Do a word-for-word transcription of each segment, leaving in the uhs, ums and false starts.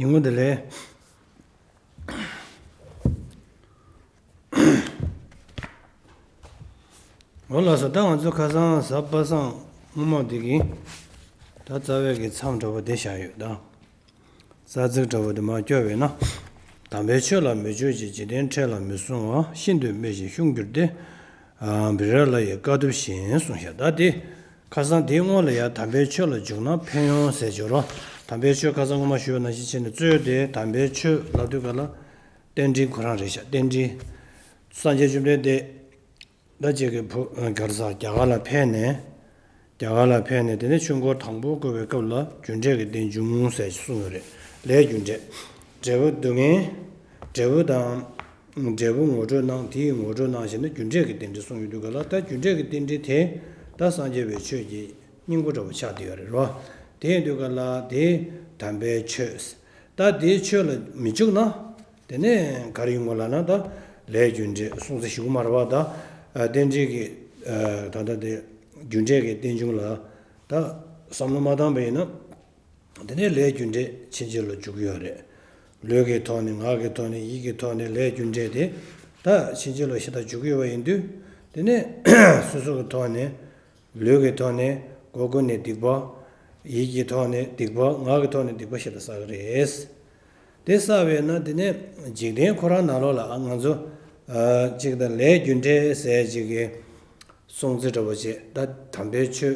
ཉིན་མོ་བདེ་ལེགས། འོ་ལགས་སོ། ད་ང་ཚོ་ཁ་སང་གཟའ་པ་སངས་སྔོན་མ་འདི་གི་ད་རྩ་བའི་གི་མཚམས་འདྲ་པོ་དེ་བཞག་ཡོད་ད། རྩ་ཚིག་འདྲ་པོ་དེ་མར་སྐྱོར་བས་ན། དམ་པའི་ཆོས་ལ་མི་སྤྱོད་ཅིང་། འཇིག་རྟེན་ཕྲད་ལ་མི་སྲུང་བ། ཤིན་ཏུ་སྨོད་ཅིང་ཤོམ་གྱུར་ཏེ། བི་ར་ལ་ཡི་དཀའ་ཐུབ་བཞིན་གསུངས་ཤག་ད་དེ་ཁ་སང་དེའི་སྔོན་ལ་ཡང་དམ་པའི་ཆོས་ལ་འཇུག་ན་ཕན་ཡོན་ཟེར་བྱོས་རོགས། དམ་པའི་ཆོས་ཁ་སང་སྔོན་མ་ཞུས་པ་ནང་བཞིན་བྱས་ནས་གཙོས་ཏེ་དམ་པའི་ཆོས་ལབ་དུས་ག་ལ། རྟེན་འབྲེལ་ཁོ་རང་རེད་ཤག་རྟེན་འབྲེལ། སངས་རྒྱས་བཅོམ་ལྡན་འདས། ད་ཅིག་གི་བུ་ག་རེ་ཟ། རྒྱ་གར་ལ་ཕེབས་ནས། རྒྱ་གར་ལ་ཕེབས་ནས་དེ་ནས་ཆོས་འཁོར་དང་པོ་བསྐོར་བའི་སྐབས་ལ་རྒྱུ་འབྲས་ཀྱི་རྟེན་འབྱུང་ཟེར་གསུངས་ཡོད་རེད། ལས་རྒྱུ་འབྲས། འབྲས་བུ་སྡུག་བསྔལ། འབྲས་བུ་དང་། འབྲས་བུ་ངོ་སྤྲོད་གནང་། དེའི་ངོ་སྤྲོད་གནང་བྱས་ན་རྒྱུ་འབྲས་ཀྱི་རྟེན་འབྲེལ་གསུངས་ཡོད་དུས་ག་ལ། ད་རྒྱུ་འབྲས་ཀྱི་རྟེན་འབྲེལ་དེ་ད་སངས་རྒྱས་པའི་ཆོས་ཀྱི་སྙིང་པོ་འདྲ་བོ་ཆགས་བསྡད་ཡོད་རེད་རོ། དེ་ཡིན་དུས་ག་ལ་དེ་དམ་པའི་ཆོས། ད་དེའི་ཆོས་ལ་མི་འཇུག་ན། དེ་ནས་ག་རེ་ཡོང་གི་ལབ་ན་ད། ལས་རྒྱུ་འབྲས་སྲོག་རྩ་ཞུ་གི་མ་རེད་པ་ད། རྟེན་འབྲེལ་གྱི། ད་ལྟ་དེ། རྒྱུ་འབྲས་ཀྱི་རྟེན་འབྱུང་ལ། ད། བསམ་བློ་མ་བཏང་པ་ཡིན་ན། དེ་ནས་ལས་རྒྱུ་འབྲས་ཕྱིན་ཆད་ལ་འཇུག་གི་ཡོད་རེད། ལུས་ཀྱི་ཐོག་ནས། ངག་གི་ཐོག་ནས། ཡིད་ཀྱི་ཐོག་ནས་ལས་རྒྱུ་འབྲས་དེ། ད་ཕྱིན་ཆད་ལ་ཞེ་དྲག་འཇུག་གི་ཡོད་པ་ཡིན་དུས། དེ་ནས་སོ་སོ་གི་ཐོག་ནས། ལུས་ཀྱི་ཐོག་ནས་སྒོ་ཀུན་ནས་སྡིག་པ། ཡིད་ཀྱི་ཐོག་ནས་སྡིག་པ། ངག་གི་ཐོག་ནས་སྡིག་པ་ཞེ་དྲག་བསགས་ཀྱི་རེད། དེ་བསགས་པས་ན་དེ་ནས་འཇིག་རྟེན་ཁོ་རང་ནང་ལོགས་ལ་ང་ཚོ། གཅིག་དང་ལས་རྒྱུ་འབྲས་ཟེར་གཅིག་གི་སྲོག་རྩ་འདྲ་པོ་བྱས། ད་དམ་པའི་ཆོས་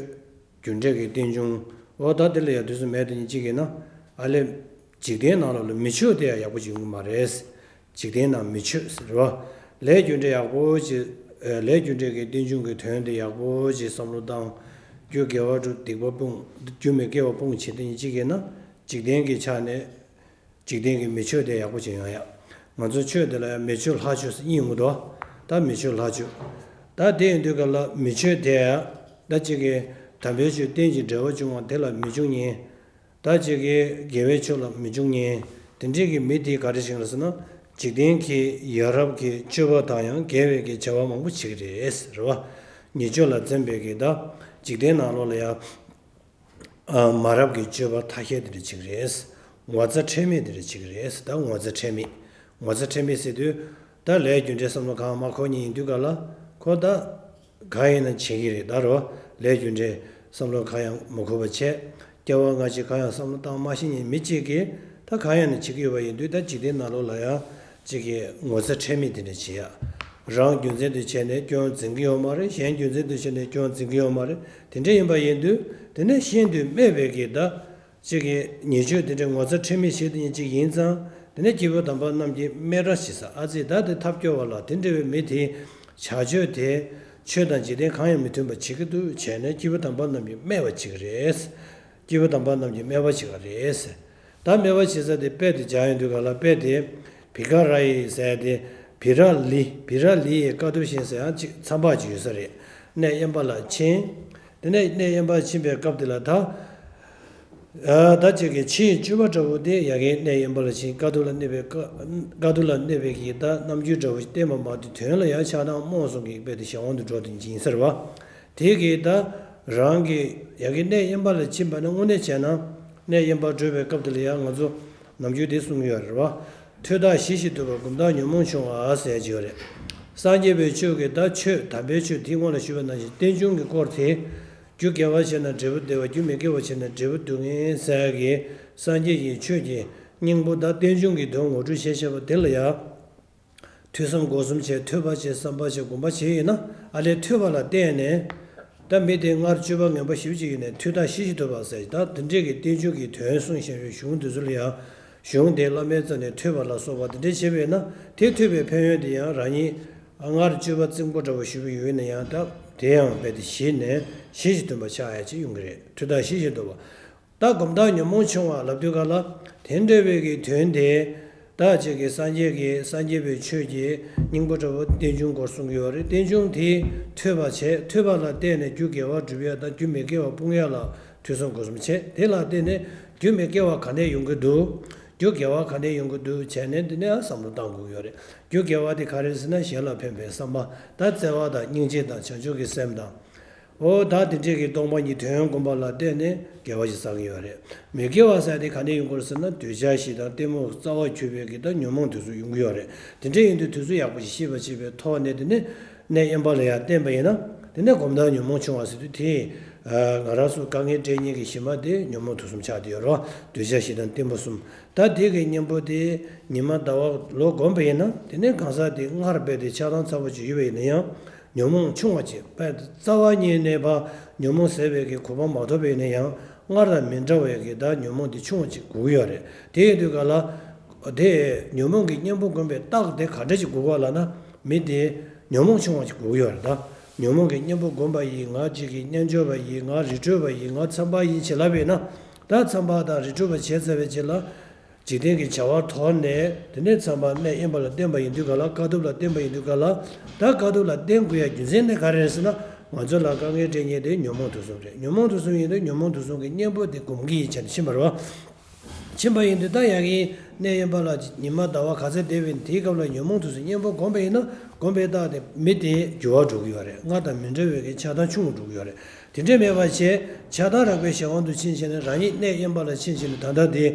རྒྱུ་འབྲས་ཀྱི་རྟེན་འབྱུང་འོ་ད་དེ་ལ་ཡང་དུས་སུ་མེད་དུ་ཉིད་གཅིག་གིས་ན། ཨ་ལས། འཇིག་རྟེན་ནང་ལོགས་ལ་མི་ཆོས་དེ་ཡང་ཡག་པོ་བྱུང་གི་མ་རེད། འཇིག་རྟེན་ནང་མི་ཆོས་ཟེར་བ། ལས་རྒྱུ་འབྲས་ཡག་པོ་ཅིག་ལས་རྒྱུ་འབྲས་ཀྱི་རྟེན་འབྱུང་གི་དོན་དེ་ཡག་པོ་ཅིག་བསམ་བློ་བཏང་། རྒྱུ་དགེ་བ་སྒྲུབ། སྡིག་པ་སྤོང་། རྒྱུ་མི་དགེ་བ་སྤོང་བྱེད་དེ་ཡིན་གཅིག་གིས་ན། འཇིག་རྟེན་གྱི་ཆ་ནས། འཇིག་རྟེན་གྱི་མི་ཆོས་དེ་ཡག་པོ་ཅིག་ཡོང་ཡ། ང་ཚོ་ཆོས་དེ་ལ་ཡང་མི་ཆོས་ལྷ་ཆོས་ཟེར་གཉིས་ཡོང་གི་འདུག་ད་མི་ཆོས་ལྷ་ཆོས། ད་དེ་ཡིན་དུས་ག་ལ་མི་ཆོས་དེ་ཡང་། ད་ཅིག་གི་དམ་པའི་ཆོས་རྟེན་ཅིང་འབྲེལ་བར་འབྱུང་བ་དེ་ལ་མི་འབྱུང་ཉན། ད་ཅིག་གི་དགེ་བའི་ཆོས་ལ་མི་འབྱུང་ཉན། དེ་འདྲའི་གི་མི་དེ་ག་རེ་ཞིག་ལ་ཟེར་ན། འཇིག་རྟེན་གྱི་ཡ་རབས་ཀྱི་སྤྱོད་པ་དང་ཡང་འགལ་བའི་གི་བྱ་བ་མང་པོ་བྱེད་ཀྱི་རེད་ཟེར་བ། ཉེས་སྤྱོད་ལ་འཛེམ་པའི་གི་ད། འཇིག་རྟེན་ནང་ལོགས་ལ་ཡང་། མ་རབས་ཀྱི་སྤྱོད་པ་ཐ་ཤལ་དེ་འདྲ་བྱེད་ཀྱི་རེད། ངོ་ཚ་ཁྲེལ་མེད་དེ་འདྲ་བྱེད་ཀྱི་རེད། ད་ངོ་ཚ་ཁྲེལ་མེད། ངོ་ཚ་ཁྲེལ་མེད་ཟེར་དུས། ད་ལས་རྒྱུ་འབྲས་བསམ་བློ་གང་མ་འཁོར་མཁན་ཡིན་དུས་ག་ལ། ཁོ་ད། གང་ཡིན་ན་བྱེད་ཀྱི་རེད་ད་རོ། ལས་རྒྱུ་འབྲས་བསམ་བློ་གང་ཡང་མ་འཁོར་བ་བྱས། སྐྱེ་བ་སྔ་ཕྱི་གང་ཡང་བསམ་བློ་བཏང་མ་ཤེས་མཁན་མི་གཅིག་གིས་ད་གང་ཡིན་ན་བྱེད་ཀྱི་ཡོད་པ་ཡིན་དུས། ད་འཇིག་རྟེན་ནང་ལོགས་ལ་ཡང་གཅིག་གིས་ངོ་ཚ་ཁྲེལ་མེད་དེ་འདྲ་བྱེད་ཡ། རང་རྒྱུ་མཚན་དུ་བྱས་ནས་སྐྱོན་འཛིན་གྱི་ཡོད་མ་རེད། གཞན་རྒྱུ་མཚན་དུ་བྱས་ནས་སྐྱོན་འཛིན་གྱི་ཡོད་མ་རེད། དེ་འདྲ་ཡིན་པ་ཡིན་དུས། དེ་ནས་ཤིན་ཏུ་སྨད་པའི་གི་ད། གཅིག་གིས་ཉེས་སྤྱོད་དེ་འདྲའི་ངོ་ཚ་ཁྲེལ་མེད་བྱེད་དེ་ཉིད་གཅིག་ཡིན་ཙང་། དེ་ནས་སྐྱེས་བུ་དམ་པ་རྣམས་ཀྱིས་སྨད་ར་བྱེད་ས། ཨ་ཙི་ད་དེ་ཐབས་སྐྱོ་བ་ལ། དེ་འདྲ་བའི་མི་དེའི་བྱ་སྤྱོད་དེ་ཆོས་དང་འཇིག་རྟེན་གང་ཡང་མི་མཐུན་པ་བྱེད་ཀྱི་འདུག་བྱས་ནས་སྐྱེས་བུ་དམ་པ་རྣམས་ཀྱིས་སྨད་པ་བྱེད་ཀྱི་རེད། སྐྱེས་བུ་དམ་པ་རྣམས་ཀྱིས་སྨད་པ་བྱེད་ཀྱི་རེད། ད་སྨད་པ་བྱེད་ས་དེ་དཔེ་དེ་སྦྱར་ཡོང་དུས་ག་ལ། དཔེ་དེ་བི་ག་ར་ཡི་ཟེར་དེ། བི་ར་ལི། བི་ར་ལི་ཡི་དཀའ་ཐུབ་བཞིན་ཟེར་ཡང་གཅིག་མཚམས་པ་གཅིག་ཡོད་ས་རེད། གནས་དབེན་པ་ལ་ཕྱིན། དེ་ནས་གནས་དབེན་པར་ཕྱིན་པའི་སྐབས་དེ་ལ་ད། ད་ཅིག་གི་ཕྱིའི་སྤྱོད་པ་འདྲ་བོ་དེ་ཡ་གིའི་གནས་དབེན་པ་ལ་ཕྱིན། དཀའ་ཐུབ་ལ་གནས་པའི་དཀའ། དཀའ་ཐུབ་ལ་གནས་པའི་གི་ད་རྣམ་འགྱུར་འདྲ་བོ་ཞིག་བསྟན་པ་མ་གཏོགས། དོན་ལ་ཡང་ཆགས་སྡང་རྨོངས་གསུམ་གྱི་དཔེ་དེ་གཞན་དབང་དུ་འགྲོ་དེ་ཡིན་ཟེར་བ། དེ་གི་ད་རང་གི་ཡ་གིའི་གནས་དབེན་པ་ལ་ཕྱིན་པ་ནི་དངོས་གནས་བྱས་ན། གནས་དབེན་པར་བགྲོད་པའི་སྐབས་དེ་ལ་ཡང་ང་ཚོ་རྣམ་འགྱུར་དེ་གསུང་གི་ཡོད་རེད་བ། ཐོས་དང་ཞི་ཞིང་དུལ་བ། སྒོམ་དང་ཉོན་མོངས་ཆུང་བ་ཟེར་གྱི་ཡོད་རེད། སངས་རྒྱས་པའི་ཆོས་ཀྱི་ད་ཆོས་དམ་པའི་ཆོས་དེ་སྔོན་ལ་ཞུས་པ་ནང་བཞིན་རྟེན་འབྱུང་གི་སྐོར་དེ། རྒྱུ་དགེ་བ་བྱས་ན་འབྲས་བུ་བདེ་བ། རྒྱུ་མི་དགེ་བ་བྱས་ན་འབྲས་བུ་སྡུག་བསྔལ་ཟེར་གྱི་སངས་རྒྱས་ཀྱི་ཆོས་ཀྱི་སྙིང་པོ་དང་རྟེན་འབྱུང་གི་དོན་ངོ་སྤྲོད་བྱས་བྱས་པ་དེ་ལ་ཡང་། ཐོས་བསམ་སྒོམ་གསུམ་བྱས། ཐོས་པ་བྱས། བསམ་པ་བྱས། སྒོམ་པ་བྱས་ཡིན་ན། ཨ་ལས་ཐོས་པ་ལ་བརྟེན་ནས། ད་མི་དེ་སྔར་སྤྱོད་པ་ངན་པ་ཞེ་པོ་ཅིག་ཡོད་ནས། ཐོས་དང་ཞི་ཞིང་དུལ་བ་ཟེར། ད་དེ་འདྲས་ཀྱི་རྟེན་འབྱུང་གི་དོན་གསུངས་བཞིན་པའི་གཞུང་དེ་ཚོ་ལ་ཡང་། གཞུང་དེ་བླ་མའི་རྩ་ནས་ཐོས་པ་ལ་སོགས་པ་དེ་འདྲས་བྱས་པས་ན། དེ་ཐོས་པའི་ཕན་ཡོན་དེ་ཡང་རང་ཉིད་སྔར་སྤྱོད་པ་རྩིང་པོ་འདྲ་བོ་ཞེ་པོ་ཡོད་ན་ཡང་། ད་དེ་ཡང་རྦད་དེ་ཞི་ནས་ཞི་ཞིང་དུལ་བ་ཆགས་ཡ་ཅིག་ཡོང་གི་རེད། ཐོས་དང་ཞི་ཞིང་དུལ་བ། ད་སྒོམ་དང་ཉོན་མོངས་ཆུང་བ་ལབ་དུས་ག་ལ། དེ་འདྲ་བའི་གི་དོན་དེ། ད་ཅིག་གི་སངས་རྒྱས་ཀྱི། སངས་རྒྱས་པའི་ཆོས་ཀྱི་སྙིང་པོ་འདྲ་བོ་རྟེན་འབྱུང་སྐོར་གསུང་གི་ཡོད་རེད། རྟེན་འབྱུང་དེ་ཐོས་པ་བྱས། ཐོས་པ་ལ་བརྟེན་ནས་རྒྱུ་དགེ་བ་སྒྲུབ་ཡ་དང་རྒྱུ་མི་དགེ་བ་སྤོང་ཡ་ལ་ཐོས་བསམ་སྒོམ་གསུམ་བྱས། དེ་ལ་བརྟེན་ནས་རྒྱུ་མི་དགེ་བ་ག་ནས་ཡོང་གི་འདུག་རྒྱུ་དགེ་བ་ག་ནས་ཡོང་གི་འདུག་བྱས་ནས་འདི་ནས་བསམ་བློ་བཏང་དགོས་ཀྱི་ཡོད་རེད། རྒྱུ་དགེ་བ་དེ་ག་རེ་ཟེར་ན། གཞན་ལ་ཕན་པའི་བསམ་པ་དང་། བརྩེ་བ་དང་། སྙིང་རྗེ་དང་། བྱང་ཆུབ་ཀྱི་སེམས་དང་། འོ་ད་དེ་འདྲས་ཀྱི་སྟོང་པ་ཉིད་དོན་སྒོམ་པ་ལ་བརྟེན་ནས་དགེ་བ་ཞིག་བསགས་ཀྱི་ཡོད་རེད། མི་དགེ་བ་ཟེར་དེ་ག་ནས་ཡོང་གི་རེད་ཟེར་ན། འདོད་ཆགས་ཞེ་སྡང་གཏི་མུག་རྩ་བ་གྱུར་པའི་གི་ད་ཉོན་མོངས་དེ་ཚོ་ཡོང་གི་ཡོད་རེད། དེ་འདྲས་ཡིན་དུས་དེ་ཚོ་ཡག་པོ་ཞིག་ཤེས་པ་བྱེད་པའི་ཐོག་ནས། དེ་ནས་གནས་དབེན་པ་ལ་ཡང་བརྟེན་པ་ཡིན་ན། དེ་ནས་སྒོམ་དང་ཉོན་མོངས་ཆུང་བ་ཟེར་དུས་དེ། ང་རང་ཚོ་དཀའ་ངལ་འཕྲད་མཁན་གྱི་གཞི་མ་དེ་ཉོན་མོངས་དུག་གསུམ་ཆགས་བསྡད་ཡོད་རེད་བ། འདོད་ཆགས་ཞེ་སྡང་གཏི་མུག་གསུམ། ད་དེ་གི་གཉེན་པོ་དེ་ཉི་མ་ཟླ་བ་ལོ་བསྒོམས་པ་ཡིན་ན། དེ་ནས་གང་ཟག་དེ་སྔར་རྦད་དེ་ཆགས་སྡང་ཚ་པོ་ཅིག་ཡོད་པ་ཡིན་ན་ཡང་། ཉོན་མོངས་ཆུང་བ་ཅིག་རྦད་དེ་རྩ་བ་ཉིད་ནས་ཕར་ཉོན་མོངས་ཟད་པའི་གི་གོ་འཕང་མ་ཐོབ་པ་ཡིན་ན་ཡང་། སྔར་དང་མི་འདྲ་བའི་གི་ད་ཉོན་མོངས་དེ་ཆུང་བ་ཅིག་དགོས་ཀྱི་ཡོད་རེད། དེ་ཡིན་དུས་ག་ལ། དེ་ཉོན་མོངས་ཀྱི་གཉེན་པོ་བསྒོམས་པའི་རྟགས་དེ་ག་འདྲ་ཅིག་དགོས་ག་ལབ་ན། མི་དེ་ཉོན་མོངས་ཆུང་བ་ཅིག་དགོས་ཀྱི་ཡོད་རེད་ད། ཉོན་མོངས་ཀྱི་གཉེན་པོ་བསྒོམས་པ་ཡིན། ང་གཅིག་གིས་རྣལ་འབྱོར་པ་ཡིན། ང་རི་ཁྲོད་པ་ཡིན། ང་མཚམས་པ་ཡིན་བྱས་ལབ་པ་ཡིན་ན། ད་མཚམས་པ་དང་རི་ཁྲོད་པ་བྱས་ཚར་བའི་རྗེས་ལ། འཇིག་རྟེན་གྱི་བྱ་བ་དོར་ནས། དེ་ནས་མཚམས་པ་གནས་དབེན་པ་ལ་བརྟེན་པ་ཡིན་དུས་ག་ལ། དཀའ་ཐུབ་ལ་བརྟེན་པ་ཡིན་དུས་ག་ལ། ད་དཀའ་ཐུབ་ལ་བརྟེན་དགོས་ཡ་རྒྱུ་མཚན་དེ་ག་རེ་རེད་ཟེར་ན། ང་ཚོ་ལ་དཀའ་ངལ་འཕྲད་མཁན་དེ་ཉོན་མོངས་དུག་གསུམ་རེད། ཉོན་མོངས་དུག་གསུམ་ཡིན་དུས་ཉོན་མོངས་དུག་གསུམ་གྱི་གཉེན་པོ་དེ་སྒོམ་གྱི་ཡིན་བྱས་ནས་ཕྱིན་པ་རེད་བ། ཕྱིན་པ་ཡིན་དུས་ད་ཡ་གི་གནས་དབེན་པ་ལ་ཉི་མ་ཟླ་བ་ག་ཚད་བསྡད་པ་ཡིན། དེའི་སྐབས་ལ་ཉོན་མོངས་དུག་གསུམ་གཉེན་པོ་བསྒོམས་པ་ཡིན་ན། བསྒོམས་པའི་རྟགས་དེ་མི་དེ་འགྱུར་བ་འགྲོ་གི་ཡོད་རེད། སྔར་དང་མི་འདྲ་བའི་གི་ཆགས་སྡང་ཆུང་རུ་འགྲོ་གི་ཡོད་རེད། དེ་འདྲས་མེད་པ་བྱས། ཆགས་སྡང་རགས་པའི་གཞན་དབང་དུ་ཕྱིན་བྱས་ནས། རང་ཉིད་གནས་དབེན་པ་ལ་ཕྱིན་བྱས་ནས། ད་ལྟ་དེ་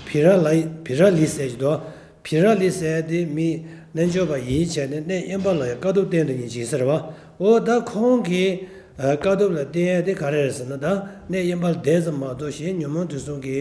བི་ར་ལ་བི་ར་ལི་ཟེར་གྱི་འདུག་བི་ར་ལི་ཟེར་དེ་མི་རྣལ་འབྱོར་པ་ཡིན་བྱས་ནས་གནས་དབེན་པ་ལ་ཡང་དཀའ་ཐུབ་བསྟེན་དུ་ཉིན་ཅིག་ཟེར་བ། འོ་ད་ཁོང་གིས་དཀའ་ཐུབ་ལ་བསྟེན་ཡ་དེ་ག་རེ་རེད་ཟེར་ན། ད་གནས་དབེན་པ་ལ་བསྡད་ཙམ་མ་གཏོགས། གཞན་ཉོན་མོངས་དུག་གསུམ་གྱི་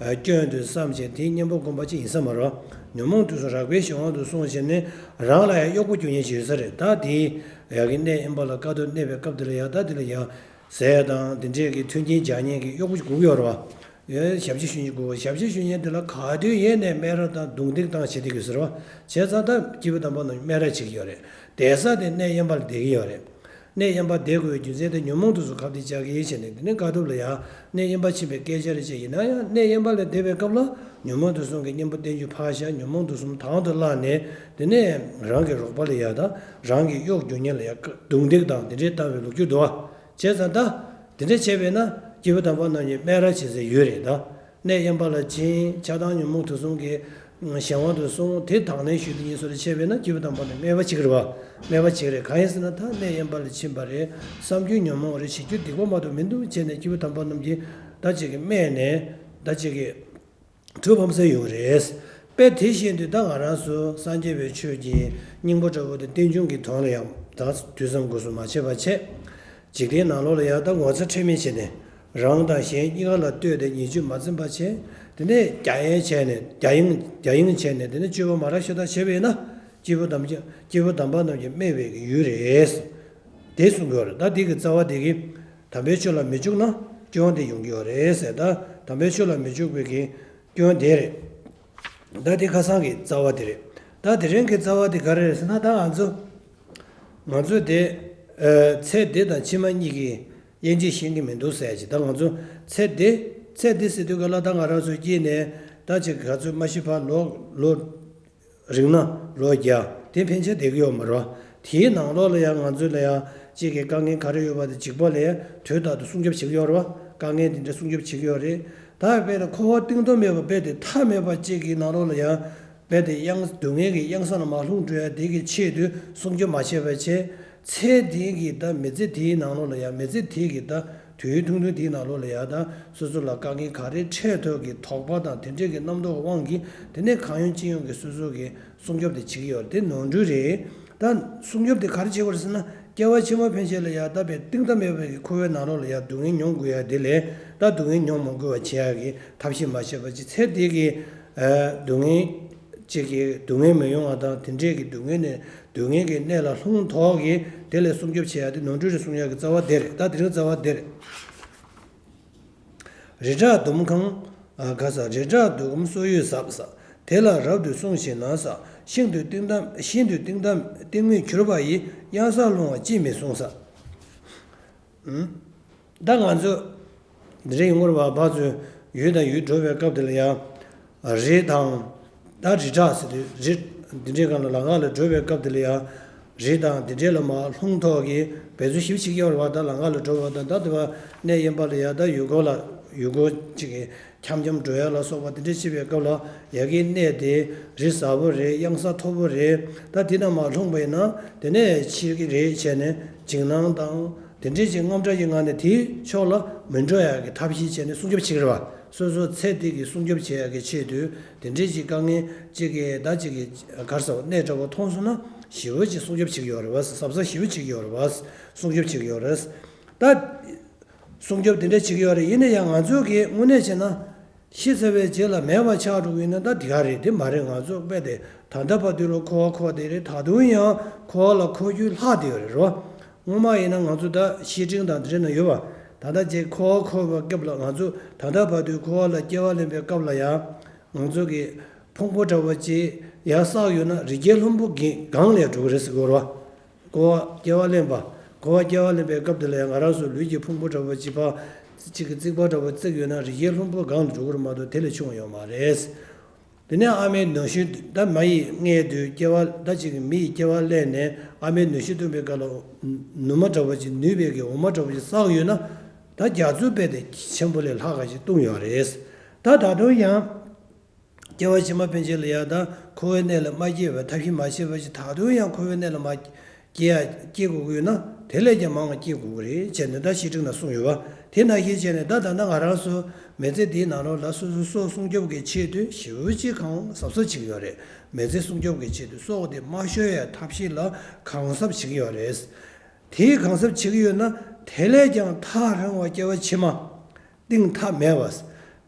སྐྱོན་དེ་བསམ་བྱས་དེའི་གཉེན་པོ་བསྒོམ་པ་ཅིག་ཡིན་ས་མ་རེད། ཉོན་མོངས་དུག་གསུམ་རགས་པའི་གཞན་དབང་དུ་སོང་བྱས་ནས་རང་ལ་ཡང་གཡོག་པོ་རྒྱུག་མཁན་ཅིག་ཡོད་ས་རེད། ད་དེ་ཡ་གི་གནས་དབེན་པ་ལ་དཀའ་ཐུབ་གནས་པའི་སྐབས་དེ་ལ་ཡང་། ད་དེ་ལ་ཡང་ཟས་དང་དེ་འདྲས་ཀྱི་མཐུན་རྐྱེན་སྦྱར་མཁན་གྱི་གཡོག་པོ་ཅིག་དགོས་ཀྱི་ཡོད་རེད་བ། ཡང་ཞབས་ཕྱི་ཞུ་མཁན་དགོས། ཞབས་ཕྱི་ཞུ་མཁན་དེ་ལ་ག་དུས་ཡིན་ནའི་སྨད་ར་དང་རྡུང་རྡེག་བཏང་བྱེད་བསྡད་ཀྱི་ཡོད་ས་རེད་བ། བྱས་ཙང་ད་སྐྱེས་བུ་དམ་པ་རྣམས་སྨད་ར་བྱེད་ཀྱི་ཡོད་རེད། བསྡད་ས་དེ་གནས་དབེན་པ་ལ་བསྡད་ཀྱི་ཡོད་རེད། གནས་དབེན་པ་བསྡད་དགོས་པའི་རྒྱུ་མཚན་དེ་ཉོན་མོངས་དུག་གསུམ་ཁ་གཏད་བཅག་གི་ཡིན་བྱས་ནས། དེ་ནས་དཀའ་ཐུབ་ལ་ཡང་གནས་དབེན་པ་ཕྱིན་པའི་སྐད་ཆ་རེ་བཤད་ཡིན་ན་ཡང་། གནས་དབེན་པ་ལ་བསྡད་པའི་སྐབས་ལ་ཉོན་མོངས་དུག་གསུམ་གྱི་གཉེན་པོ་བསྟེན་རྒྱུ་ཕར་བཞག་ཉོན་མོངས་དུག་གསུམ་དང་དུ་བླངས་ནས། དེ་ནས་རང་གི་རོགས་པ་ལ་ཡང་དང་རང་གི་གཡོག་རྒྱུག་མཁན་ལ་ཡང་རྡུང་རྡེག་དང་དེ་འདྲས་བཏང་བའི་ལོ་རྒྱུས་འདུག་བ། བྱས་ཙང་ད་དེ་འདྲས་བྱས་པས་ན་སྐྱེས་བུ་དམ་པ་རྣམས་ཀྱིས་སྨད་ར་བྱེད་སའི་ཡུལ་རེད་ད། གནས་དབེན་པ་ལ་ཕྱིན། ཆགས་སྡང་ཉོན་མོངས་དུག་གསུམ་གྱི་གཞན་དབང་དུ་སོང་། དེ་དང་ལེན་ཞུ་དེ་གཉིས་སུ་ལ་བྱས་པས་ན་སྐྱེས་བུ་དམ་པ་རྣམས་སྨད་པ་བྱེད་ཀྱི་རེད་བ། སྨད་པ་བྱེད་ཀྱི་རེད། གང་ཡིན་ཟེར་ན། ད་གནས་དབེན་པ་ལ་ཕྱིན་པ་རེད། བསམ་རྒྱུ་ཉོན་མོངས་རེད། བྱེད་རྒྱུ་སྡིག་པ་མ་གཏོགས་མི་འདུག་བྱས་ནས་སྐྱེས་བུ་དམ་པ་རྣམས་ཀྱིས་ད་ཅིག་གི་སྨད་ནས་ད་ཅིག་གི་གྲུ་ཕམ་སའི་ཡུལ་རེད། དཔེ་དེ་བཞིན་དུ་ད་ང་རང་ཚོ་སངས་རྒྱས་པའི་ཆོས་ཀྱི་སྙིང་པོ་འདྲ་བོ་དེ་རྟེན་འབྱུང་གི་དོན་ལ་ཡང་ད་དུས་མཚམས་འགོ་སུ་མ་བྱས་པ་བྱས། འཇིག་རྟེན་ནང་ལོགས་ལ་ཡང་ད་ངོ་ཚ་ཁྲེལ་མེད་བྱས་ནས། རང་དང་གཞན་གཉིས་ཀ་ལ་ལྟོས་ཏེ་ཉེས་སྤྱོད་མ་འཛེམས་པ་བྱས། དེ་ནས་རྒྱ་ཡན་བྱས་ནས། རྒྱ་ཡན་རྒྱ་ཡན་བྱས་ནས། དེ་ནས་སྤྱོད་པ་མ་རབས་ཤ་སྟག་བྱས་པས་ན། སྐྱེས་བུ་དམ་སྐྱེས་བུ་དམ་པ་རྣམས་ཀྱིས་སྨད་པའི་ཡུལ་རེད། དེ་གསུང་གི་ཡོད་རེད། ད་དེ་གི་རྩ་བ་དེ་གི་དམ་པའི་ཆོས་ལ་མི་འཇུག་ན་སྐྱོན་དེ་ཡོང་གི་ཡོད་རེད་ཟེར། ད་དམ་པའི་ཆོས་ལ་མི་འཇུག་པའི་གི་སྐྱོན་དེ་རེད། ད་དེ་ཁ་སང་གི་རྩ་བ་དེ་རེད། ད་དེ་རིང་གི་རྩ་བ་དེ་ག་རེ་རེད་ཟེར་ན། ད་ང་ཚོ་ང་ཚོ་དེ་ཨ་ཚེ་འདི་དང་ཕྱི་མ་གཉིས་ཀྱི་དབྱེ་འབྱེད་ཤེས་ཀྱི་མི་འདུག་ཟེར་ཡ་ཅིག་ད་ང་ཚོ་ཚེ་འདི་ཚེ་འདི་ཟེར་དུས་ག་ལ། ད་ང་རང་ཚོ་སྐྱེས་ནས་ད་ཅིག་ག་ཚོད་མ་ཤི་བར་ལོ་ལོ་རིང་ན་ལོ་བརྒྱ་དེ་ཕན་ཆད་བསྡད་ཀྱི་ཡོད་མ་རེད། དེའི་ནང་ལོགས་ལ་ཡང་ང་ཚོ་ལ་ཡང་གཅིག་གི་དཀའ་ངལ་ག་རེ་ཡོད་པ་དེ་འཇིགས་པ་ལ་ཡང་དུས་རྟག་ཏུ་སྲུང་སྐྱོབ་བྱེད་ཀྱི་ཡོད་རེད་བ། དཀའ་ངལ་དེ་འདྲ་སྲུང་སྐྱོབ་བྱེད་ཀྱི་ཡོད་རེད། ད་དཔེར་ན་འཁོར་བ་གཏིང་སྟོབས་མེད་པ་རྦད་དེ་མཐའ་མེད་པ་གཅིག་གི་ནང་ལོགས་ལ་ཡང་རྦད་དེ་གཡང་སྡུག་བསྔལ་གྱི་གཡང་ས་ལ་མར་ལྷུང་འགྲོ་ཡ་དེ་གི་ཆེད་དུ་སྲུང་སྐྱོབ་མ་བྱས་པ་བྱས། ཚེ་འདི་གི་ད་མི་ཚེ་དེའི་ནང་ལོགས་ལ་ཡང་། མི་ཚེ་དེ་གི་ད་དུས་ཡུན་ཐུང་ཐུང་དེའི་ནང་ལོགས་ལ་ཡང་། ད་སོ་སོ་ལ་དཀའ་ངལ་ག་རེ་འཕྲད་ཐུབ་ཀྱི་དོགས་པ་དང་དེ་འདྲས་ཀྱི་རྣམ་རྟོག་དབང་གིས། དེ་ནས་གང་ཡོང་ཅི་ཡོང་གི་སོ་སོ་གི་སྲུང་སྐྱོབ་དེ་བྱེད་ཀྱི་ཡོད་རེད། དེ་ནོར་འཁྲུལ་རེད། ད་སྲུང་སྐྱོབ་དེ་ག་རེ་བྱེད་དགོས་རེད་ཟེར་ན། སྐྱེ་བ་ཕྱི་མ་ཕན་ཆད་ལ་ཡང་ད་དཔེ་གཏིང་མཐའ་མེད་པའི་གི་འཁོར་བའི་ནང་ལོགས་ལ་ཡང་སྡུག་བསྔལ་མྱོང་དགོས་ཡ་དེ་ལས། ད་སྡུག་བསྔལ་མྱོང་མ་དགོས་པ་བྱེད་ཡ་གི་ཐབས་ཤེས་མ་བྱས་པ་ཅིག་ཚེ་འདི་གི་ཨ་སྡུག་བསྔལ་ཅིག་གི་སྡུག་བསྔལ་མི་ཡོང་བ་དང་། དེ་འདྲས་ཀྱི་སྡུག་བསྔལ་ནས་སྡུག་བསྔལ་གྱི་གནས་ལ་ལྷུང་ཐོག་གི་དེ་ལས་སྲུང་སྐྱོབ་བྱེད་ཡ་དེ་ནོར་འཁྲུལ་རེད་གསུང་ཡ་གི་རྩ་བ་དེ་རེད། ད་དེ་རིང་རྩ་བ་དེ་རེད། རི་བྲག་ཟླུམ་གང་། ཨ་ག་ས། རི་བྲག་འདུ་འཁོར་སོག་ཡུས་ཟབ་ས། དེ་ལ་རབ་ཏུ་བསྲུང་ཞིག་ན་ས། ཤིན་ཏུ་གཏིང་མཐའ་ཤིན་ཏུ་གཏིང་མཐའ་གཏིང་མིག་གྱུར་པ་ཡི། གཡང་སར་ལྷུང་བ་ཅིས་མི་གསུང་ས། ཨུམ། ད་ང་ཚོ་འདི་འདྲ་ཡོང་གི་རེད་བ། ཕར་ཚུར་ཡུལ་དང་ཡུལ་འགྲོ་བའི་སྐབས་དེ་ལ་ཡང་། རི་དང་། ད་རི་བྲག་ཟེར་དུས་རི་འདི་འདྲའི་སྒང་ལ་ལམ་ཁ་ལ་འགྲོ་བའི་སྐབས་དེ་ལ་ཡང་། རི་དང་འདི་འདྲའི་ལ་མར་ལྷུང་ཐོག་གི་འབད་རྩོལ་ཞིབ་ཅིག་ཡོད་རེད་བ། ད་ལམ་ཁ་ལ་འགྲོ་བ་དང་། ད་དེ་བ་གནས་དབེན་པ་ལ་ཡང་། ད་ཡུལ་སྐོར་ལ་ཡུལ་སྐོར་ཅིག་གི་འཁྱམ་འཁྱམ་འགྲོ་ཡ་ལ་སོགས་པ་དེ་འདྲ་བྱེད་པའི་སྐབས་ལ། ཡ་གི་གནས་དེ་རི་ཟབ་པོ་རེད། གཡང་ས་མཐོ་པོ་རེད། ད་དེ་ན་མར་ལྷུང་པ་ཡིན་ན་དེ་ནས་འཆི་གི་རེད་བྱས་ནས་འཇིགས་སྣང་དང་། དེ་འདྲའི་ཅིག་དངངས་སྐྲག་གི་ངང་ནས་དེའི་ཕྱོགས་ལ་མི་འགྲོ་ཡག་གི་ཐབས་ཤེས་བྱས་ནས་སྲུང་སྐྱོབ་བྱེད་ཀྱི་རེད་བ། སོ་སོ་ཚེ་འདི་གི་སྲུང་སྐྱོབ་བྱེད་ཡག་གི་ཆེད་དུ་དེ་འདྲའི་ཅིག་དཀའ་ངལ་ཅིག་གི་ད་ཅིག་གི་ག་རེ་ཟེར་བ་གནས་འདྲ་པོ་མཐོང་སོང་ན་ཞེ་པོ་ཅིག་སྲུང་སྐྱོབ་བྱེད་ཀྱི་ཡོད་རེད་བ། གཟབ་གཟབ་ཞེ་པོ་བྱེད་ཀྱི་ཡོད་རེད་བ། སྲུང་སྐྱོབ་བྱེད་ཀྱི་ཡོད་རེད། ད། སྲུང་སྐྱོབ་དེ་འདྲ་བྱེད་ཀྱི་ཡོད་རེད། ཡིན་ན་ཡང་ང་ཚོ་གིས་དངོས་གནས་བྱས་ན་ཤི་ཚར་བའི་རྗེས་ལ་མེད་པ་ཆགས་འགྲོ་གི་ཡིན་ན་ད་དེ་ག་རེད། དེ་མ་རེད། ང་ཚོ་དཔེ་དེ་ད་ལྟ་བར་དུ་ལ་འཁོར་བ་འཁོར་བསྡད་རེད། ད་དུང་ཡང་འཁོར་བ་ལ་འཁོར་རྒྱུ་ལྷག་བསྡད་ཡོད་རེད་རོ། སྔོན་མ་ཡིན་ན་ང་ཚོ་ད་བཤེས་སྤྲིང་དང་དེ་འདྲ་ན་ཡོད་པ། ད་ལྟ་རྗེས་འཁོར་བ་འཁོར་བའི་སྐབས་ལ་ང་ཚོ་ད་ལྟ་བར་དུ་འཁོར་བ་ལ་སྐྱེ་བ་ལེན་པའི་སྐབས་ལ་ཡང་ང་ཚོ་གི་ཕུང་པོ་འདྲ་བོ་ཅིག་ཡར་བསགས་ཡོད་ན་རི་རྒྱལ་ལྷུན་པོ་གི་སྒང་ལ་འགྲོ་གི་རེད་ཟེར་གི་ཡོད་རེད་བ། འཁོར་བ་སྐྱེ་བ་ལེན་པ། འཁོར་བ་སྐྱེ་བ་ལེན་པའི་སྐབས་དེ་ལ་ཡང་ང་རང་ཚོ་ལུས་ཀྱི་ཕུང་པོ་འདྲ་བོ་གཅིག་པ། གཅིག་གི་རྩིག་པ་འདྲ་བོ་བརྩིགས་ཡོད་ན་རི་རྒྱལ་ལྷུན་པོ་སྒང་ལ་འགྲོ་གི་རེད་མ་གཏོགས་དེ་ལས་ཆུང་ཡོད་མ་རེད། དེ་ནས་ཨ་མའི་ནུ་ཞོ་ད་མ་ཡི་མངལ་དུ་སྐྱེ་བ་ད་གཅིག་གི་མི་ཡི་སྐྱེ་བ་ལེན་ནས་ཨ་མའི་ནུ་ཞོ་བཏུང་པའི་སྐབས་ལ་ནུ་མ་འདྲ་བོ་གཅིག་ནུས་པའི་གི་འོ་མ་འདྲ་བོ་གཅིག་བསགས་ཡོད་ན་ད་རྒྱ་མཚོ་དཔེ་དེ་ཆེན་པོ་ལས་ལྷག་ག་ཞིག་བཏུང་ཡོད་རེད། ད་ད་དུང་ཡང་། སྐྱེ་བ་ཕྱི་མ་ཕན་ཆད་ལ་ཡང་ད་འཁོར་བའི་གནས་ལ་མ་སྐྱེས་པའི་ཐབས་ཤེས་མ་བྱས་པ་ཞིག་ད་དུང་ཡང་འཁོར་བའི་གནས་ལ་མ་སྐྱེ་ཡ་སྐྱེ་དགོས་ཀྱི་ཡོད་ན་དེ་ལས་ཀྱང་མང་བ་སྐྱེ་དགོས་ཀྱི་རེད་ཅེས་ནས་ད་བཤེས་སྤྲིང་ན་གསུངས་ཡོད་པ། དེ་ནང་བཞིན་བྱས་ནས་ད་ད་ལྟ་ང་རང་ཚོ་མི་ཚེ་འདིའི་ནང་ལོགས་ལ་སོ་སོ་སྲོག་སྲུང་སྐྱོབ་ཀྱི་ཆེད་དུ་ཞེ་པོ་ཅིག་གང་གཟབ་གཟབ་བྱེད་ཀྱི་ཡོད་རེད། མི་ཚེ་སྲུང་སྐྱོབ་ཀྱི་ཆེད་དུ་སྲོག་དེ་མ་ཤོར་ཡ་ཐབས་ཤེས་ལ་གང་གཟབ་བྱེད་ཀྱི་ཡོད་རེད། དེའི་གང་གཟབ་བྱེད་ཀྱི་ཡོད་ན་དེ་ལས་ཀྱང་ཐག་རིང་བ་སྐྱེ་བ་ཕྱི་མ། གཏིང་མཐའ་མེད་པ།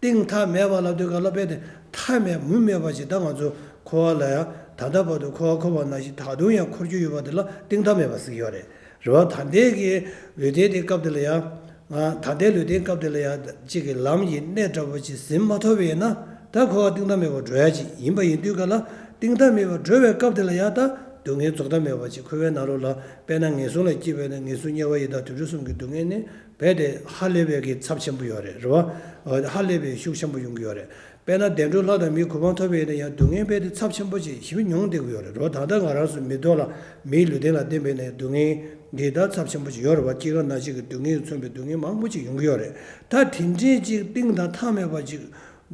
གཏིང་མཐའ་མེད་པ་ལབ་དུས་ག་ལ་དཔེ་དེ་མཐའ་མེད་མུ་མེད་པ་ཞིག་ད་ང་ཚོ་འཁོར་བ་ལ་ཡང་ད་ལྟ་བར་དུ་འཁོར་བ་འཁོར་བ་ནང་བཞིན་ད་དུང་ཡང་འཁོར་རྒྱུ་ཡོད་པ་དེ་ལ་གཏིང་མཐའ་མེད་པ་ཟེར་གྱི་ཡོད་རེད། རེད་བ། ད་ལྟའི་གི་ལུས་རྟེན་དེ་སྐབས་དེ་ལ་ཡང་ང་ད་ལྟའི་ལུས་རྟེན་སྐབས་དེ་ལ་ཡང་གཅིག་གི་ལམ་གྱི་གནས་འདྲ་བོ་ཅིག་ཟིན་མ་ཐུབ་པ་ཡིན་ན་ད་འཁོར་བ་གཏིང་མཐའ་མེད་པར་འགྲོ་ཡ་ཅིག་ཡིན་པ་ཡིན་དུས་ག་ལ་གཏིང་མཐའ་མེད་པར་འགྲོ་བའི་སྐབས་དེ་ལ་ཡང་ད་སྡུག་བསྔལ་རྫོགས་མཐའ་མེད་པ་ཅིག་འཁོར་བའི་ནང་ལོགས་ལ་དཔེར་ན་ངན་སོང་ལ་སྐྱེས་པས་ན་ངན་སོང་དམྱལ་བ་ཡི་དྭགས་དུད་འགྲོ་གསུམ་གྱི་སྡུག་བསྔལ་ནི། རྦད་དེ་ཧ་ལས་པའི་གི་ཚབས་ཆེན་པོ་ཡོད་རེད། རེད་བ། ཧ་ལས་པའི་ཤུགས་ཆེན་པོ་ཡོང་གི་ཡོད་རེད། དཔེར་ན་བདེ་འགྲོ་ལྷ་དང་མིའི་གོ་འཕང་ཐོབ་པ་ཡིན་ན་ཡང་སྡུག་བསྔལ་རྦད་དེ་ཚབས་ཆེན་པོ་ཅིག་ཞེ་པོ་མྱོང་བསྡད་ཀྱི་ཡོད་རེད། རེད་བ། ད་ལྟ་ང་རང་ཚོ་མི་ཐོག་ལ་མིའི་ལུས་རྟེན་ལ་བརྟེན་པ་ཡིན་ན་ཡང་སྡུག་བསྔལ་འདི་ད་ཚབས་ཆེན་པོ་ཅིག་ཡོད་རེད་བ། སྐྱེ་རྒ་ན་འཆི་གི་སྡུག་བསྔལ་མཚོན་པའི་སྡུག་བསྔལ་མང་པོ་ཅིག་ཡོང་གི་ཡོད་རེད། ད་དེ་འདྲའི་ཅིག་གཏིང་དང་མཐའ་མེད་པ་ཅིག་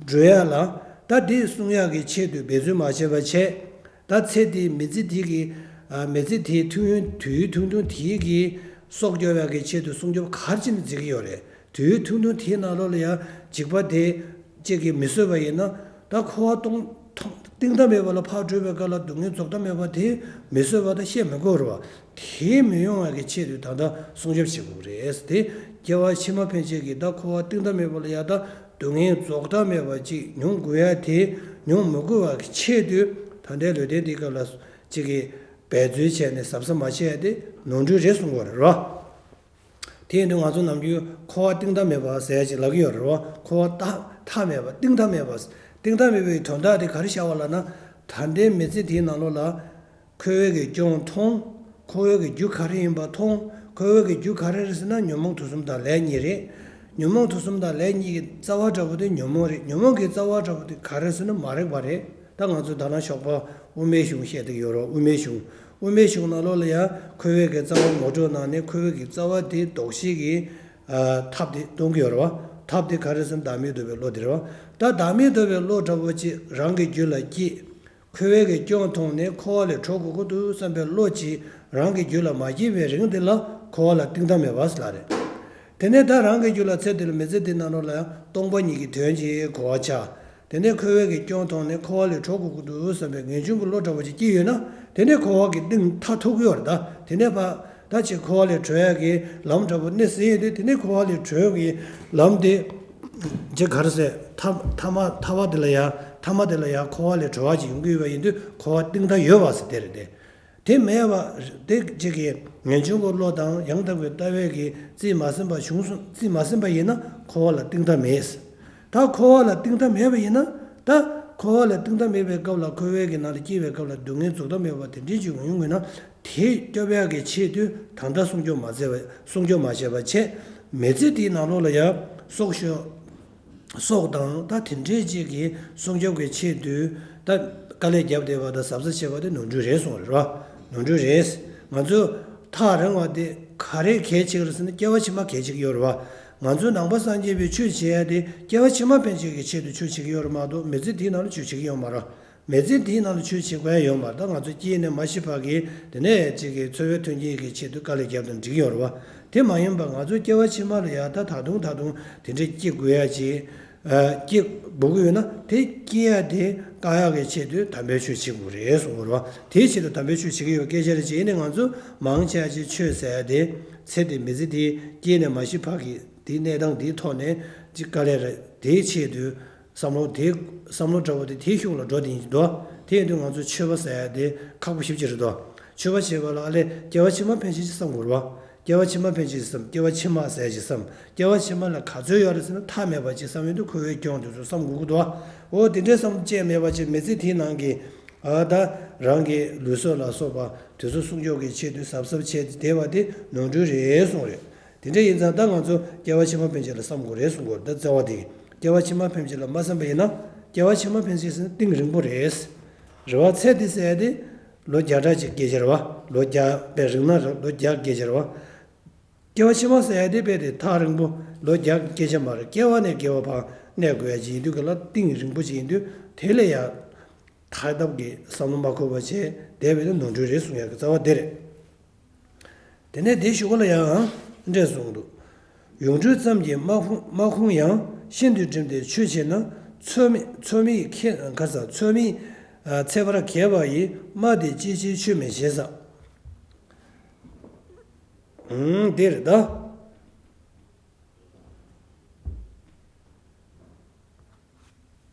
འགྲོ་ཡ་ལ་ད་འདི་སྲུང་ཡག་གི་ཆེད་དུ་འབད་བརྩོན་མ་བྱས་པ་བྱས། ད་ཚེ་འདིའི་མི་ཚེ་འདི་གི་ཨ་མི་ཚེ་དེའི་ཐུང་ཐུང་དུས་ཐུང་ཐུང་དེའི་གི་སྲོག་སྐྱོབ་ཡག་གི་ཆེད་དུ་སྲུང་སྐྱོབ་ག་རེ་བྱས་ནས་མཛད་ཀྱི་ཡོད་རེད། དུས་ཐུང་ཐུང་དེའི་ནང་ལོགས་ལ་ཡང་འཇིགས་པ་དེ་གཅིག་གིས་མི་བཟོད་པ་ཡིན་ན་ད་འཁོར་བ་སྟོང་ཐུང་གཏིང་མཐའ་མེད་པ་ལ་ཕར་བགྲོད་པའི་སྐབས་ལ་སྡུག་བསྔལ་རྫོགས་མཐའ་མེད་པ་དེ་མི་བཟོད་པ་དང་བཤད་མི་དགོས་རེད་བ། དེ་མི་ཡོང་བ་གི་ཆེད་དུ་ད་ལྟ་སྲུང་སྐྱོབ་བྱེད་དགོས་རེད། དེ་སྐྱེ་བ་ཕྱི་མ་ཕན་ཆད་ཀྱི་ད་འཁོར་བ་གཏིང་མཐའ་མེད་པ་ལ་ཡང་ད་སྡུག་བསྔལ་རྫོགས་མཐའ་མེད་པ་ཅིག་མྱོང་དགོས་ཡ་དེ་མྱོང་མི་དགོས་པ་གི་ཆེད་དུ་ད་ལྟའི་ལུས་རྟེན་འདིའི་སྐབས་ལ་ཅིག་གི་འབད་རྩོལ་བྱས་ནས་གཟབ་གཟབ་མ་བྱས་ཡ་དེ་ནོར་འཁྲུལ་རེད་གསུང་དགོས་རེད་རོ། དེ་ཡིན་དུས་ང་ཚོ་ནམ་རྒྱུན་འཁོར་བ་གཏིང་མཐའ་མེད་པ་ཟེར་ཡ་ཅིག་ལབ་ཀྱི་ཡོད་རེད་རོ། འཁོར་བ་མཐའ་མཐའ་མེད་པ་གཏིང་མཐའ་མེད་པ། གཏིང་མཐའ་མེད་པའི་དོན་དག་དེ་ག་རེ་བྱ་བ་ལབ་ན། ད་ལྟའི་མི་ཚེ་དེའི་ནང་ལོགས་ལ། འཁོར་བའི་གི་སྐྱོན་མཐོང་། འཁོར་བའི་གི་རྒྱུ་ག་རེ་ཡིན་པ་མཐོང་། འཁོར་བའི་གི་རྒྱུ་ག་རེ་རེད་ཟེར་ན་ཉོན་མོངས་དུག་གསུམ་དང་ལས་གཉིས་རེད། ཉོན་མོངས་དུག་གསུམ་དང་ལས་གཉིས་ཀྱི་རྩ་བ་འདྲ་པོ་དེ་ཉོན་མོངས་རེད། ཉོན་མོངས་ཀྱི་རྩ་བ་འདྲ་པོ་དེ་ག་རེ་ཟེར་ན་མ་རིག་པ་རེད། ད་ང་ཚོ་ད་ནང་ཞོགས་པ་དབུ་མའི་གཞུང་བཤད་བསྡད་ཡོད་རེད། དབུ་མའི་གཞུང་། དབུ་མའི་གཞུང་ནང་ལོགས་ལ་ཡང་འཁོར་བའི་གི་རྩ་བ་ངོ་སྤྲོད་ནང་ནས་འཁོར་བའི་གི་རྩ་བ་དེ་ལྡོག་ཤེས་ཀྱི་ཨ་ཐབས་དེ་སྟོན་གྱི་ཡོད་རེད་བ། ཐབས་དེ་ག་རེ་ཟེར་ན་བདག་མེད་རྟོགས་པའི་བློ་དེ་རེད་བ། ད་བདག་མེད་རྟོགས་པའི་བློ་འདྲ་པོ་ཅིག་རང་གི་རྒྱུད་ལ་སྐྱེས། འཁོར་བའི་གི་སྐྱོན་མཐོང་ནས་འཁོར་བ་ལས་གྲོལ་དགོས་ཀྱི་འདུག་བསམ་པའི་བློ་ཅིག་རང་གི་རྒྱུད་ལ་མ་སྐྱེས་པའི་རིང་དེ་ལ་འཁོར་བ་ལ་གཏིང་མཐའ་མེད་པ་ཟེར་ལབ་རེད། དེ་ནས་ད་རང་གི་རྒྱུད་ལ་ཚེ་འདི་ལ་མི་ཚེ་འདི་ནང་ལོགས་ལ་ཡང་སྟོང་པ་ཉིད་ཀྱི་དོན་ཅིག་གོ་བ་ཆགས། དེ་ནས་འཁོར་བའི་གི་སྐྱོན་མཐོང་ནས་འཁོར་བ་ལས་གྲོལ་དགོས་ཀྱི་འདུག་བསམ་པའི་ངེས་འབྱུང་གི་བློ་འདྲ་བོ་ཅིག་སྐྱེས་ཡོད་ན་དེ་ནས་འཁོར་བ་གི་གཏིང་མཐའ་ཐུག་གི་ཡོད་རེད་ད། དེ་ནས་ཕ་ད་ཅིག་འཁོར་བ་ལས་གྲོལ་ཡག་གི་ལམ་འདྲ་པོ་སྣེ་ཟིན་ཡོད་དུས་དེ་ནས་འཁོར་བ་ལས་གྲོལ་གི་ལམ་དེ་ཅིག་ག་རེ་ཟེར། ཐ་ཐ་མ་ཐ་བ་དེ་ལ་ཡང་ཐ་མ་དེ་ལ་ཡང་འཁོར་བ་ལས་གྲོལ་བ་ཅིག་ཡོང་གི་ཡོད་པ་ཡིན་དུས་འཁོར་བ་གཏིང་མཐའ་ཡོད་པ་ཟེར་དེ་རེད་དེ། དེ་མེད་པ་དེ་གཅིག་གི་ངེས་འབྱུང་གི་བློ་དང་ཡང་དག་པའི་ལྟ་བས་ཀྱིས་རྩིས་མ་ཟིན་པ་བྱུང་སོང་། རྩིས་མ་ཟིན་པ་ཡིན་ན་འཁོར་བ་ལ་གཏིང་མཐའ་མེད། ད་འཁོར་བ་ལ་གཏིང་མཐའ་མེད་པ་ཡིན་ན་ད་འཁོར་བ་ལ་གཏིང་མཐའ་མེད་པའི་སྐབས་ལ་འཁོར་བའི་གི་ནང་ལ་སྐྱེས་པའི་སྐབས་ལ་སྡུག་བསྔལ་རྫོགས་མཐའ་མེད་པ་དེ་འདྲའི་ཅིག་ཡོང་ཡོང་གི་ན་དེ་སྐྱོབ་ཡག་གི་ཆེད་དུ་ད་ལྟ་སྲུང་སྐྱོབ་མ་མཛད་པ་སྲུང་སྐྱོབ་མ་བྱས་པ་བྱས་མི་ཚེ་དེའི་ནང་ལོགས་ལ་ཡང་སྲོག་ཤོར། སྲོག་དང་ད་དེ་འདྲའི་ཅིག་གི་སྲུང་སྐྱོབ་ཀྱི་ཆེད་དུ་ད་དཀའ་ལས་བརྒྱབ་བསྡད་པ་དང་གཟབ་གཟབ་བྱས་པ་དེ་ནོར་འཁྲུལ་རེད་གསུངས་རེད་བ། ནོར་འཁྲུལ་རེད། ང་ཚོ་ཐག་རིང་བ་དེ་ག་རེ་གལ་ཆེ་གི་རེད་ཟེར་ན་སྐྱེ་བ་ཕྱི་མ་གལ་ཆེ་གི་ཡོད་རེད་བ། ང་ཚོ་ནང་པ་སངས་རྒྱས་པའི་ཆོས་བྱེད་ཡ་དེ་སྐྱེ་བ་ཕྱི་མ་ཕན་ཆད་ཀྱི་ཆེད་དུ་ཆོས་བྱེད་ཀྱི་ཡོད་རེད་མ་གཏོགས་མི་ཚེ་འདིའི་ནང་ལ་ཆོས་བྱེད་ཀྱི་ཡོད་མ་རེད། མི་ཚེ་འདིའི་ནང་ལ་ཆོས་བྱེད་དགོས་ཡ་ཡོད་མ་རེད། ད་ང་ཚོ་སྐྱེས་ནས་མ་ཤི་བར་གྱི་དེ་ནས་ཅིག་གི་འཚོ་བའི་མཐུན་རྐྱེན་གྱི་ཆེད་དུ་དཀའ་ལས་བརྒྱབ་དང་འགྲིག་གི་ཡོད་རེད་བ། དེ་མ་ཡིན་པ་ང་ཚོ་སྐྱེ་བ་ཕྱི་མ་ལ་ཡ་ད་ད་དུང་ད་དུང་དེ་འདྲའི་སྐྱེ་དགོས་ཡ་ཅིག་ཨ། སྐྱེ་དགོས་ཀྱི་ཡོད་ན་དེ་སྐྱེ་ཡ་དེ་བཀག་ཡག་གི་ཆེད་དུ་དམ་པའི་ཆོས་བྱེད་དགོས་རེད་གསུངས་པ་རེད་བ། དེའི་ཆེད་དུ་དམ་པའི་ཆོས་བྱེད་ཀྱི་ཡོད་སྐད་ཆ་རེད། བྱས་ནས་ང་ཚོ་མང་ཆེ་བ་ཅིག་ཆོས་ཟེར་ཡ་དེ་ཚེ་འདི་མི་ཚེ་འདི་སྐྱེས་ནས་མ་ཤི་བར་གྱི་དེའི་གནས་སྟངས་དེའི་ཐོག་ནས་ཅིག་དཀའ་ལས་རེད། དེའི་ཆེད་དུ་བསམ་བློ་དེ་བསམ་བློ་འདྲ་བོ་དེ་དེའི་ཤུགས་ལ་འགྲོ་བསྡད་ཀྱི་འདུག་དེ་ཡིན་དུས་ང་ཚོ་ཆོས་པ་ཟེར་ཡ་དེ་ཁག་པོ་ཞེ་པོ་ཅིག་རེད་དོ། ཆོས་པ་བྱེད་པ་ལ་ཨ་ལས་སྐྱེ་བ་ཕྱི་མ་ཕན་ཆད་ཅིག་བསམ་དགོས་རེད་བ། སྐྱེ་བ་ཕྱི་མ་ཕན་ཆད་ཅིག་བསམ། སྐྱེ་བ་ཕྱི་མ་ཟེར་ཡ་ཅིག་བསམ། སྐྱེ་བ་ཕྱི་མ་ལ་ག་ཚོད་ཡོད་རེད་ཟེར་ན་མཐའ་མེད་པ་ཅིག་བསམ་ཡོང་དུས་ཁོ་བོའི་སྐྱོན་དེ་ཚོ་བསམ་དགོས་ཀྱི་འདུག་བ། འོ་དེ་འདྲའི་བསམ་བློ་ཅིག་མེད་པ་ཅིག་མི་ཚེ་དེའི་ནང་གི་ཨ་ད་རང་གི་ལུས་སྲོག་ལ་སོགས་པ་དེ་ཚོ་སྲུང་སྐྱོབ་ཀྱི་ཆེད་དུ་གཟབ་གཟབ་བྱས་ཏེ་བསྡད་པ་དེ་ནོར་འཁྲུལ་རེད་གསུངས་རེད། དེ་འདྲ་ཡིན་ཙང་ད་ང་ཚོ་སྐྱེ་བ་ཕྱི་མ་ཕན་ཆད་ལ་བསམ་དགོས་རེད་གསུང་གི་ཡོད་རེད། ད་རྩ་བ་དེ་སྐྱེ་བ་ཕྱི་མ་ཕན་ཆད་ལ་མ་བསམ་པ་ཡིན་ན་སྐྱེ་བ་ཕྱི་མ་ཕན་ཆད་ཟེར་ན་གཏིང་རིང་པོ་རེད། རེད་བ། ཚེ་འདི་ཟེར་ཡ་དེ་ལོ་བརྒྱ་ཕྲག་གཅིག་སྐད་ཆ་རེད་བ། ལོ་བརྒྱ་དཔེ་རིང་ན་རེད། ལོ་བརྒྱ་སྐད་ཆ་རེད་བ། སྐྱེ་བ་ཕྱི་མ་ཟེར་ཡ་དེ་དཔེ་དེ་ཐག་རིང་པོ་ལོ་བརྒྱ་སྐད་ཆ་མ་རེད། སྐྱེ་བ་ནས་སྐྱེ་བ་བར་གནས་དགོས་ཡ་ཅིག་ཡིན་དུས་ག་ལ་གཏིང་རིང་པོ་ཅིག་ཡིན་དུས་དེ་ལ་ཡ་ཐག་བཏབ་ཀྱི་བསམ་བློ་མ་འཁོར་བ་བྱས་བསྡད་པ་ཡིན་ན་ནོར་འཁྲུལ་རེད་གསུང་ཡ་གི་རྩ་བ་དེ་རེད། དེ་ནས་དེའི་གཞུག་གུ་ལ་ཡང་འདྲས་གསུངས་འདུག་ཡོངས་གྲོལ་ཙམ་གྱིས་མ་ཁོང་མ་ཁོང་ཡང་ཤིན་ཏུ་བསྒྲིམས་ཏེ་ཆོས་བྱེད་ན་ཚོགས་མི་ཚོགས་མི་ཁེ་ག་ས་ཚོགས་མི་ཨ་ཚེ་བར་གས་པ་ཡིས་སྨྲ་སྟེ་ཅིའི་ཕྱིར་ཆོས་མི་བྱེད་ཟེར། ཨུམ་དེ་རེད་ད།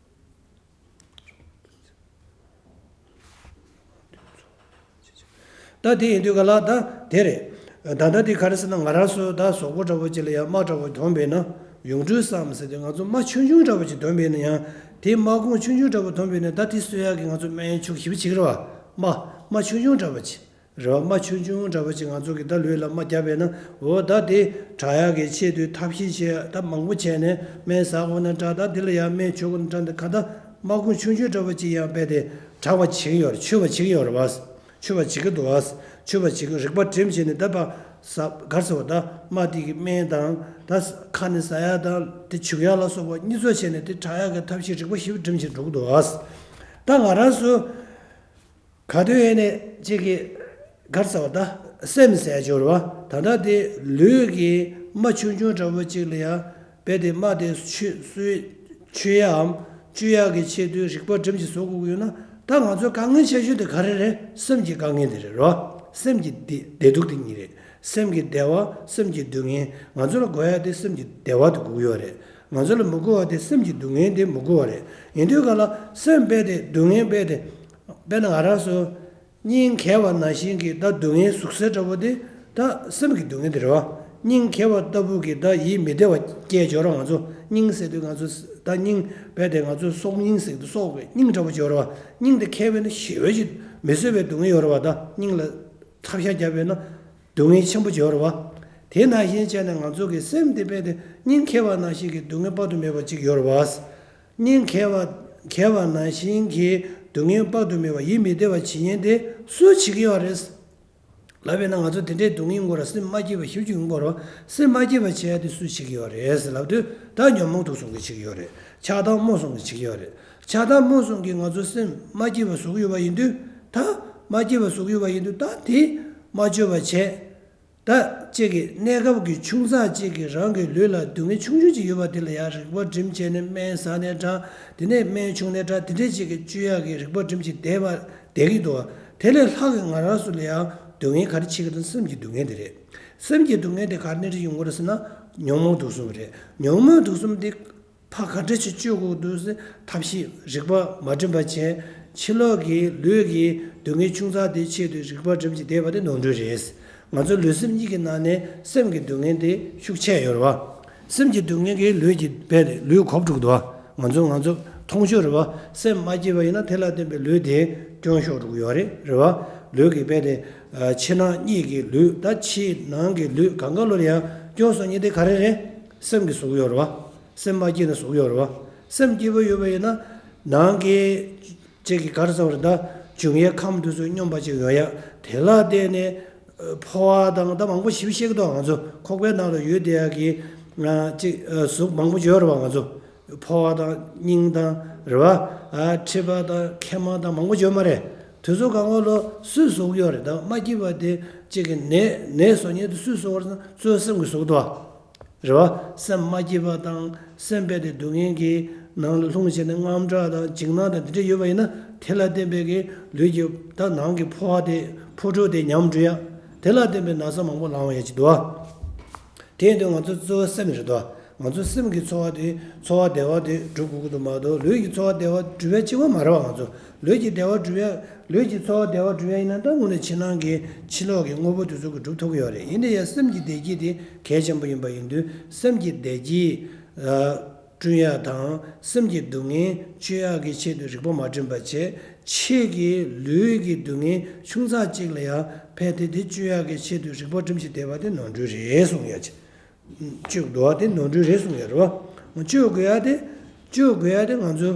ད་དེ་ཡིན་དུས་ག་ལ་ད་དེ་རེད། ད་ལྟ་དེ་ག་རེ་ཟེར་ན་ང་རང་ཚོ་ད་གཟུགས་པོ་འདྲ་བོ་ཅིག་ལ་ཡང་རྨ་འདྲ་བོ་གྱོན་པས་ན་ཡོངས་གྲོལ་བསམ་ཟེར་དུས་ང་ཚོ་རྨ་ཆུང་ཆུང་འདྲ་བོ་ཅིག་གྱོན་པས་ན་ཡང་དེ་རྨ་ཁུང་ཆུང་ཆུང་འདྲ་བོ་གྱོན་པས་ན་ད་དེ་གསོ་ཡག་གི་ང་ཚོ་སྨན་ཆུ་ཞིབ་ཅིག་རེད་བ། རྨ་རྨ་ཆུང་ཆུང་འདྲ་བོ་ཅིག་རེད་བ། རྨ་ཆུང་ཆུང་འདྲ་བོ་ཅིག་ང་ཚོ་གི་ད་ལུས་ལ་རྨ་བརྒྱབ་པས་ན་འོ་ད་དེ་དྲག་ཡག་གི་ཆེད་དུ་ཐབས་ཤེས་བྱས་ད་མང་པོ་བྱས་ནས་སྨན་ཟ་དགོས་ན་འདྲ་ད་དེ་ལ་ཡང་སྨན་བྱུག་དགོས་ན་འདྲ་འདི་ག་ད་རྨ་ཁུང་ཆུང་ཆུང་འདྲ་བོ་ཅིག་ཡང་རྦད་དེ་དྲག་པ་བྱེད་ཀྱི་ཡོད་རེད། མཆོད་པ་བྱེད་ཀྱི་ཡོད་རེད་བ། མཆོད་པ་བྱེད་ཀྱི་འདུག་བ། མཆོད་པ་བྱེད་ཀྱི་རིག་པ་སྒྲིམ་བྱས་ནས་ད་པ་ཟ་གར་ཟ་བ་ད་རྨ་དེ་གི་སྨན་དང་ད་ཁ་ནས་ཟ་ཡག་དང་དེ་བྱུག་ཡག་ལ་སོགས་པ་གཉིས་ཚོ་བྱས་ནས་དེ་དྲག་ཡག་གི་ཐབས་ཤེས་རིག་པ་ཞིབ་སྒྲིམ་བྱས་འགྲོ་གི་འདུག་བ། ད་ང་རང་ཚོ་ག་དུས་ཡིན་ནས་གཅིག་གི་གར་ཟ་བ་ད་སེམས་ཟེར་ཡ་ཅིག་ཡོད་རེད་བ། ད་ལྟ་དེ་ལུས་ཀྱི་རྨ་ཆུང་ཆུང་འདྲ་བོ་གཅིག་ལ་ཡ་རྦད་དེ་རྨ་དེ་ཆུ་གསོས་ཆུ་ཡའམ་བཅུ་ཡག་གི་ཆེད་དུ་རིག་པ་སྒྲིམ་གྱིས་བཟོ་དགོས་ཀྱི་ཡོད་ན་ད་ང་ཚོའི་དཀའ་ངལ་ཆེ་ཤོས་དེ་ག་རེ་རེད། སེམས་ཀྱི་དཀའ་ངལ་དེ་རེད་རོ། སེམས་ཀྱི་བདེ་བདེ་སྡུག་དེ་གཉིས་རེད། སེམས་ཀྱི་བདེ་བ་སེམས་ཀྱི་སྡུག་བསྔལ། ང་ཚོ་ལ་དགོས་ཡ་དེ་སེམས་ཀྱི་བདེ་བ་དེ་དགོས་ཀྱི་ཡོད་རེད། ང་ཚོ་ལ་མི་དགོས་པ་དེ་སེམས་ཀྱི་སྡུག་བསྔལ་དེ་མི་དགོས་པ་རེད། ཡིན་དུས་ག་ལ་སེམས་རྦད་དེ་སྡུག་བསྔལ་རྦད་དེ་དཔེར་ན་ང་རང་ཚོ་སྙིང་གས་པ་ནང་བཞིན་གྱི་ད་སྡུག་བསྔལ་ཟུག་གཟེར་འདྲ་བོ་དེ་ད་སེམས་ཀྱི་སྡུག་བསྔལ་དེ་རེད་བ། སྙིང་གས་པ་ལྟ་བུ་གི་ད་ཡིད་མི་བདེ་བ་སྐྱེ་འཇོག་ར། ང་ཚོ་སྙིང་ཟེར་དུས་ང་ཚོ་ད་སྙིང་རྦད་དེ་ང་ཚོ་སྲོག་སྙིང་ཟེར་དུས་སྲོག་གི་སྙིང་འདྲ་བོ་འཇོག་ར་བ། སྙིང་དེ་གས་པས་ན་ཞེ་བའི་ཅིག་མི་བཟོད་པའི་སྡུག་བསྔལ་ཡོད་ར་བ། ད་སྙིང་ལ་ཐབ་ཤ་བརྒྱབ་པས་ན་སྡུག་བསྔལ་ཆེན་པོ་འཇོག་ར་བ། དེ་ནང་བཞིན་བྱས་ནས་ང་ཚོ་གི་སེམས་དེ་རྦད་དེ་སྙིང་གས་པ་ནང་བཞིན་གྱི་སྡུག་བསྔལ་དཔག་ཏུ་མེད་པ་ཅིག་ཡོད་ར་བ། སྙིང་གས་པ་གས་པ་ནང་བཞིན་གྱི་སྡུག་བསྔལ་དཔག་ཏུ་མེད་པ་ཡིད་མི་བདེ་བ་བྱེད་མཁན་དེ་སུས་བྱེད་ཀྱི་ཡོད་རེད། ལབ་པས་ན་ང་ཚོ་དེ་འདྲའི་སྡུག་བསྔལ་ངོ་ར་སེམས་མ་སྐྱིད་པ་ཞིབ་ཅིག་ཡོང་གི་རེད་བ། སེམས་མ་སྐྱིད་པ་བྱས་ཏེ་སུས་བྱེད་ཀྱི་ཡོད་རེད་ལབ་དུས་ད་ཉོན་མོངས་དུག་གསུམ་གྱིས་བྱེད་ཀྱི་ཡོད་རེད། ཆགས་སྡང་རྨོངས་གསུམ་གྱིས་བྱེད་ཀྱི་ཡོད་རེད། ཆགས་སྡང་རྨོངས་གསུམ་གྱིས་ང་ཚོ་སེམས་མ་སྐྱིད་པ་བཟོ་གི་ཡོད་པ་ཡིན་དུས་ད་མ་སྐྱིད་པ་བཟོ་གི་ཡོད་པ་ཡིན་དུས་ད་དེ་མ་བཅོས་པ་བྱས། ད་ཅིག་གི་གནས་སྐབས་ཀྱི་ཆུང་ཙག་ཅིག་གི་རང་གི་ལུས་ལ་སྡུག་བསྔལ་ཆུང་ཆུང་ཅིག་ཡོད་པ་དེ་ལ་ཡང་རིག་པ་སྒྲིམ་བྱས་ནས་སྨན་ཟ་ནས་འདྲ། དེ་ནས་སྨན་བྱུགས་ནས་འདྲ། དེ་འདྲས་ཅིག་གི་བཅོས་ཡག་གི་རིག་པ་སྒྲིམ་བྱས་བསྡད་པ་བསྡད་ཀྱི་འདུག་བ། དེ་ལས་ལྷག་གི་ང་རང་ཚོ་ལ་ཡང་སྡུག་བསྔལ་ག་རེ་བྱེད་ཀྱི་འདུག་སེམས་ཀྱི་སྡུག་བསྔལ་དེ་རེད། སེམས་ཀྱི་སྡུག་བསྔལ་དེ་ག་ནས་ཡོང་གི་རེད་ཟེར་ན་ཉོན་མོངས་དུག་གསུམ་རེད། ཉོན་མོངས་དུག་གསུམ་དེ་ཕར་ག་འདྲ་ཞིག་བཅོས་དགོས་འདུག་ཟེར་ཐབས་ཤེས་རིག་པ་མ་སྒྲིམ་པ་བྱས། ཕྱི་ལོགས་ཀྱི་ལུས་ཀྱི་སྡུག་བསྔལ་ཆུང་ཙག་དེའི་ཆེད་དུ་རིག་པ་སྒྲིམ་གྱིས་བསྡད་པ་དེ་ནོར་འཁྲུལ་རེད། ང་ཚོ་ལུས་སེམས་གཉིས་ཀྱི་ནང་ནས་སེམས་ཀྱི་སྡུག་བསྔལ་དེ་ཤུགས་ཆེ་ཡོད་རེད་བ། སེམས་ཀྱི་སྡུག་བསྔལ་གྱིས་ལུས་ཀྱི་རྦད་དེ་ལུས་གོབ་འགྲོ་གི་འདུག་བ། ང་ཚོ་ང་ཚོ་མཐོང་ཆོས་རེད་བ། སེམས་མ་སྐྱིད་པ་ཡིན་ན་དེ་ལ་བརྟེན་པའི་ལུས་དེ་སྐྱོན་ཤོར་འགྲོ་གི་ཡོད་རེད། རེད་བ། ལུས་ཀྱི་རྦད་དེ་ཕྱི་ནང་གཉིས་ཀྱི་ལུས་ད་ཕྱི་ནང་གི་ལུས་གང་ག་ལོ་ལ་ཡང་སྐྱོན་སོང་ཉིན་དེ་ག་རེ་རེད། སེམས་ཀྱིས་བཟོ་གི་ཡོད་རེད་བ། སེམས་མ་སྐྱིད་ན་ཟུག་ཡོད་རེད་བ། སེམས་སྐྱིད་པོ་ཡོད་པ་ཡིན་ན་ནང་གི་ཅིག་གི་ག་རེ་ཟེར་བ་རེད། ད་འབྱུང་བའི་ཁམས་དེ་ཚོ་སྙོམས་པ་ཅིག་ཡོང་ཡ། དེ་ལ་བརྟེན་ནས་ཕོ་བ་དང་ད་མང་པོ་ཞིབ་བཤད་ཀྱི་འདུག་ང་ཚོ་ཁོག་པའི་ནང་ལ་ཡོད་བསྡད་ཡ་གི་ཅིག་གཟུགས་མང་པོ་ཅིག་ཡོད་རེད་བ། ང་ཚོ་ཕོ་བ་དང་སྙིང་དང་ རེད་བ། ཨ་མཁྲིས་པ་དང་མཁལ་མ་དང་མང་པོ་ཡོད་མ་རེད། དེ་ཚོ་གང་ག་ལོ་སུས་བཟོ་གི་ཡོད་རེད། ད་མ་སྐྱིད་པ་དེ་གཅིག་གི་ནད་ནད་བཟོ་མཁན་དེ་སུས་བཟོ་བར་ན་གཙོ་བོ་སེམས་ཀྱིས་བཟོ་གི་འདུག་བ། རེད་བ། སེམས་མ་སྐྱིད་པ་དང་སེམས་རྦད་དེ་སྡུག་བསྔལ་གྱི་ནང་ལ་ལྷུང་བྱས་ནས་དངངས་སྐྲག་དང་འཇིགས་སྣང་དང་དེ་འདྲ་ཡོད་པ་ཡིན་ན་དེ་ལ་བརྟེན་པའི་གི་ལུས་ཀྱི་ད་ནང་གི་ཕོ་བ་དེ་ཕོ་ཁྲོ་དེ་ཉམས་འགྲོ་ཡ། དེ་ལ་བརྟེན་པའི་ན་ཚ་མང་པོ་ལངས་པ་ཡ་ཅིག་འདུག་བ། དེ་ཡིན་དུས་ང་ཚོ་གཙོ་བོ་སེམས་རེད་དོ། ང་ཚོ་སེམས་ཀྱི་འཚོ་བ་དེ་འཚོ་བ་བདེ་བ་དེ་སྒྲུབ་དགོས་ཀྱི་འདུག་མ་གཏོགས་ལུས་ཀྱི་འཚོ་བ་བདེ་བ་སྒྲུབ་ཡ་གཅིག་པོ་མ་རེད་བ། ང་ཚོ་ལུས་ཀྱི་བདེ་བ་སྒྲུབ་ཡ་ལུས་ཀྱི་འཚོ་བ་བདེ་བ་སྒྲུབ་ཡ་ཡིན་ན་ད་དངོས་གནས་ཕྱི་ནང་གི་ཕྱི་ལོགས་ཀྱི་དངོས་པོ་དེ་ཚོ་གིས་སྒྲུབ་ཐུབ་ཀྱི་ཡོད་རེད། ཡིན་དེ་ཡང་སེམས་ཀྱི་བདེ་སྐྱིད་དེ་གལ་ཆེན་པོ་ཡིན་པ་ཡིན་དུས་སེམས་ཀྱི་བདེ་སྐྱིད་བསྐྲུན་ཡ་དང་སེམས་ཀྱི་སྡུག་བསྔལ་གཅོད་ཡ་གི་ཆེད་དུ་རིག་པ་མ་བསྒྲིམས་པ་བྱས། ཕྱི་གི་ལུས་ཀྱི་སྡུག་བསྔལ་ཆུང་ཙག་ཅིག་ལ་ཡང་ཕན་བདེ་དེ་གཅོད་ཡ་གི་ཆེད་དུ་རིག་པ་བསྒྲིམས་ཤིང་བསྡད་པ་དེ་ནོར་འཁྲུལ་རེད་གསུངས་ཡ་ཅིག་གཅོད་དགོས་པ་དེ་ནོར་འཁྲུལ་རེད་གསུངས་ཡོད་རེད་བ། གཅོད་དགོས་ཡ་དེ་གཅོད་དགོས་ཡ་དེ་ང་ཚོ་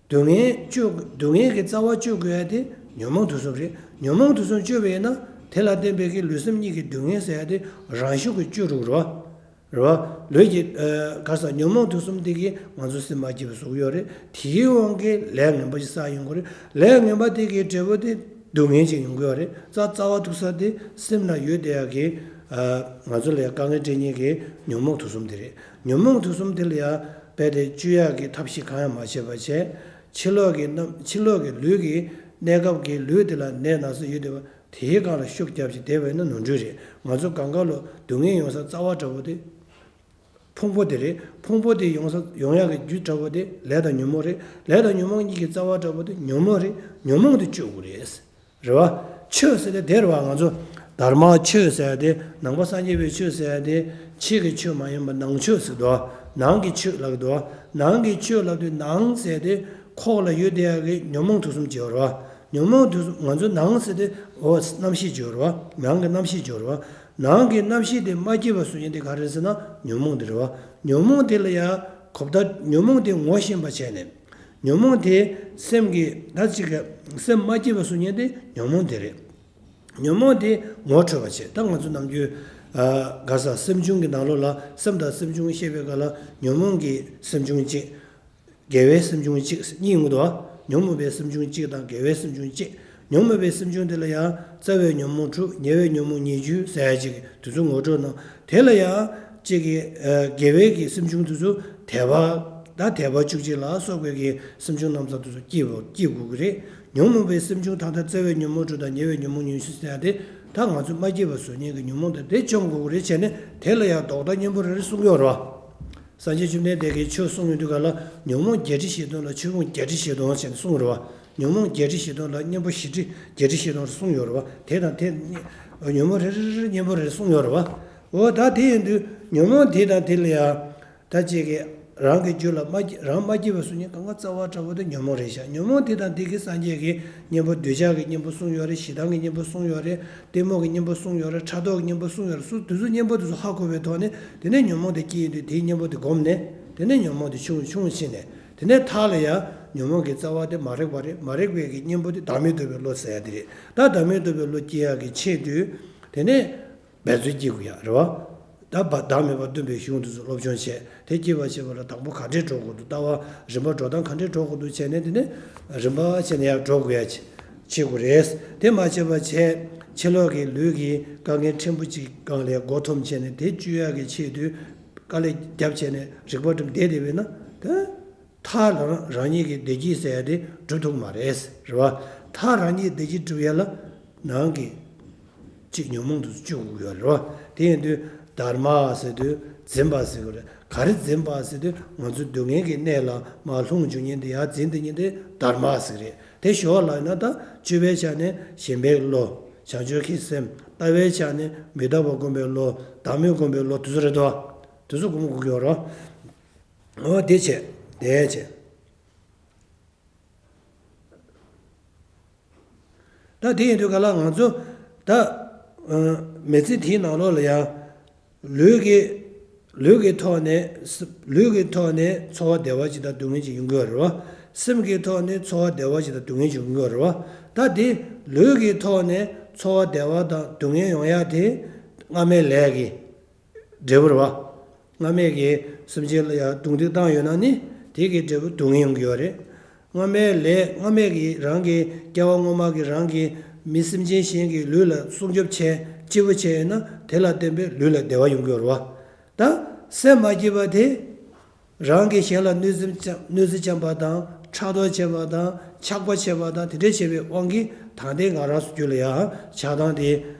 སྡུག་བསྔལ་གཅོད་སྡུག་བསྔལ་གྱི་རྩ་བ་གཅོད་དགོས་ཡ་དེ་ཉོན་མོངས་དུག་གསུམ་རེད། ཉོན་མོངས་དུག་གསུམ་གཅོད་པ་ཡིན་ན་དེ་ལ་བརྟེན་པའི་གི་ལུས་སེམས་གཉིས་ཀྱི་སྡུག་བསྔལ་ཟེར་ཡ་དེ་རང་ཤུགས་ཀྱིས་གཅོད་འགྲོ་གི་རེད་བ། རེད་བ། ལུས་ཀྱི་ག་ས་ཉོན་མོངས་དུག་གསུམ་དེ་གིས་ང་ཚོ་སེམས་མ་སྐྱིད་པ་བཟོ་གི་ཡོད་རེད། དེའི་དབང་གིས་ལས་ངན་པ་ཞིག་བསགས་ཡོང་གི་རེད། ལས་ངན་པ་དེ་གི་འབྲས་བུ་དེ་སྡུག་བསྔལ་ཅིག་ཡོང་གི་ཡོད་རེད། རྩ་རྩ་བ་ཐུག་ས་དེ་སེམས་ལ་ཡོད་བསྡད་ཡག་གི་ང་ཚོ་ལ་ཡང་དཀའ་ངལ་སྤྲད་མཁན་གྱི་ཉོན་མོངས་དུག་གསུམ་དེ་རེད། ཉོན་མོངས་དུག་གསུམ་དེ་ལ་ཡང་རྦད་དེ་གཅོད་ཡག་གི་ཐབས་ཤེས་གང་ཡང་མ་བྱས་པ་བྱས། ཕྱི་ལོགས་ཀྱི་རྣམ་ཕྱི་ལོགས་ཀྱི་ལུས་ཀྱི་གནས་སྐབས་ཀྱི་ལུས་དེ་ལ་ནད་ན་ཚ་ཡོད་བསྡད་པ་དེའི་སྒང་ལ་ཤུགས་རྒྱབ་ཅིག་བསྡད་པ་ཡིན་ན་ནོར་འཁྲུལ་རེད། ང་ཚོ་གང་ག་ལོ་སྡུག་བསྔལ་ཡོང་ས་རྩ་བ་འདྲ་བོ་དེ། ཕུང་པོ་དེ་རེད། ཕུང་པོ་དེ་ཡོང་ས་ཡོང་ཡག་གི་རྒྱུ་འདྲ་བོ་དེ་ལས་དང་ཉོན་མོངས་རེད། ལས་དང་ཉོན་མོངས་གཉིས་ཀྱི་རྩ་བ་འདྲ་བོ་དེ་ཉོན་མོངས་རེད། ཉོན་མོངས་དེ་གཅོད་དགོས་རེད། རེད་བ། ཆོས་ཟེར་དེ་དེ་རེད་བ། ང་ཚོ་དྷརྨ་ཆོས་ཟེར་དེ་ནང་པ་སངས་རྒྱས་པའི་ཆོས་ཟེར་དེ་ཕྱི་གི་ཆོས་མ་ཡིན་པ་ནང་ཆོས་ཟེར་དོ། ནང་གི་ཆོས་ལབ་དོ། ནང་གི་ཆོས་ལབ་དུས་ནང་ཟེར་དེ་ཁོག་ལ་ཡོད་བསྡད་ཡག་གི་ཉོན་མོངས་དུག་གསུམ་ཅིག་ཡོད་རེད་བ། ཉོན་མོངས་དུག་གསུམ་ང་ཚོ་ནང་ཟེར་དེ་འོ་རྣམ་ཤེས་ཅིག་ཡོད་རེད་བ། ནང་གི་རྣམ་ཤེས་ཅིག་ཡོད་རེད་བ། ནང་གི་རྣམ་ཤེས་དེ་མ་སྐྱིད་པ་བཟོ་མཁན་དེ་ག་རེ་ཟེར་ན་ཉོན་མོངས་དེ་རེད་བ། ཉོན་མོངས་དེ་ལ་ཡང་གོ་བརྡ་ཉོན་མོངས་དེ་ངོ་ཤེས་པ་བྱས་ནས། ཉོན་མོངས་དེ་སེམས་ཀྱི་ད་ཅིག་གི་སེམས་མ་སྐྱིད་པ་བཟོ་མཁན་དེ་ཉོན་མོངས་དེ་རེད། ཉོན་མོངས་དེ་ངོ་འཕྲོད་པ་བྱས། ད་ང་ཚོ་ནམ་རྒྱུན་ག་ས་སེམས་བྱུང་གི་ནང་ལོགས་ལ་སེམས་དང་སེམས་བྱུང་བཤད་པའི་སྐབས་ལ་ཉོན་མོངས་ཀྱི་སེམས་བྱུང་གཅིག་དགེ་བའི་སེམས་བྱུང་གཅིག་གཉིས་ཡོང་གི་འདུག་ཉོན་མོངས་པའི་སེམས་བྱུང་གཅིག་དང་དགེ་བའི་སེམས་བྱུང་གཅིག་ཉོན་མོངས་པའི་སེམས་བྱུང་དེ་ལ་ཡང་རྩ་བའི་ཉོན་མོངས་དྲུག་ཉེ་བའི་ཉོན་མོངས་ཉེར་དྲུག་ཟེར་ཡ་གཅིག་དེ་ཚོ་ངོ་སྤྲོད་གནང་། དེ་ལ་ཡང་གཅིག་གི་དགེ་བའི་གི་སེམས་བྱུང་དེ་ཚོ་དད་པ་ད་དད་པ་བཅུ་གཅིག་ལ་སོགས་པའི་གི་སེམས་བྱུང་རྣམ་གསུམ་དེ་ཚོ་སྐྱེ་དགོས་སྐྱེ་དགོས་ཀྱི་རེད། ཉོན་མོངས་པའི་སེམས་བྱུང་ད་ལྟ་རྩ་བའི་ཉོན་མོངས་དྲུག་དང་ཉེ་བའི་ཉོན་མོངས་ཉེར་དྲུག་ཟེར་ཡ་དེ་ད་ང་ཚོ་མ་སྐྱིད་པ་བཟོ་མཁན་གི་ཉོན་མོངས་དེ་དེ་བཅོམ་དགོས་ཀྱི་རེད་བྱས་ནས་དེ་ལ་ཡང་ལྡོག་ཟླ་གཉེན་པོ་རེ་རེ་གསུང་གི་ཡོད་རེད་བ། སངས་རྒྱས་བཅོམ་ལྡན་འདས་ཀྱིས་ཆོས་གསུང་ཡོང་དུས་ག་ལ་ཉོན་མོངས་བརྒྱད་ཁྲི་བཞི་སྟོང་ལ་ཆོས་ཕུང་བརྒྱད་ཁྲི་བཞི་སྟོང་ཟེར་ནས་གསུངས་རེད་བ། ཉོན་མོངས་བརྒྱད་ཁྲི་བཞི་སྟོང་ལ་གཉེན་པོ་བཞི་ཁྲི་བརྒྱད་ཁྲི་བཞི་སྟོང་གསུངས་ཡོད་རེད་བ། དེ་དང་དེ་ཉོན་མོངས་རེ་རེ་རེ་གཉེན་པོ་རེ་གསུངས་ཡོད་རེད་བ། འོ་ད་དེ་ཡིན་དུས་ཉོན་མོངས་དེ་དང་དེ་ལ་ཡང་ད་ཅིག་གི་རང་གི་རྒྱུད་ལ་མ་སྐྱིད་རང་མ་སྐྱིད་པ་བཟོ་མཁན་གང་ག་རྩ་བ་འདྲ་བོ་དེ་ཉོན་མོངས་རེད་ཤག་ཉོན་མོངས་དེ་དང་དེ་གི་སངས་རྒྱས་ཀྱི་གཉེན་པོ་འདོད་ཆགས་ཀྱི་གཉེན་པོ་གསུངས་ཡོད་རེད། ཞེ་སྡང་གི་གཉེན་པོ་གསུངས་ཡོད་རེད། གཏི་མུག་གི་གཉེན་པོ་གསུངས་ཡོད་རེད། ཕྲག་དོག་གི་གཉེན་པོ་གསུངས་ཡོད་རེད། སུ་དེ་ཚོ་གཉེན་པོ་དེ་ཚོ་ཧ་གོ་བའི་ཐོག་ནས་དེ་ནས་ཉོན་མོངས་དེ་སྐྱེས་ཡོང་དུས་དེའི་གཉེན་པོ་དེ་བསྒོམས་ནས་དེ་ནས་ཉོན་མོངས་དེ་ཆུང་ཆུང་ཕྱིན་ནས་དེ་ནས་མཐའ་ལ་ཡང་ཉོན་མོངས་ཀྱི་རྩ་བ་དེ་མ་རིག་པ་རེད། མ་རིག་པའི་གི་གཉེན་པོ་དེ་བདག་མེད་རྟོགས་པའི་བློ་ཟེར་ཡ་དེ་རེད། ད་བདག་མེད་རྟོགས་པའི་བློ་སྐྱེ་ཡག་གི་ཆེད་དུ་དེ་ནས་འབད་རྩོལ་སྐྱེ་དགོས་ཡ་རེད་བ། ད་བ་བདག་མེད་པ་སྟོན་པའི་གཞུང་དེ་ཚོ་སློབ་སྦྱོང་བྱས། དེ་སྐྱེ་བར་བྱེད་པ་ལ་དང་པོ་ག་འདྲས་འགྲོ་དགོས་འདུག་ལྟ་བ་རིམ་པ་འགྲོ་སྟངས་ག་འདྲས་འགྲོ་དགོས་འདུག་བྱས་ནས་དེ་ནས་རིམ་པ་བྱས་ནས་ཡར་འགྲོ་དགོས་ཡ་བྱེད་དགོས་རེད། དེ་མ་བྱས་པ་བྱས་ཕྱི་ལོགས་ཀྱི་ལུས་ཀྱི་དཀའ་ངལ་ཕྲན་བུ་གཅིག་སྒང་ལ་མགོ་འཐོམས་བྱས་ནས་དེ་བཅོས་ཡག་གི་ཆེད་དུ་དཀའ་ལས་རྒྱབ་བྱས་ནས་རིག་པ་བསྒྲིམས་བསྡད་བསྡད་པས་ན་ད། མཐར་རང་རང་ཉིད་ཀྱི་བདེ་སྐྱིད་ཟེར་ཡ་དེ་སྒྲུབ་ཐུབ་མ་རེད། རེད་བ། མཐར་རང་ཉིད་བདེ་སྐྱིད་སྒྲུབ་ཡ་ལ་ནང་གི་གཅིག་ཉོན་མོངས་དེ་ཚོ་གཅོད་དགོས་ཡོད་རེད་བ། དེ་ཡིན་དུས་དྷརྨ་ཟེར་དུས་འཛིན་པ་ཟེར་གི་རེད། ག་རེ་འཛིན་པ་ཟེར་དུས་ང་ཚོ་སྡུག་བསྔལ་གྱི་གནས་ལ་མར་ལྷུང་བཅུག་མཁན་དེ་ཡར་འཛིན་བསྡད་མཁན་དེ་དྷརྨ་ཟེར་གི་རེད། དེ་ཞོར་ལ་ཡིན་ན་ད་སྤྱོད་པའི་ཆ་ནས་ཞེན་པའི་བློ། བྱང་ཆུབ་ཀྱི་སེམས། ལྟ་བའི་ཆ་ནས་མི་རྟག་པ་སྒོམ་པའི་བློ། བདག་མེད་སྒོམ་པའི་བློ་དེ་ཚོ་རེད་དོ། དེ་ཚོ་སྒོམ་དགོས་ཀྱི་ཡོད་རེད་བ། འོ་དེ་བྱས། དེ་བྱས། ད་དེ་ཡིན་དུས་ག་ལ་ང་ཚོ་ད་ཨ་མི་ཚེ་དེའི་ནང་ལོགས་ལ་ཡང་ལུས་ཀྱི་ལུས་ཀྱི་ཐོག་ནས་ལུས་ཀྱི་ཐོག་ནས་ཚོར་བ་བདེ་བ་ཅིག་དང་སྡུག་བསྔལ་ཅིག་ཡོང་གི་ཡོད་རེད་བ། སེམས་ཀྱི་ཐོག་ནས་ཚོར་བ་བདེ་བ་ཅིག་དང་སྡུག་བསྔལ་ཅིག་ཡོང་གི་ཡོད་རེད་བ། ད་དེ་ལུས་ཀྱི་ཐོག་ནས་ཚོར་བ་བདེ་བ་དང་སྡུག་བསྔལ་ཡོང་ཡ་དེ་སྔ་མའི་ལས་ཀྱི་འབྲས་བུ་རེད་བ། སྔ་མའི་གི་སེམས་ཅན་ལ་ཡང་རྡུང་རྡེག་བཏང་ཡོད་ན་ནི་དེ་གི་འབྲས་བུ་སྡུག་བསྔལ་ཡོང་གི་ཡོད་རེད། སྔ་མའི་ལས། སྔ་མའི་གི་རང་གི་སྐྱེ་བ་སྔོན་མ་གི་རང་གི་མི་སེམས་ཅན་གཞན་གྱི་ལུས་ལ་སྲུང་སྐྱོབ་བྱས་སྐྱིད་པོ་བྱས་ཡོད་ན། དེ་ལ་བརྟེན་པའི་ལུས་ལ་བདེ་བ་ཡོང་གི་ཡོད་རེད་བ། ད་སེམས་མ་སྐྱིད་པ་དེ། རང་གིས་གཞན་ལ་གནོད་འཚེ་བཅངས་གནོད་འཚེ་བཅངས་པ་དང་། ཕྲག་དོག་བྱས་པ་དང་། ཆགས་པ་བྱས་པ་དང་། དེ་འདྲ་བྱས་པའི་དབང་གིས། ད་ལྟའི་ང་རང་ཚོ་རྒྱུད་ལ་ཡང་ཆགས་སྡང་དེ།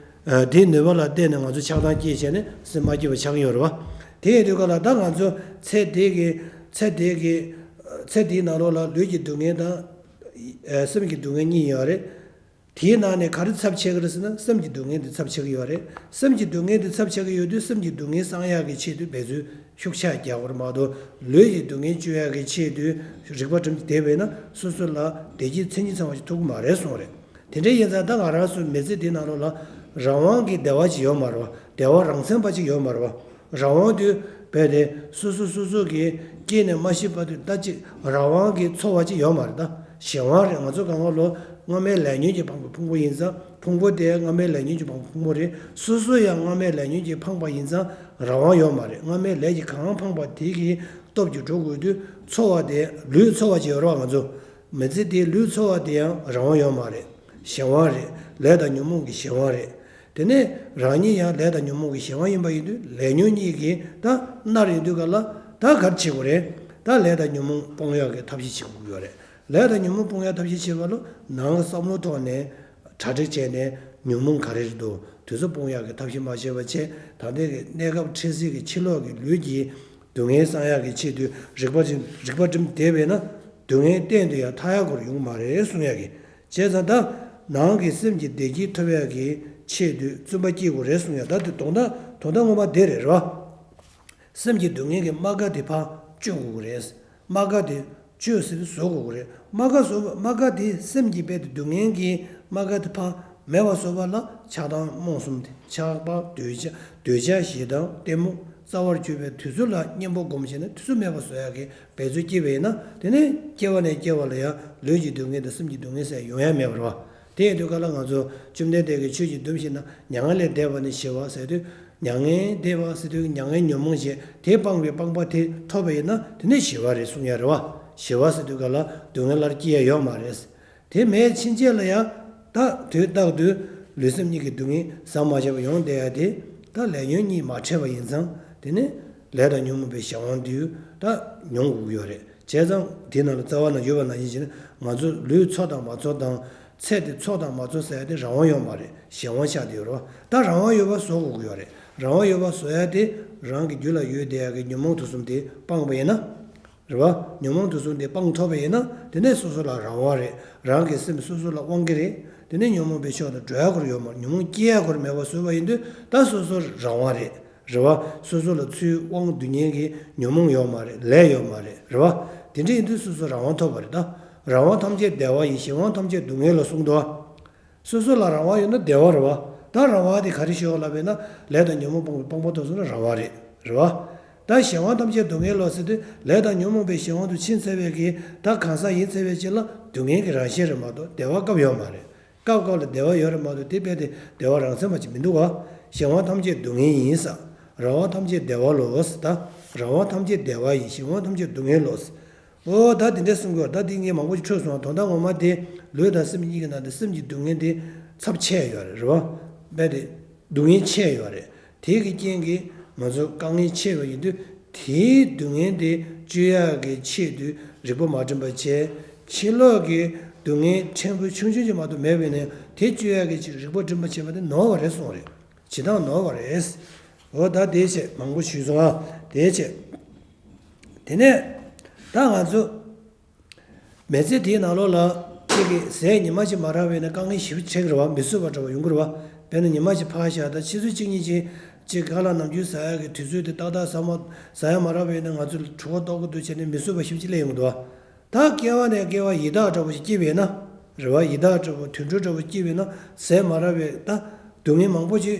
ཨ། དེའི་ནུས་པ་ལ་བརྟེན་ནས་ང་ཚོ་ཆགས་སྡང་སྐྱེས་བྱས་ནས་སེམས་མ་སྐྱིད་པ་ཆགས་ཀྱི་ཡོད་རེད་བ། དེ་ཡིན་དུས་ག་ལ་ད་ང་ཚོ་ཚེ་འདི་གི། ཚེ་འདི་གི། ཚེ་འདིའི་ནང་ལོགས་ལ་ལུས་ཀྱི་སྡུག་བསྔལ་དང་། ཨ། སེམས་ཀྱི་སྡུག་བསྔལ་གཉིས་ཡོད་རེད། དེའི་ནང་ནས་ག་རེ་ཚབས་ཆེ་གི་རེད་ཟེར་ན། སེམས་ཀྱི་སྡུག་བསྔལ་དེ་ཚབས་ཆེ་གི་ཡོད་རེད། སེམས་ཀྱི་སྡུག་བསྔལ་དེ་ཚབས་ཆེ་གི་ཡོད་དུས། སེམས་ཀྱི་སྡུག་བསྔལ་སངས་ཡག་གི་ཆེད་དུ་འབད་རྩོལ་ཤུགས་ཆེ་རྒྱག་དགོས་རེད་མ་གཏོགས། ལུས་ཀྱི་སྡུག་བསྔལ་བཅོས་ཡག་གི་ཆེད་དུ་རིག་པ་སྒྲིམ་གྱི་བསྡད་པ་ཡིན་ན། སོ་སོ་ལ་བདེ་སྐྱིད་མཚན་ཉིད་ཚང་བ་ཞིག་ཐོབ་ཀྱི་མ་རེད་གསུངས་རེད། དེ་འདྲ་ཡིན་ཙང་ད་ང་རང་ཚོ་མི་ཚེ་འདིའི་ནང་ལོགས་ལ་རང་དབང་གི་བདེ་བ་ཅིག་ཡོད་མ་རེད་བ། བདེ་བ་རང་མཚན་པ་ཅིག་ཡོད་མ་རེད་བ། རང་དབང་དུ་བས་ཏེ། སོ་སོ་སོ་སོ་གིས་སྐྱེས་ནས་མ་ཤི་བར་དུ་ད་ཅིག་རང་དབང་གི་ཚོར་བ་ཅིག་ཡོད་མ་རེད། ད་གཞན་དབང་རེད། ང་ཚོ་གང་ག་ལོ་སྔ་མའི་ལས་ཉོན་གྱིས་འཕངས་པའི་ཕུང་པོ་ཡིན་ཙང་། ཕུང་པོ་དེ་སྔ་མའི་ལས་ཉོན་གྱིས་འཕངས་པའི་ཕུང་པོ་རེད། སོ་སོ་ཡང་སྔ་མའི་ལས་ཉོན་གྱིས་འཕངས་པ་ཡིན་ཙང་རང་དབང་ཡོད་མ་རེད། སྔ་མའི་ལས་ཀྱིས་གང་འཕངས་པ་དེ་གི་སྟོབས་ཀྱིས་འགྲོ་དགོས་དུས། ཚོར་བ་དེ། ལུས་ཚོར་བ་ཅིག་ཡོད་རེད་བ། ང་ཚོ་མི་ཚེ་འདིའི་ལུས་ཚོར་བ་དེ་ཡང་རང་དབང་ཡོད་མ་རེད། གཞན་དབང་རེད། ལས་དང་ཉོན་མོངས་ཀྱི་གཞན་དབང་རེད། དེ་ནས་རང་ཉིད་ཡང་ལས་དང་ཉོན་མོངས་ཀྱི་གཞན་དབང་ཡིན་པ་ཡིན་དུས། ལས་ཉོན་གཉིས་ཀྱིས་ད་མནར་ཡོང་དུས་ག་ལ་ད་ག་རེ་བྱེད་དགོས་རེད། ད་ལས་དང་ཉོན་མོངས་སྤོང་ཡག་གི་ཐབས་ཤེས་བྱེད་དགོས་ཀྱི་ཡོད་རེད། ལས་དང་ཉོན་མོངས་སྤོང་ཡག་ཐབས་ཤེས་བྱེད་པ་ལ། ནང་གི་བསམ་བློ་ཐོག་ནས་གྲ་སྒྲིག་བྱས་ནས། ཉོན་མོངས་ག་རེ་རེད་འདུག་དེ་ཚོ་སྤོང་ཡག་གི་ཐབས་ཤེས་མ་བྱས་པ་བྱས། ད་ལྟའི་གི་གནས་སྐབས་འཕྲལ་སེལ་གྱི་ཕྱི་ལོགས་ཀྱི་ལུས་ཀྱི་སྡུག་བསྔལ་སངས་ཡག་གི་ཆེད་དུ་རིག་པ་རིག་པ་སྒྲིམ་བསྡད་པས་ན། སྡུག་བསྔལ་གཏན་དུ་ཡང་ཐར་ཡག་སྐོར་ཡོང་གི་མ་རེད་གསུང་ཡག་གི། བྱས་ཙང་ད་ནང་གི་སེམས་ཀྱི་བདེ་སྐྱིད་ཐོབ་ཡག་གི་ཆེད་དུ་བརྩོན་པ་སྐྱེད་དགོས་རེད་གསུང་ཡག། ད་དེ་དོན་དག་དོན་དག་ངོ་མ་དེ་རེད། རེད་བ། སེམས་ཀྱི་སྡུག་བསྔལ་གྱི་རྨ་ཁ་དེ་ཕར་གཅོད་དགོས་ཀྱི་རེད། རྨ་ཁ་དེ་གཅོད་ཟེར་དུས་བཟོ་དགོས་ཀྱི་རེད། རྨ་ཁ་བཟོ་བ། རྨ་ཁ་དེ་སེམས་ཀྱི་དཔེ་དེ་སྡུག་བསྔལ་གྱི་རྨ་ཁ་དེ་ཕར་མེད་པ་བཟོ་བ་ལ་ཆགས་སྡང་རྨོངས་གསུམ་དེ། ཆགས་པ། འདོད་ཆགས། འདོད་ཆགས་ཞེ་སྡང་གཏི་མུག་རྩ་བར་གྱུར་པའི་དེ་ཚོ་ལ་གཉེན་པོ་སྒོམ་བྱས་ནས། དེ་ཚོ་མེད་པ་བཟོ་ཡག་གི་འབད་རྩོལ་བསྐྱེད་པ་ཡིན་ན། དེ་ནས་སྐྱེ་བ་ནས་སྐྱེ་བ་ལ་ཡང་ལུས་ཀྱི་སྡུག་བསྔལ་དང་སེམས་ཀྱི་སྡུག་བསྔལ་ཟེར་ཡོང་ཡག་མེད་པ་རེད་བ། དེ་ཡིན་དུས་ག་ལ་ང་ཚོ་བཅོམ་ལྡན་འདས་ཀྱིས་ཆོས་ཀྱི་སྡོམ་བཞིན་ན། མྱ་ངན་ལས་འདས་པ་ནི་ཞི་བ་ཟེར་དུས། མྱ་ངན་འདས་པ་ཟེར་དུས། མྱ་ངན་ཉོན་མོངས་བྱས་དེ་སྤངས་པའི་སྤངས་པ་དེ་ཐོབ་པ་ཡིན་ན། དེ་ནི་ཞི་བ་རེད་གསུང་ཡག་རེད་བ། ཞི་བ་ཟེར་དུས་ག་ལ་སྡུག་བསྔལ་སླར་སྐྱེ་ཡག་ཡོད་མ་རེད། དེ་མེད་ཕྱིན་ཆད་ལ་ཡང་ད་དུས་རྟག་ཏུ་ལུས་སེམས་གཉིས་ཀྱི་སྡུག་བསྔལ་ཟ་མ་བྱས་པ་ཡོང་བསྡད་ཡག་དེ། ད་ལས་ཉོན་གཉིས་མ་འཕྲད་པ་ཡིན་ཙང་། དེ་ནི་ལས་དང་ཉོན་མོངས་པའི་གཞན་དབང་དེ་ད་མྱོང་དགོས་ཀྱི་ཡོད་རེད། བྱས་ཙང་དེའི་ནང་ལ་རྩ་བ་ན་ཡོད་པ་ནང་བཞིན་བྱས་ན། ང་ཚོ་ལུས་འཚོ་དང་མ་འཚོ་དང་། ཚེ་འདི་འཚོ་དང་མ་འཚོ་ཟེར་ཡག་དེ་རང་དབང་ཡོད་མ་རེད། གཞན་དབང་ཆགས་བསྡད་ཡོད་རེད་བ། ད་རང་དབང་ཡོད་པ་བཟོ་དགོས་ཀྱི་ཡོད་རེད། རང་དབང་ཡོད་པ་བཟོ་ཡག་དེ་རང་གི་རྒྱུད་ལ་ཡོད་བསྡད་ཡག་གི་ཉོན་མོངས་དུག་གསུམ་དེ་སྤངས་པ་ཡིན་ན། རེད་བ། ཉོན་མོངས་དུག་གསུམ་དེ་སྤངས་ཐུབ་པ་ཡིན་ན། དེ་ནས་སོ་སོ་ལ་རང་དབང་རེད། རང་གི་སེམས་སོ་སོ་ལ་དབང་གི་རེད། དེ་ནས་ཉོན་མོངས་པའི་ཕྱོགས་ལ་འགྲོ་ཡག་སྐོར་ཡོད་མ་རེད། ཉོན་མོངས་སྐྱེ་ཡག་སྐོར་མེད་པ་བཟོས་པ་ཡིན་དུས། ད་སོ་སོ་རང་དབང་རེད། རེད་བ། སོ་སོ་ལ་ཚུར་དབང་སྡུད་མཁན་གྱི་ཉོན་མོངས་ཡོད་མ་རེད། ལས་ཡོད་མ་རེད། རེད་བ། དེ་འདྲ་ཡིན་དུས་སོ་སོ་རང་དབང་ཐོབ་པ་རེད། ད་རང་དབང་ཐམས་ཅད་བདེ་བ་ཡིན། གཞན་དབང་ཐམས་ཅད་སྡུག་བསྔལ་ལོ་གསུངས་འདུག་བ། སོ་སོ་ལ་རང་དབང་ཡོད་ན་བདེ་བ་རེད་བ། ད་རང་དབང་དེ་ག་རེ་ཞིག་ཡོད་ལབ་པས་ན། ལས་དང་ཉོན་མོངས་སྤངས་པའི་སྤངས་པ་ཐོབ་སོང་ན་རང་དབང་རེད། རེད་བ། ད་གཞན་དབང་ཐམས་ཅད་སྡུག་བསྔལ་ལོ་ཟེར་དུས། ལས་དང་ཉོན་མོངས་པའི་གཞན་དབང་དུ་ཕྱིན་ཚར་བའི་གི་ད་གང་ཟག་ཡིན་ཚར་བའི་རྗེས་ལ་སྡུག་བསྔལ་གྱི་རང་བཞིན་རེད་མ་གཏོགས་བདེ་བ་སྐབས་ཡོད་མ་རེད། སྐབས་སྐབས་ལ་བདེ་བ་ཡོད་རེད་མ་གཏོགས། དེ་རྦད་དེ་བདེ་བ་རང་མཚན་པ་ཅིག་མི་འདུག་ག། གཞན་དབང་ཐམས་ཅད་སྡུག་བསྔལ་ཡིན་ས། རང་དབང་ཐམས་ཅད་བདེ་བ་ལོ་ཟེར། ད་རང་དབང་ཐམས་ཅད་བདེ་བ་ཡིན། གཞན་དབང་ཐམས་ཅད་སྡུག་བསྔལ་ལོ་ཟེར། ཨོ། ད་དེ་འདྲས་གསུང་གི་ཡོད། ད་དེ་ངས་མང་པོ་ཞིག་འཕྲོས་སོང་། དོན་དག་ངོ་མ་དེ། ལུས་དང་སེམས་གཉིས་ཀྱི་ནང་དུ་སེམས་ཀྱི་སྡུག་བསྔལ་དེ་ཚབས་ཆེ་ཡོད་རེད། རེད་བ། རྦད་དེ་སྡུག་བསྔལ་ཆེ་ཡོད་རེད། དེ་གི་རྐྱེན་གྱིས་ང་ཚོ་དཀའ་ངལ་ཆེ་བ་ཡིན་དུས། དེའི་སྡུག་བསྔལ་དེ་བཅོས་ཡག་གི་ཆེད་དུ་རིག་པ་མ་བསྒྲིམས་པ་བྱས། ཕྱི་ལོགས་ཀྱི་སྡུག་བསྔལ་ཕྲན་བུ་ཆུང་ཆུང་ཅིག་མ་གཏོགས་མེད་པས་ན། དེ་བཅོས་ཡག་གི་ཆེད་རིག་པ་བསྒྲིམས་པ་བྱས་པ་དེ་ནོར་བ་རེད་གསུངས་རེད། བྱེད་སྟངས་ནོར་བ་རེད། འོ། ད་དེ་བྱས། མང་པོ་ཞུས་སོང་ཨ། དེ་བྱས། དེ་ནས་ད་ང་ཚོ་མི་ཚེ་དེའི་ནང་ལོགས་ལ་གཅིག་གིས་ཟས་ཉི་མ་གཅིག་མ་རག་པ་ཡིན་ན་དཀའ་ངལ་ཞེ་པོ་འཕྲད་ཀྱི་རེད་བ། མི་བཟོད་པ་འདྲ་བོ་ཡོང་གི་རེད་བ། དཔེར་ན་ཉི་མ་གཅིག་ཕར་བཞག་ད་ཆུ་ཚོད་གཅིག་གཉིས་ཅིག་གཅིག་ཁ་ལག་ནམ་རྒྱུན་ཟ་ཡག་གི་དུས་ཚོད་དེ་ཏག་ཏག་ཟ་མ་ཟ་ཡ་མ་རག་པ་ཡིན་ན། ང་ཚོ་གྲོད་ཁོག་ལྟོགས་ཀྱི་འདུག་བྱས་ནས་མི་བཟོད་པ་ཞེ་པོ་ཅིག་སླེབས་ཡོང་གི་འདུག་བ། ད་སྐྱེ་བ་ནས་སྐྱེ་བ་ཡི་དྭགས་འདྲ་བོ་ཞིག་སྐྱེས་པས་ན། རེད་བ། ཡི་དྭགས་འདྲ་བོ། དུད་འགྲོ་འདྲ་བོ་སྐྱེས་པས་ན། ཟས་མ་རག་པའི་ད་སྡུག་བསྔལ་མང་པོ་ཞིག་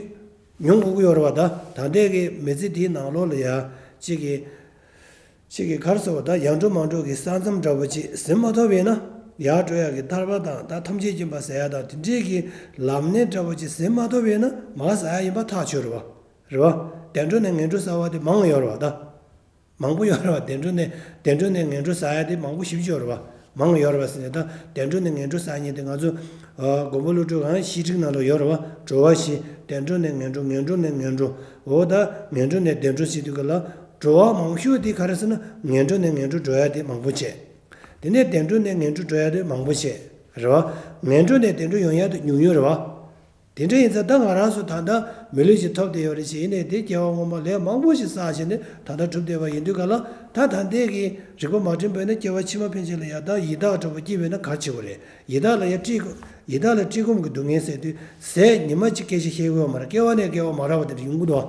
མྱོང་དགོས་ཀྱི་ཡོད་རེད་བ། ད་ད་ལྟའི་གི་མི་ཚེ་འདིའི་ནང་ལོགས་ལ་ཡ་གཅིག་གིས་གཅིག་གིས་ག་རེ་ཟེར་བ། ད་ཡར་འགྲོ་མར་འགྲོ་གི་ས་མཚམས་འདྲ་བོ་ཅིག་ཟིན་མ་ཐུབ་པས་ན། ཡར་འགྲོ་ཡག་གི་ཐར་པ་དང་། ད་ཐམས་ཅད་མཁྱེན་པ་ཟེར་ཡག་དང་། དེ་འདྲའི་གི་ལམ་སྣེ་འདྲ་བོ་ཅིག་ཟིན་མ་ཐུབ་པས་ན། མར་ཟ་ཡག་ཡིན་པ་ཐག་ཆོད་རེད་བ། རེད་བ། བདེ་འགྲོ་ནས་ངན་འགྲོ་ཟ་བ་དེ་མང་ཡོད་རེད་བ། ད་མང་པོ་ཡོད་རེད་བ། བདེ་འགྲོ་ནས་བདེ་འགྲོ་ནས་ངན་འགྲོ་ཟ་ཡག་དེ་མང་པོ་ཞེ་པོ་ཅིག་ཡོད་རེད་བ། མང་ཡོད་རེད་པ་ཟེར་ནས། ད་བདེ་འགྲོ་ནས་ངན་འགྲོ་ཟེར་མཁན་དེ་ང་ཚོ་ཨ་མགོན་པོ་ཀླུ་སྒྲུབ་གང་བཤད་ཁྲིད་ནང་ལ་ཡོད་རེད་པ། འགྲོ་བ་བཞི། བདེ་འགྲོ་ནས་ངན་འགྲོ། ངན་འགྲོ་ནས་བདེ་འགྲོ། འོ་ད་ངན་འགྲོ་ནས་བདེ་འགྲོ་ཟེར་དུས་ག་ལ། འགྲོ་བ་མང་ཤོས་དེ་ག་རེ་ཟེར་ན། ངན་འགྲོ་ནས་ངན་འགྲོ་འགྲོ་ཡ་དེ་མང་པོ་བྱས། དེ་ནས་བདེ་འགྲོ་ནས་ངན་འགྲོ་འགྲོ་ཡ་དེ་མང་པོ་བྱས། རེད་པ། ངན་འགྲོ་ནས་བདེ་འགྲོ་ཡོང་ཡ་དེ་ཉུང་ཉུང་རེད་པ། དེ་འདྲ་ཡིན་ཙང་ད་ང་རང་ཚོ་ད་ལྟ་མི་ལུས་ཤིག་ཐོབ་བསྡད་ཡོད་རེད་ཅེས། ཡིན་ནའི་དེ་སྐྱེ་བ་སྔོན་མ་ལས་མང་པོ་ཞིག་བསགས་བྱས་ནས་ད་ལྟ་གྲུབ་བསྡད་པ་ཡིན་དུས་ག་ལ། ད་ད་ལྟའི་གི་རིག་པ་མ་དྲན་པ་ཡིན་ན་སྐྱེ་བ་ཕྱི་མ་ཕན་ཆད་ལ་ཡ་ད་ཡི་དྭགས་འདྲ་པོ་སྐྱེས་པ་ཡིན་ན་ག་རེ་བྱེད་དགོས་རེད། ཡི་དྭགས་ལ་ཡ་སྤྲད་དགོས། ཡི་དྭགས་ལ་བཀྲེས་སྐོམ་གྱི་སྡུག་བསྔལ་ཟེར་དུས་ཟས་ཉི་མ་གཅིག་སྐད་ཆ་བཤད་དགོས་པ་མ་རེད། སྐྱེ་བ་ནས་སྐྱེ་བ་མ་རག་པ་དེ་འདྲ་ཡོང་གི་འདུག་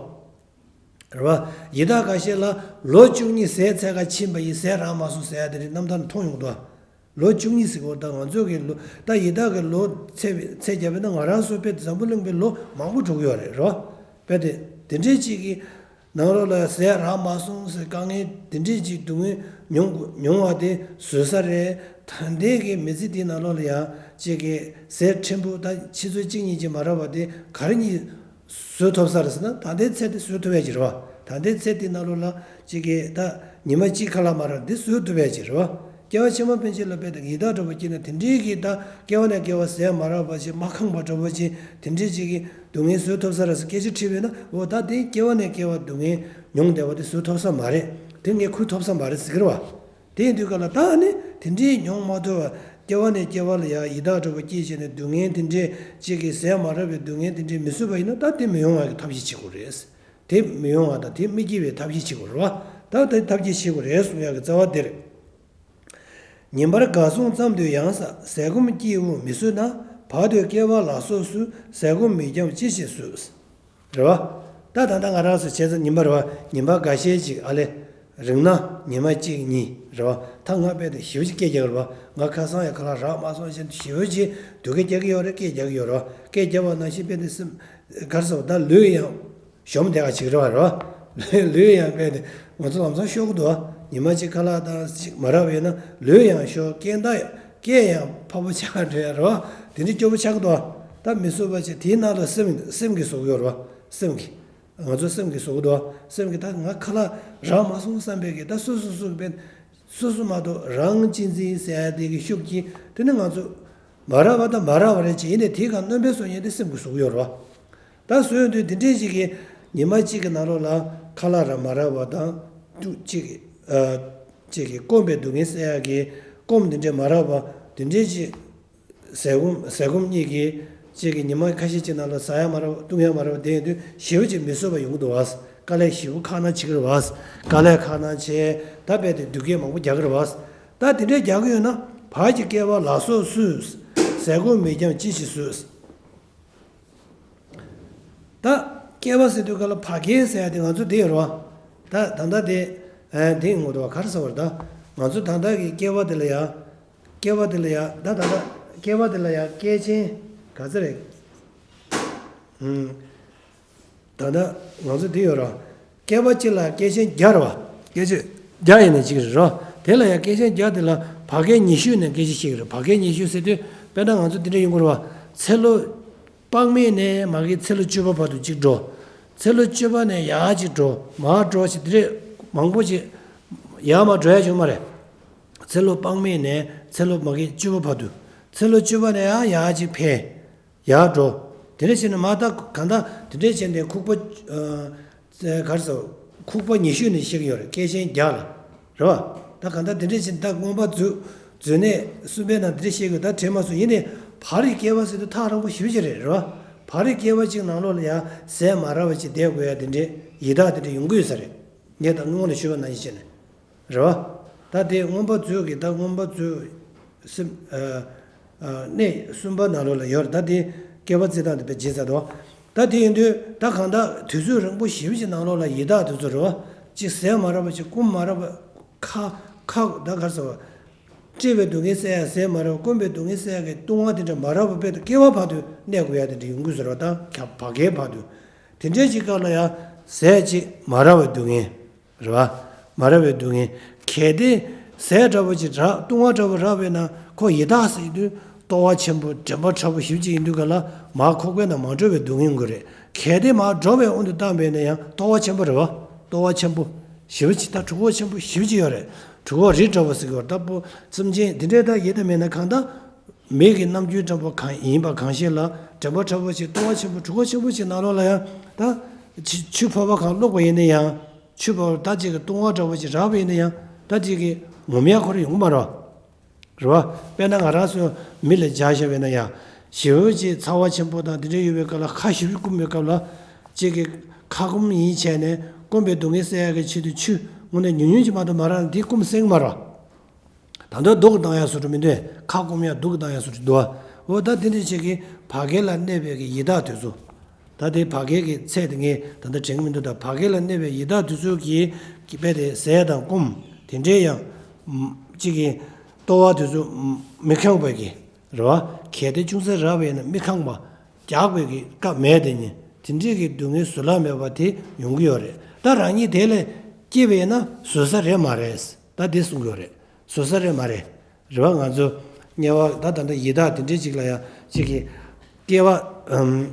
པ། རེད་པ། ཡི་དྭགས་འགའ་ཤས་ལ་ལོ་བཅུ་གཉིས་ཟས་འཚོལ་ག་ཕྱིན་པ་ཡིན། ཟས་རག་མ་སོང་ཟེར་ཡ་དེ་འདྲ་རྣམ་ཐར་ནང་མཐོང་ཡོང་གི་འདུག་པ། ལོ་བཅུ་གཉིས་ཟེར་གོ། ད་ང་ཚོ་གི་ལོ། ད་ཡི་དྭགས་ཀྱི་ལོ་ཚད་པའི་ཚད་བརྒྱབ་པ་ཡིན་ན། ང་རང་ཚོ་དཔེ་འཛམ་བུ་གླིང་པའི་ལོ་མང་པོ་འགྲོ་གི་ཡོད་རེད། རེད་པ། དཔེ་དེ་དེ་འདྲའི་ཅིག་གི་ནང་ལོགས་ལ་ཟས་རག་མ་སོང་ཟེར། དཀའ་ངལ་དེ་འདྲའི་ཅིག་སྡུག་བསྔལ་མྱོང་མྱོང་བ་དེ་བཟོད་ས་རེད། ད་ལྟའི་གི་མི་ཚེ་འདིའི་ནང་ལོགས་ལ་ཡ་ཅིག་གི་ཟས་ཕྲན་བུ་ད་ཆུ་ཚོད་གཅིག་གཉིས་ཅིག་མ་རག་པ་དེ་ག་རེ་གཉིས་བཟོད་ཐུབ་ས་རེད་ཟེར་ན། ད་ལྟའི་ཚེ་དེ་བཟོད་ཐུབ་ཡ་ཅིག་རེད་པ། ད་ལྟའི་ཚེ་དེའི་ནང་ལོགས་ལ་ཅིག་གི་ད་ཉི་མ་གཅིག་ཁ་ལག་མ་རག་འདི་བཟོད་ཐུབ་ཡ་ཅིག་རེད་པ། སྐྱེ་བ་ཕྱི་མ་ཕན་ཆད་ལ་དཔེ་ད་ཡི་དྭགས་འདྲ་པོ་སྐྱེས་ན། དེ་འདྲའི་གི་ད་སྐྱེ་བ་ནས་སྐྱེ་བ་ཟས་མ་རག་པ་ཅིག་མ་ཁེངས་པ་འདྲ་པོ་ཅིག་དེ་འདྲའི་ཅིག་གི་སྡུག་བསྔལ་བཟོད་ཐུབ་ས་རེད་ཟེར་སྐད་ཆ་དྲིས་པ་ཡིན་ན། འོ་ད་དེ་སྐྱེ་བ་ནས་སྐྱེ་བ་སྡུག་བསྔལ་མྱོང་བསྡད་པ་དེ་བཟོད་ཐུབ་ས་མ་རེད། དེ་ངས་ཁུར་ཐུབ་ས་མ་རེད་ཟེར་གི་རེད་པ། དེ་ཡིན་དུས་ག་ལ། ད་ནི་དེ་འདྲའི་མྱོང་མ་ཐུབ་པ། སྐྱེ་བ་ནས་སྐྱེ་བ་ལ་ཡ་ཡི་དྭགས་འདྲ་པོ་སྐྱེས་བྱས་ནས་སྡུག་བསྔལ་དེ་འདྲའི་ཅིག་གི་ཟས་མ་རག་པའི་སྡུག་བསྔལ་དེ་འདྲའི་མི་བཟོད་པ་ཡིན་ན། ད་དེ་མི་ཡོང་བ་གི་ཐབས་ཤེས་བྱེད་དགོས་རེད། དེ་མི་ཡོང་བ་དང་དེ་མི་སྐྱེ་བའི་ཐབས་ཤེས་བྱེད་དགོས་རེད་པ། ད་དེ་ཐབས་ཤེས་བྱེད་དགོས་རེད་གསུང་ཡ་གི་རྩ་བ་དེ་རེད། ཉིན་པར་དགའ་བསྲུང་ཙམ་དུ་ཡང་། ཟས་སྐོམ་སྐྱེ་བོ་མི་བཟོད་ན། བར་དོའི་སྐྱེ་བ་ལ་སོགས་སུ། ཟས་སྐོམ་མི་འཁྱམས་ཅི་ཞིག་བཟོད། རེད་པ། ད་ད་ལྟ་ང་རང་ཚོ་བྱས་ཙང་ཉིན་པར་བ། ཉིན་པ་འགའ་ཤས་ཅིག་ཨ་ལས། རིང་ན་ཉི་མ་གཅིག་གཉིས་རེད་པ། ད་ང་དཔེ་དེ་ཞེ་པོ་ཅིག་སྐད་རྒྱག་གི་རེད་པ། ང་ཁ་སང་ཡང་ཁ་ལག་རག་མ་སོང་ཞེས་ཞེ་པོ་ཅིག་སྡུག་སྐད་རྒྱག་གི་ཡོད་རེད། སྐད་རྒྱག་གི་ཡོད་རེད་པ། སྐད་རྒྱབ་པ་ནང་བཞིན་དཔེ་དེ་སེམས་ག་རེ་ཟེར་བ། ད་ལུས་ཡང་གཞོམ་བསྡད་པ་ཅིག་རེད་པ། རེད་པ། ལུས་ཡང་དཔེ་དེ་ང་ཚོ་ལམ་སང་ཤོར་གི་འདུག་པ། ཉི་མ་གཅིག་ཁ་ལག་དང་ཅིག་མ་རག་པ་ཡིན་ན་ལུས་ཡང་ཤོར། སྐད་ད་སྐད་ཡང་ཕར་བུ་ཆག་འགྲོ་ཡ་རེད་པ། དེ་འདྲ་སྐྱོ་པོ་ཆགས་ཀྱི་འདུག་པ། ད་མི་བཟོད་པ་ཅིག་དེའི་ནང་ལ་སེམས་སེམས་ཀྱིས་བཟོ་གི་ཡོད་རེད་པ། སེམས་ཀྱིས། ང་ཚོ་སེམས་ཀྱིས་བཟོ་གི་འདུག་པ། སེམས་ཀྱིས་ད་ང་ཁ་ལག་རག་མ་སོང་བསམ་པའི་གི། ད་སོ་སོ་སོ་གི་དཔེ། སོ་སོ་མ་གཏོགས་རང་གཅེས་འཛིན་ཟེར་ཡ་དེ་གི་ཤུགས་ཀྱིས། དེ་ནི་ང་ཚོ་མ་རག་པ་དང་མ་རག་པ་རེད་ཅེས། ཡིན་ནའི་དེའི་སྒང་སྣོན་པ་བཟོ་མཁན་དེ་སེམས་ཀྱིས་བཟོ་གི་ཡོད་རེད་པ། ད་བཟོས་དུས་དེ་འདྲའི་ཅིག་གི་ཉི་མ་གཅིག་གི་ནང་ལོགས་ལ་ཁ་ལག་རག་མ་རག་པ་དང་། ཏུ་ཅིག་གི་ཨ་ཅིག་གི་སྐོམ་པའི་སྡུག་བསྔལ་ཟེར་ཡ་གི། སྐོམ་དེ་འདྲ་མ་རག་པ་དེ་འདྲའི་ཅིག་ཟས་སྐོམ་ཟས་སྐོམ་གཉིས་ཀྱིས་ཅིག་གི་ཉི་མ་ཁ་ཤས་ཅིག་ནང་ལ་ཟ་ཡ་མ་རག་པ། བཏུང་ཡ་མ་རག་པ་དེ་ཡིན་དུས་ཞེ་པོ་ཅིག་མི་བཟོད་པ་ཡོང་གི་འདུག་པ། དཀའ་ལས་ཞེ་པོ་ཁག་ནང་བྱེད་ཀྱི་རེད་པ། དཀའ་ལས་ཁག་ནང་བྱས། ད་དཔེ་དེ་སྡུག་སྐད་མང་པོ་རྒྱག་གི་རེད་པ། ད་དེ་འདྲའི་རྒྱག་གི་ཡོད་ན། བར་གྱི་སྐྱེ་བ་ལ་སོགས་སུ། ཟས་སྐོམ་མི་འཁྱམས་ཅི་ཞིག་བཟོད། ད་སྐྱེ་བ་ཟེར་དུས་ག་ལ་བར་སྐྱེ་ཟེར་ཡ་དེ་ང་ཚོ་དེ་ཡོད་རེད་པ། ད་ད་ལྟ་དེ་ཨ་དེ་ངོ་དུ་བ་ག་རེ་ཟེར་བ་རེད། ད་ང་ཚོ་ད་ལྟ་གི་སྐྱེ་བ་དེ་ལ་ཡ། སྐྱེ་བ་དེ་ལ་ཡ། ད་ད་ལྟ་སྐྱེ་བ་དེ་ལ་ཡ་སྐྱེས་ཆེན་ག་ཚོད་རེད། ཨུམ། ད་ལྟ་ང་ཚོ་འདི་ཡོད་ར། སྐྱེ་བ་གཅིག་ལ་སྐྱེས་ཆེན་བརྒྱ་རེད་པ། སྐྱེས་ཆེན་བརྒྱ་ཡིན་ན་གཅིག་རེད་ར། དེ་ལ་ཡང་སྐྱེས་ཆེན་བརྒྱ་དེ་ལ་བར་སྐད་ཉི་ཤུ་ནས་སྐད་ཆ་བཤད་ཀྱི་རེད། བར་སྐད་ཉི་ཤུ་ཟེར་དུས་དཔེར་ན་ང་ཚོ་འདི་འདྲ་ཡོང་གི་རེད་པ། ཚེ་ལོ་དཔག་མེད་ནས་མ་གི་ཚེ་ལོ་བཅུ་པ་བར་དུ་གཅིག་འགྲོ། ཚེ་ལོ་བཅུ་པ་ནས་ཡར་གཅིག་འགྲོ། མར་འགྲོ་ཞེས་འདི་འདྲ་མང་པོ་ཅིག་ཡར་མར་འགྲོ་ཡ་བྱུང་མ་རེད། ཚེ་ལོ་དཔག་མེད་ནས་ཚེ་ལོ་མ་གི་བཅུ་པ་བར་དུ། ཚེ་ལོ་བཅུ་པ་ནས་ཡང་ཡར་གཅིག་འཕེལ། ཡར་འགྲོ། དེ་འདྲ་བྱས་ནས་མར་ད་གང་ལྟར་དེ་འདྲ་བྱས་ནས་ཁུག་པ། ཨ་ག་རེ་ཟེར། ཁུག་པ་ཉི་ཤུ་ནས་བཤད་ཀྱི་ཡོད་རེད། སྐྱེས་ཆེན་བརྒྱ་ལ། རེད་པ། ད་གང་ལྟར་དེ་འདྲ་བྱས་ནས་ད་མངོན་པ་མཛོད་མཛོད་གནས་གསུམ་པའི་ནང་དེ་འདྲ་བཤད་ཀྱི་ཡོད། ད་དྲན་མ་སོང་། ཡིན་ནའི་བར་གྱི་སྐྱེ་བ་ཟེར་དུས་ཐག་རིང་པོ་ཞེ་པོ་ཅིག་རེད། རེད་པ། བར་གྱི་སྐྱེ་བ་གཅིག་ནང་ལོགས་ལ་ཡང་ཟས་མ་རག་པ་ཅིག་བསྡད་དགོས་ཡ་དེ་འདྲའི་ཡི་དྭགས་དེ་འདྲ་ཡོང་གི་ཡོད་ས་རེད། ངས་ད་སྔོན་ལ་ཞུས་པ་ནང་བཞིན་བྱས་ནས། རེད་པ། ད་དེ་མངོན་པ་མཛོད་ཀྱི། ད་མངོན་པ་མཛོད་སེམས་ཨ་ཨ་གནས་གསུམ་པ་ནང་ལོགས་ལ་ཡོད་རེད། ད་དེ་སྐྱེ་བ་བརྩི་སྟངས་དེ་དཔེ་ཇི་ལྟར་འདུག། ད་དེ་ཡིན་དུས་ད་གང་ལྟར་དུས་ཚོད་རིང་པོ་ཞེ་པོ་ཅིག་ནང་ལོགས་ལ་ཡི་དྭགས་དེ་ཚོ་རེད་པ། གཅིག་ཟས་མ་རག་པ་ཅིག་སྐོམ་མ་རག་པ། ཁ་ཁ་ད་ག་རེ་ཟེར་བ། བཀྲེས་པའི་སྡུག་བསྔལ་བསལ་ཡ། ཟས་མ་རག་པ། སྐོམ་པའི་སྡུག་བསྔལ་བསལ་ཡ་གི་ལྟུང་བ་དེ་འདྲ་མ་རག་པ་དཔེ་ད་སྐྱེ་བ་བར་དུ་གནས་དགོས་ཡ་དེ་འདྲ་ཡོང་གི་ཡོད་ས་རེད་པ། ད་བར་སྐྱེ་བར་དུ། དེ་འདྲའི་ཅིག་སྐབས་ལ་ཡང་ཟས་ཅིག་མ་རག་པའི་སྡུག་བསྔལ། རེད་པ། མ་རག་པའི་སྡུག་བསྔལ། གལ་ཏེ་ཟས་འདྲ་པོ་ཅིག་རག། ལྟུང་བ་འདྲ་པོ་རག་པས་ན། ཁོ་ཡི་དྭགས་ཟེར་དུས་ལྟོ་བ་ཆེན་པོ་དྲན་པ་ཕྲ་པོ་ཞེ་པོ་ཅིག་ཡིན་དུས་ག་ལ། མར་ཁོག་པའི་ནང་མ་འགྲོ་བའི་སྡུག་བསྔལ་ཡོང་གི་རེད། གལ་ཏེ་མར་འགྲོ་བའི་དབང་དུ་བཏང་པས་ན་ཡང་ལྟོ་བ་ཆེན་པོ་རེད་པ། ལྟོ་བ་ཆེན་པོ་ཞེ་པོ་ཅིག་ད་གྲོད་ཁོག་ཆེན་པོ་ཞེ་པོ་ཅིག་ཡོད་རེད། གྲུ་ཁོག་རི་འདྲ་བོ་ཟེར་གྱི་ཡོད་རེད། ད་པོ་སེམས་ཅན་དེ་འདྲའི་ད་ཡིད་དུ་མེད་ན་གང་ལྟར་མི་གི་རྣམ་འགྱུར་འདྲ་བོ་གང་ཡིན་པ་གང་ཞིག་ལ་དྲན་པ་འདྲ་བོ་ཞིག་ལྟུང་བ་ཆེན་པོ་གྲུ་ཁོག་ཆེན་པོ་ཞིག་ནང་ལོགས་ལ་ཡང་ད་ཆུ་ཆུ་ཕོར་པ་གང་བླུགས་པ་ཡིན་ན་ཡང་ཆུ་ཕོར་པ་ད་ཅིག་གི་ལྟུང་བ་འདྲ་བོ་ཞིག་རག་པ་ཡིན་ན་ཡང་ད་ཅིག་གི་ངོམས་ཡག་ཁོ་རང་ཡོང་གི་མ་རེད། རེད་བ། དཔེར་ན་ང་རང་ཚོ་མི་ལ་སྦྱར་བཞག་པ་ཡིན་ན་ཡང་ཞེ་པོ་ཅིག་ཚ་བ་ཆེན་པོ་དང་དེ་འདྲ་ཡོད་པའི་སྐབས་ལ་ཁ་ཞེ་པོ་སྐོམ་པའི་སྐབས་ལ་ཅིག་གི་ཁ་སྐོམ་ཡིན་བྱས་ནས་སྐོམ་པའི་སྡུག་བསྔལ་སེལ་ཡག་གི་ཆེད་དུ་ཆུ་དངོས་གནས་ཉུང་ཉུང་ཅིག་མ་གཏོགས་མ་རག་ན་དེ་སྐོམ་སེལ་གི་མ་རེད། ད་དུང་སྡུག་གི་བཏང་ཡག་བཟོ་འདྲ་མི་འདུག་ཁ་སྐོམ་ཡག་སྡུག་གི་བཏང་ཡག་བཟོ་འདྲ་འདུག་འོ་ད་དེ་འདྲ་ཅིག་གི་བར་བརྒལ་ལ་གནས་པའི་གི་ཡི་དྭགས་དེ་ཚོ། ད་དེ་བར་བརྒལ་གྱི་ཚད་དེ་ངས་ད་ལྟ་དྲན་གྱི་མི་འདུག་ད་བར་བརྒལ་ལ་གནས་པའི་ཡི་དྭགས་དེ་ཚོ་གིས་དཔེ་དེ་ཟས་དང་སྐོམ་དེ་འདྲའི་ཡང་ཅིག་གི་ལྟོ་བ་དེ་ཚོ་མི་ཁེངས་པ་གི་རེད་བ། གལ་ཏེ་ཅུང་ཟད་རག་པ་ཡིན་ན་མི་ཁེངས་པ་རྒྱག་པའི་གི་སྐབས་མེད་དེ་ནི་དེ་འདྲའི་གི་སྡུག་བསྔལ་བཟོད་གླགས་མེད་པ་དེ་ཡོང་གི་ཡོད་རེད། ད་རང་ཉིད་དེ་ལས་སྐྱིད་པ་ཡིན་ན་བཟོད་ས་རེད་མ་རེད། ད་དེ་གསུང་གི་ཡོད་རེད། བཟོད་ས་རེད་མ་རེད། རེད་བ། ང་ཚོ་དམྱལ་བ་ད་ད་ལྟ་ཡི་དྭགས་དེ་འདྲའི་ཅིག་ལ་ཡང་ཅིག་གི་སྐྱེ་བ་ཨམ།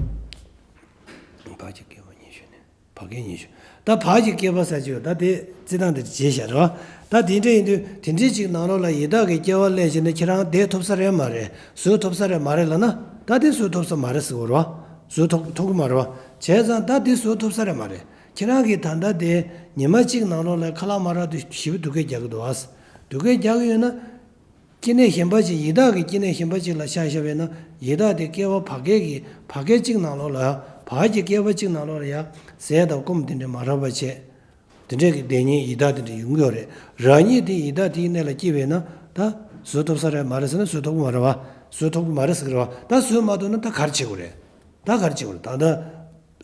བར་གྱི་སྐྱེ་བ་ཉི་ཤུ་ནས་བར་བརྒལ་ཉི་ཤུ། ད་བར་གྱི་སྐྱེ་བ་ཟེར་གྱི་ཡོད། ད་དེ་རྩི་སྟངས་དེ་བརྗེད་བཞག་རེད་བ། ད་དེ་འདྲ་ཡིན་དུས་དེ་འདྲའི་ཅིག་ནང་ལོགས་ལ་ཡི་དྭགས་ཀྱི་སྐྱེ་བ་ལེན་བྱས་ནས་ཁྱེད་རང་བསྡད་ཐུབ་ས་རེད་མ་རེད། བཟོད་ཐུབ་ས་རེད་མ་རེད་ལབ་ན་ད་དེ་བཟོད་ཐུབ་ས་མ་རེད་ཟེར་གྱི་ཡོད་རེད་བ། བཟོད་ཐུབ་ཐུབ་ཀྱི་མ་རེད་བ། བྱས་ཙང་ད་དེ་བཟོད་ཐུབ་ས་རེད་མ་རེད། ཁྱེད་རང་གིས་ད་ལྟ་དེ་ཉི་མ་གཅིག་ནང་ལོགས་ལ་ཁ་ལག་མ་རག་དུས་ཞེ་པོ་སྡུག་སྐད་རྒྱག་གི་འདུག་བ། སྡུག་སྐད་རྒྱག་གི་ཡོད་ན། སྐྱེ་གནས་གཞན་པ་ཅིག་ཡི་དྭགས་ཀྱི་སྐྱེ་གནས་གཞན་པ་ཅིག་ལ་ཆ་བཞག་པ་ཡིན་ན་ཡི་དྭགས་དེ་སྐྱེ་བ་བར་བརྒལ་གྱི་བར་བརྒལ་གཅིག་ནང་ལོགས་ལ་ཡང་བར་གྱི་སྐྱེ་བ་གཅིག་ནང་ལོགས་ལ་ཡང་ཟས་དང་སྐོམ་དེ་འདྲ་མ་རག་པ་བྱས། དེ་འདྲའི་གི་བསྡད་མཁན་ཡི་དྭགས་དེ་འདྲ་ཡོང་གི་ཡོད་རེད། རང་ཉིད་དེ་ཡི་དྭགས་དེའི་གནས་ལ་སྐྱེས་པ་ཡིན་ན་ད་བཟོད་ཐུབ་ས་རེད་མ་རེད་ཟེར་ན་བཟོད་ཐུབ་ཀྱི་མ་རེད་བ། བཟོད་ཐུབ་ཀྱི་མ་རེད་ཟེར་གི་རེད་བ། ད་བཟོད་མ་ཐུབ་ན་ད་ག་རེ་བྱེད་དགོས་རེད། ད་ག་རེ་བྱེད་དགོས་རེད། ད་ལྟ་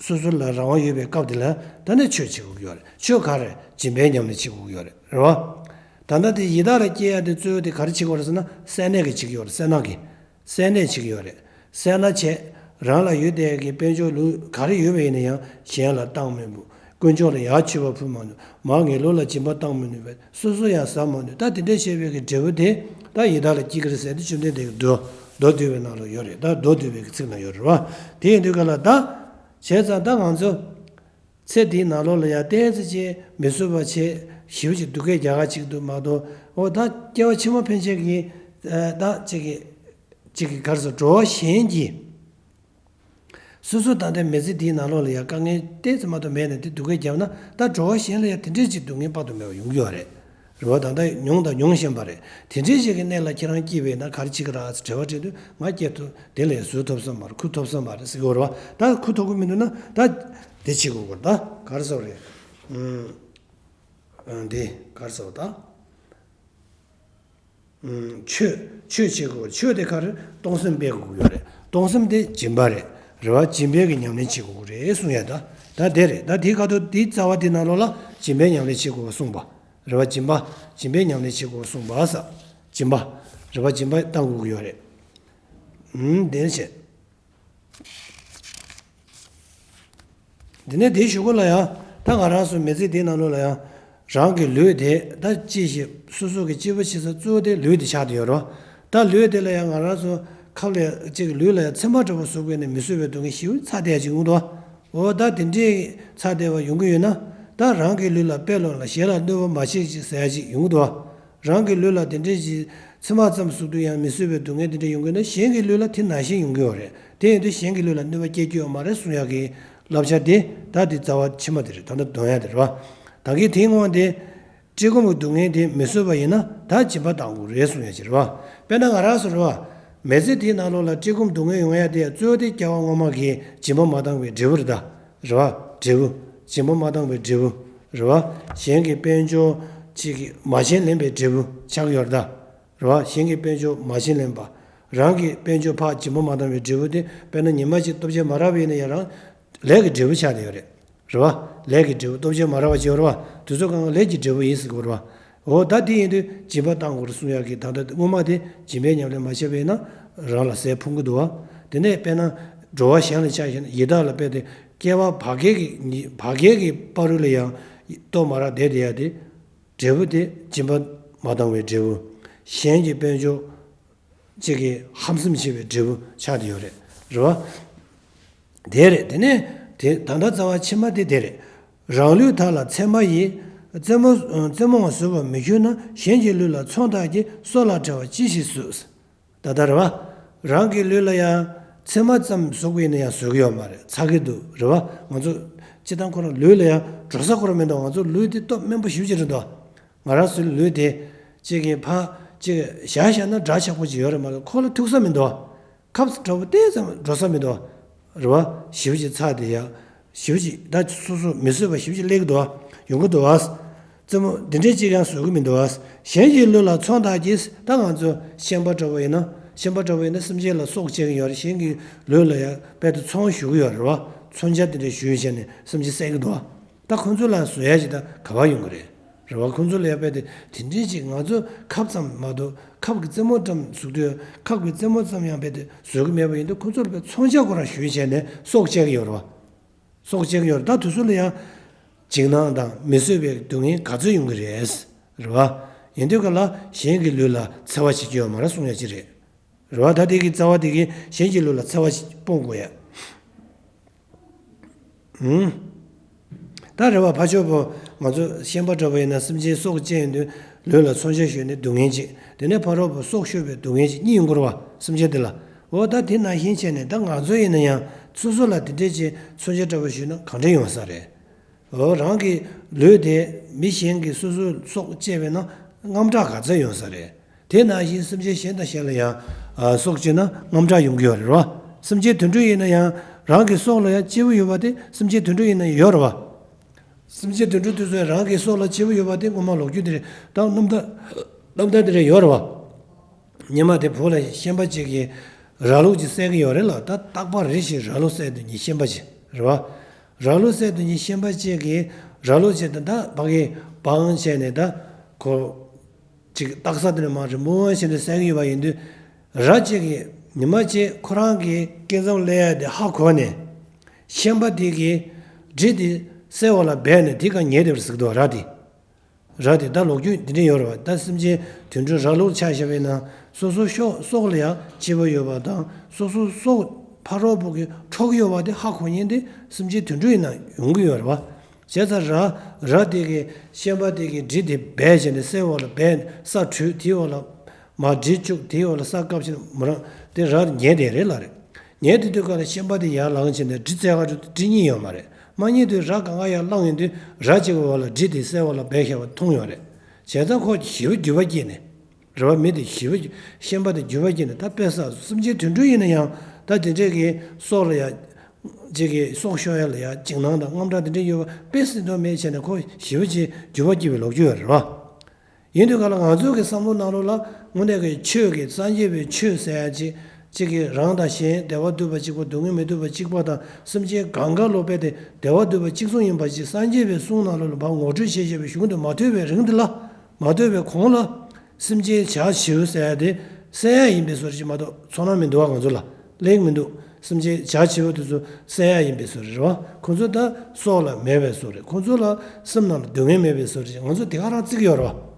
སོ་སོ་ལ་རང་དབང་ཡོད་པའི་སྐབས་དེ་ལ་ད་ནི་ཆོས་བྱེད་དགོས་ཀྱི་ཡོད་རེད། ཆོས་ག་རེ་སྦྱིན་པའི་ཉམས་ལེན་བྱེད་དགོས་ཀྱི་ཡོད་རེད། རེད་བ། ད་ལྟ་དེ་ཡི་དྭགས་ལ་སྐྱེ་ཡ་དེ་གཙོ་བོ་དེ་ག་རེ་བྱེད་དགོས་རེད་ཟེར་ན་སེར་སྣ་གིས་བྱེད་ཀྱི་ཡོད་རེད། སེར་སྣ་གིས། སེར་སྣས་བྱེད་ཀྱི་ཡོད་རེད། སེར་སྣ་བྱས། རང་ལ་ཡོད་བསྡད་ཀྱི་དཔལ་འབྱོར་ལུས་ག་རེ་ཡོད་པ་ཡིན་ན་ཡང་གཞན་ལ་བཏང་མི་ནུས། དཀོན་མཆོག་ལ་ཡར་མཆོད་པ་ཕུལ་མ་ནུས། མར་ངན་སློང་ལ་སྦྱིན་པ་བཏང་མི་ནུས་པས་སོ་སོ་ཡང་ཟ་མ་ནུས། ད་དེ་འདྲ་བྱས་པའི་གི་འབྲས་བུ་དེ་ད་ཡི་དྭགས་ལ་སྐྱེ་གི་རེད་ཟེར་ཏེ་བཅོམ་ལྡན་འདས་ཀྱི་མདོ་མདོ་སྡུད་པའི་ནང་ལ་ཡོད་རེད། ད་མདོ་སྡུད་པའི་གི་ཚིག་ནང་ཡོད་རེད་བ། དེ་ཡིན་དུས་ག་ལ་ད། བྱས་ཙང་ད་ང་ཚོ། ཚེ་འདིའི་ནང་ལོགས་ལ་ཡང་ཏོག་ཙམ་ཅིག་མི་བཟོད་པ་བྱས་ཞེ་པོ་ཅིག་སྡུག་སྐད་རྒྱག་ག་ཅིག་འདུག་མ་གཏོགས། འོ་ད་སྐྱེ་བ་ཕྱི་མ་ཕན་ཆད་ཀྱི་ད་ཅིག་གི་ཅིག་གི་ག་རེ་ཟེར་འགྲོ་བ་གཞན་གྱི། སོ་སོ་ད་ལྟའི་མི་ཚེ་འདིའི་ནང་ལོགས་ལ་ཡང་དཀའ་ངལ་ཏོག་ཙམ་མ་གཏོགས་མེད་ནས་དེ་སྡུག་སྐད་བརྒྱབ་ན་ད་འགྲོ་བ་གཞན་ལ་ཡང་དེ་འདྲའི་ཅིག་སྡུག་བསྔལ་དཔག་ཏུ་མེད་པ་ཡོང་གི་ཡོད་རེད། རེད་བ། ད་ལྟ་མྱོང་དང་མྱོང་བཞིན་པ་རེད། དེ་འདྲའི་ཞིག་གི་གནས་ལ་ཁྱེད་རང་སྐྱེས་པས་ན་ག་རེ་བྱེད་ཀྱི་རེད་ཟེར་དྲི་བ་དྲིས་དུས་ང་སྐྱེས་ཐུབ་དེ་ལས་བཟོད་ཐུབ་ས་མ་རེད། ཁུར་ཐུབ་ས་མ་རེད་ཟེར་གྱི་ཡོད་རེད་བ། ད་ཁུར་ཐུབ་ཀྱི་མི་འདུག་ན་ད་དེ་བྱེད་དགོས་ཀྱི་རེད། ད་ག་རེ་ཟེར་བ་རེད། ཨུམ། ཨ་འདི་ག་རེ་ཟེར་བ་ད། ཨུམ། ཆོས་ཆོས་བྱེད་དགོས། ཆོས་དེ་ག་རེ་གཏོང་སེམས་སྤེལ་དགོས་ཀྱི་ཡོད་རེད། གཏོང་སེམས་དེ་སྦྱིན་པ་རེད། རེད་བ། སྦྱིན་པའི་གི་ཉམས་ལེན་བྱེད་དགོས་ཀྱི་རེད་གསུང་ཡ་ད། ད་དེ་རེད། ད་དེའི་ཁ་ཐུག་དེའི་རྩ་བ་དེའི་ནང་ལོགས་ལ་སྦྱིན་པའི་ཉམས་ལེན་བྱེད་དགོས་པ་གསུངས་པ། རེད་བ། སྦྱིན་པ། སྦྱིན་པའི་ཉམས་ལེན་བྱེད་དགོས་གསུངས་པ་ས། སྦྱིན་པ། རེད་བ། སྦྱིན་པ་བཏང་དགོས་ཀྱི་ཡོད་རེད། ཨུམ། དེ་བྱས། འདི་ནས་དེའི་གཞུག་གུ་ལ་ཡང་ད་ང་རང་ཚོ་མི་ཚེ་འདིའི་ནང་ལོགས་ལ་ཡང་རང་གི་ལུས་དེ་ད་ཅི་ཞིག་སོ་སོ་གི་སྐྱིད་པོ་བྱེད་ས་གཙོ་བོ་དེ་ལུས་དེ་ཆགས་བསྡད་ཡོད་རེད་བ། ད་ལུས་དེ་ལ་ཡང་ང་རང་ཚོ་ཁབ་ལ་ཅིག་ལུས་ལ་ཡང་ཚེར་མ་འདྲ་པོ་ཟུག་པས་ནས་མི་བཟོད་པའི་སྡུག་བསྔལ་ཞེ་པོ་ཚ་བསྡད་ཅིག་ཡོང་གི་འདུག་བ། འོ་ད་དེ་འདྲའི་ཚ་བསྡད་པ་ཡོང་གི་ཡོད་ན་ད་རང་གི་ལུས་ལ་དཔེ་ལོག་ལ་གཞན་ལ་གནོད་པ་མ་བྱེད་ཅིག་ཟེར་ཡ་ཅིག་ཡོང་གི་འདུག་བ། རང་གི་ལུས་ལ་དེ་འདྲའི་ཞིག་ཚེར་མ་ཙམ་ཟུག་དུས་ཡང་མི་བཟོད་པའི་སྡུག་བསྔལ་དེ་འདྲ་ཡོང་གི་ན་གཞན་གྱི་ལུས་ལ་དེ་ནང་བཞིན་ཡོང་གི་ཡོད་རེད། དེ་ཡིན་དུས་གཞན་གྱི་ལུས་ལ་གནོད་པ་སྐྱེལ་རྒྱུ་ཡོད་མ་རེད་གསུང་ཡག་གི་བསླབ་བྱ་དེ་ད་དེ་རྩ་བ་ཕྱི་མ་དེ་རེད། ད་ལྟ་འདོན་ཡག་དེ་རེད་བ། ད་གིན་དེའི་སྔོན་དེ་བཀྲེས་སྐོམ་གྱི་སྡུག་བསྔལ་དེ་མི་བཟོད་པ་ཡིན་ན་ད་སྦྱིན་པ་བཏང་དགོས་རེད་གསུང་ཡག་ཅིག་རེད་བ། དཔེར་ན་ང་རང་ཚོ་རེད་བ། མི་ཚེ་དེའི་ནང་ལོགས་ལ་བཀྲེས་སྐོམ་སྡུག་བསྔལ་ཡོང་ཡག་དེ་གཙོ་བོ་དེ་སྐྱེ་བ་སྔོན་མ་གི་སྦྱིན་པ་མ་བཏང་བའི་འབྲས་བུ་རེད་ད། རེད་བ། འབྲས་བུ། སྦྱིན་པ་མ་བཏང་བའི་འབྲས་བུ། རེད་བ། གཞན་གྱི་དཔལ་འབྱོར་ཅིག་གི་མ་བྱིན་ལེན་པའི་འབྲས་བུ་ཆགས་ཀྱི་ཡོད་རེད་ད། རེད་བ། གཞན་གྱི་དཔལ་འབྱོར་མ་བྱིན་ལེན་པ། རང་གི་དཔལ་འབྱོར་ཕར་སྦྱིན་པ་མ་བཏང་བའི་འབྲས་བུ་དེ་དཔེར་ན་ཉི་མ་གཅིག་ལྟོ་ཆས་མ་རག་པ་ཡིན་ན་ཡང་རང་ལས་ཀྱི་འབྲས་བུ་ཆགས་བསྡད་ཡོད་རེད། རེད་བ། ལས་ཀྱི་འབྲས་བུ་ལྟོ་ཆས་མ་རག་པ་ཅིག་ཡོད་རེད་བ། དེ་ཚོ་གང་ག་ལས་ཀྱི་འབྲས་བུ་ཡིན་ཟེར་གྱི་ཡོད་རེད་བ། འོ་ད་དེ་ཡིན་དུས་སྦྱིན་པ་བཏང་དགོས་རེད་གསུང་ཡག་གི་ད་ལྟ་སྔོན་མ་དེ་སྦྱིན་པའི་ཉམས་ལེན་མ་བྱས་པ་ཡིན་ན་རང་ལ་ཟས་ཕུང་གི་འདུག་བ། དེ་ནས་དཔེར་ན་འགྲོ་བ་གཞན་ལ་ཆ་བཞག་ན་ཡི་དྭགས་ལ་དཔེ་དེ་སྐྱེ་བ་བར་བརྒལ་གྱི་བར་བརྒལ་གྱི་བར་དུ་ལ་ཡང་ལྟོ་མ་རག་བསྡད་བསྡད་ཡག་དེ། འབྲས་བུ་དེ་སྦྱིན་པ་མ་བཏང་བའི་འབྲས་བུ། གཞན་གྱི་དཔལ་འབྱོར་གཅིག་གིས་ཧམ་སེམས་བྱེད་པའི་འབྲས་བུ་ཆགས་བསྡད་ཡོད་རེད། རེད་བ། དེ་རེད། དེ་ནས་དེ་ད་ལྟ་རྩ་བ་ཕྱི་མ་དེ་དེ་རེད། རང་ལུས་དག་ལ་མཚན་མ་ཡིས། རྩེད་མོ་རྩེད་མོ་བ་བཟོས་པ་མི་འཁྱོལ་ན། གཞན་གྱི་ལུས་ལ་ཚོང་བདག་གིས། སྲོག་ལ་འབྲེལ་བ་ཅི་ཞིག་བཟོད། ད་ལྟ་རེད་བ། རང་གི་ལུས་ལ་ཡང་རྩེད་མོ་ཙམ་བཟོ་གི་ཡིན་ན་ཡང་བཟོད་ཀྱི་ཡོད་མ་རེད། ཚར་གི་འདུག་རེད་བ། ང་ཚོ་སྤྱིར་བཏང་ཁོ་རང་ལུས་ལ་ཡང་འགྲོ་ས་ཁོ་རང་མི་འདུག་ང་ཚོ་ལུས་དེ་སྟོབས་དམན་པོ་ཞེ་པོ་ཅིག་རེད་འདུག་ང་རང་ཚོའི་ལུས་དེ་གཅིག་གིས་ཕར་གཅིག་བཞག་བཞག་ན་འདྲ་ཆགས་པོ་ཅིག་ཡོད་རེད་མ་གཏོགས་ཁོ་ལ་ཐུག་ས་མི་འདུག་ཁབ་འདྲ་པོ་ཏོག་ཙམ་འགྲོ་ས་མི་འདུག་རེད་བ། ཞེ་པོ་ཅིག་ཚར་དེ་ཡ། ཞེ་པོ་ཅིག་ད་སོ་སོ་མི་བཟོད་པ་ཞེ་པོ་ཅིག་སླེབས་ཀྱི་འདུག་བ། ཡོང་གི་འདུག་བ། རྩེད་མོ་འདི་འདྲས་ཅིག་ཡང་བཟོད་ཀྱི་མི་འདུག་བ། གཞན་གྱི་ལུས་ལ་ཚོང་བདག་གིས། ད་ང་ཚོ་ཤན་པ་འདྲ་པོ་ཡིན་ན། ཤན་པ་འདྲ་པོ་ཡིན་ན་སེམས་ཅན་ལ་སྲོག་བཅད་ཀྱི་ཡོད་རེད། གཞན་གྱི་ལུས་ལ་ཡང་རྦད་དེ་ཚོང་ཞུ་གི་ཡོད་རེད་བ། མཚོན་ཆ་འདི་འདྲས་ཞུས་བྱས་ནས་སེམས་ཅན་བསད་ཀྱི་འདུག་བ། ད་ཁོང་ཚོ་ལ་བཟོད་ཡ་ཞིག་ད་ག་པར་ཡོང་གི་རེད། རེད་བ། ཁོང་ཚོ་ལ་ཡ་རྦད་དེ་དེ་འདྲས་ཅིག་ང་ཚོ་ཁབ་ཙམ་མ་གཏོགས་ཁབ་ཀྱི་རྩེད་མོ་ཙམ་བཟོ་དུས་ཁབ་ཀྱི་རྩེད་མོ་ཙམ་ཡང་རྦད་དེ་བཟོད་ཀྱི་མེད་པ་ཡིན་དུས་ཁོང་ཚོ་ལ་རྦད་ཚོང་ཆ་ཁོ་རང་ཞུས་བྱས་ནས་སྲོག་བཅད་ཀྱི་ཡོད་རེད་བ། སྲོག་བཅད་ཀྱི་ཡོད་རེད། ད་དུས་ཚོད་ལ་ཡང་འཇིགས་སྣང་དང་མི་བཟོད་པའི་སྡུག་བསྔལ་ག་ཚོད་ཡོང་གི་རེད། རེད་བ། ཡིན་དུས་ག་ལ་གཞན་གྱི་ལུས་ལ་འཚེ་བ་བྱེད་ཀྱི་ཡོད་མ་རེད་གསུང་ཡ་ཅིག་རེད། རེད་བ། ད་དེ་གི་རྩ་བ་དེ་གིས་གཞན་གྱི་ལུས་ལ་འཚེ་བ་ཞིག་སྤོང་དགོས་ཡ། ཨུམ། ད་རེད་བ། ཕར་ཕྱོགས་པོ་ང་ཚོ་ཤན་པ་འདྲ་པོ་ཡིན་ན་སེམས་ཅན་སྲོག་བཅད་ཡོང་དུས་ལུས་ལ་མཚོན་ཆ་གཞུས་ནས་སྡུག་བསྔལ་ཅིག་དེ་ནས་ཕ་རོལ་པོ་སྲོག་གཞུས་པའི་སྡུག་བསྔལ་ཅིག་གཉིས་ཡོང་གི་རེད་བ། སེམས་ཅན་དེ་ལ། འོ་ད་དེ་ནང་བཞིན་བྱས་ནས་ད་ང་ཚོ་ཡིན་ན་ཡང་སོ་སོ་ལ་དེ་འདྲས་ཅིག་མཚོན་ཆ་འདྲ་པོ་གཞུས་ན་གང་འདྲ་ཡོང་ས་རེད། འོ་རང་གི་ལུས་དེ་མི་གཞན་གྱིས་སོ་སོའི་སྲོག་བཅད་པས་ན་དངངས་སྐྲག་ག་ཚོད་ཡོང་ས་རེད། དེ་ནང་བཞིན་སེམས་ཅན་གཞན་དང་གཞན་ལ་ཡང་ཨ་སྲོག་གཅོད་ན་དངངས་སྐྲག་ཡོང་གི་ཡོད་རེད་བ། སེམས་ཅན་དུད་འགྲོ་ཡིན་ན་ཡང་རང་གི་སྲོག་ལ་ཡང་སྐྱིད་པོ་ཡོད་པ་དེ་སེམས་ཅན་དུད་འགྲོ་ཡིན་ན་ཡོད་རེད་བ། སེམས་ཅན་དུད་འགྲོ་དེ་ཚོས་རང་གི་སྲོག་ལ་སྐྱིད་པོ་ཡོད་པ་དེ་སྔོན་མ་ལོ་རྒྱུས་དེ་རེད། ད་རྣམ་ཐར་རྣམ་ཐར་དེ་རེད་ཡོད་རེད་བ། ཉི་མ་དེ་བོད་ལ་ཤན་པ་གཅིག་གིས་ར་ལུག་ཅིག་བསད་ཀྱི་ཡོད་རེད་ལ། ད་རྟག་པར་རེ་ཞིག་ར་ལུག་བསད་དུས་ཉིན་ཤན་པ་ཅིག་རེད་བ། ར་ལུག་བསད་དུས་ཉིན་ཤན་པ་གཅིག་གིས་ར་ལུག་ཅིག་དང་ད་ཕ་གི་སྤང་བྱས་ནས་ད་ཁོ་ཅིག་སྟག་ས་དེ་ནས་མར་རི་མོ་བྱས་ནས་བསད་ཀྱི་ཡོད་པ་ཡིན་དུས། ར་གཅིག་གིས་ཉི་མ་གཅིག་ཁོ་རང་གི་སྐྱེ་མཚམས་སླེབས་ཡ་དེ་ཧ་གོ་ནས་ཤན་པ་དེ་གིས་འབྲི་དེ་སའི་འོག་ལ་སྦས་ནས་དེ་ག་ཉལ་བསྡད་པ་རེད་ཟེར་གྱི་འདུག་ར་དེ། ར་དེ་ད་ལོ་རྒྱུས་འདི་འདྲ་ཡོད་རེད་བ། ད་སེམས་ཅན་དུད་འགྲོ་ར་ལུག་ཆ་བཞག་པ་ཡིན་ན་སོ་སོ་སྲོག་སྲོག་ལ་ཡང་སྐྱིད་པོ་ཡོད་པ་དང་སོ་སོ་སྲོག་ཕ་རོལ་པོ་གིས་འཕྲོག་གི་ཡོད་པ་དེ་ཧ་གོ་མཁན་དེ་སེམས་ཅན་དུད་འགྲོ་ཡིན་ན་ཡོང་གི་ཡོད་རེད་བ། བྱས་ཙང་ར་ར་དེ་གིས་ཤན་པ་དེ་གིས་འབྲི་དེ་སྦས་བྱས་ནས་སའི་འོག་ལ་སྦས་ནས་ས་དྲུད་དེའི་འོག་ལ་མར་འབྲི་བཅུག་དེའི་འོག་ལ་ས་བཀབ་བྱས་ནས་མོ་རང་དེ་ར་ཉལ་བསྡད་རེད་ལ་རེད། ཉལ་བསྡད་དུས་སྐབས་ལ་ཤན་པ་དེ་ཡར་ལངས་བྱས་ནས་འབྲི་རྩེ་ག་འགྲོ་དུས་འབྲི་རྙེད་ཡོད་མ་རེད། མ་རྙེད་དུས་ར་སྒང་ག་ཡར་ལངས་ཡོང་དུས་ར་གཅིག་གི་འོག་ལ་འབྲི་དེ་སའི་འོག་ལ་སྦས་བཞག་པ་མཐོང་ཡོད་རེད། བྱས་ཙང་ཁོ་ཞེ་པོ་འགྱོད་པ་སྐྱེས་ནས། རེད་བ། མི་དེ་ཞེ་པོ་ཤན་པ་དེ་འགྱོད་པ་སྐྱེས་ནས་ད་དཔེ་བསགས་སོང་། སེམས་ཅན་དུད་འགྲོ་ཡིན་ན་ཡང་ད་དེ་འདྲས་ཀྱི་སྲོག་ལ་ཡ། གཅིག་གིས་སྲོག་ཤོར་ཡ་ལ་ཡ་འཇིགས་སྣང་དང་དངངས་སྐྲག་དེ་འདྲས་ཡོད་པ་དཔེ་སྲིད་དོན་མེད་བྱས་ནས་ཁོ་ཞེ་པོ་ཅིག་འགྱོད་པ་སྐྱེས་པའི་ལོ་རྒྱུས་ཡོད་རེད་བ། ཡིན་དུས་ག་ལ་ང་ཚོ་གི་བསམ་བློ་ནང་ལོགས་ལ་དངོས་གནས་ཀྱི་ཆོས་ཀྱི་སངས་རྒྱས་པའི་ཆོས་ཟེར་ཡ་ཅིག་གཅིག་གིས་རང་དང་གཞན་བདེ་བ་སྡུད་པ་གཅིག་པ་སྡུག་བསྔལ་མི་སྡུད་པ་གཅིག་པ་དང་སེམས་ཅན་གང་ག་ལོ་པས་ཏེ་བདེ་བ་སྡུད་པ་གཅིག་མཚུངས་ཡིན་པ་ཅིག་སངས་རྒྱས་པའི་གསུང་ནང་ལོགས་ལ་ཕར་ངོ་སྤྲོད་བྱས་བྱས་པའི་གཞུང་དུ་མ་ཐོས་པའི་རིང་དུ་ལ། མ་ཐོས་པའི་གོང་ལ། སེམས་ཅན་བྱ་བྱིའུ་ཟེར་ཡ་དེ་བསད་ཡ་ཡིན་པའི་བཟོ་འདྲ་ཅིག་མ་གཏོགས་ཚོར་སྣང་མི་འདུག་བ། ང་ཚོ་ལ་གླེང་མི་འདུག་སེམས་ཅན་བྱ་བྱིའུ་དེ་ཚོ་བསད་ཡ་ཡིན་པའི་བཟོ་འདྲ་རེད་བ། ཁོང་ཚོ་ད་སྲོག་ལ་མེད་པའི་བཟོ་རེད། ཁོང་ཚོ་ལ་སེམས་ནང་ལ་སྡུག་བསྔལ་མེད་པའི་བཟོ་འདྲ་ཅིག་ང་ཚོ་དེ་ག་རང་བརྩི་གི་ཡོད་རེད་བ།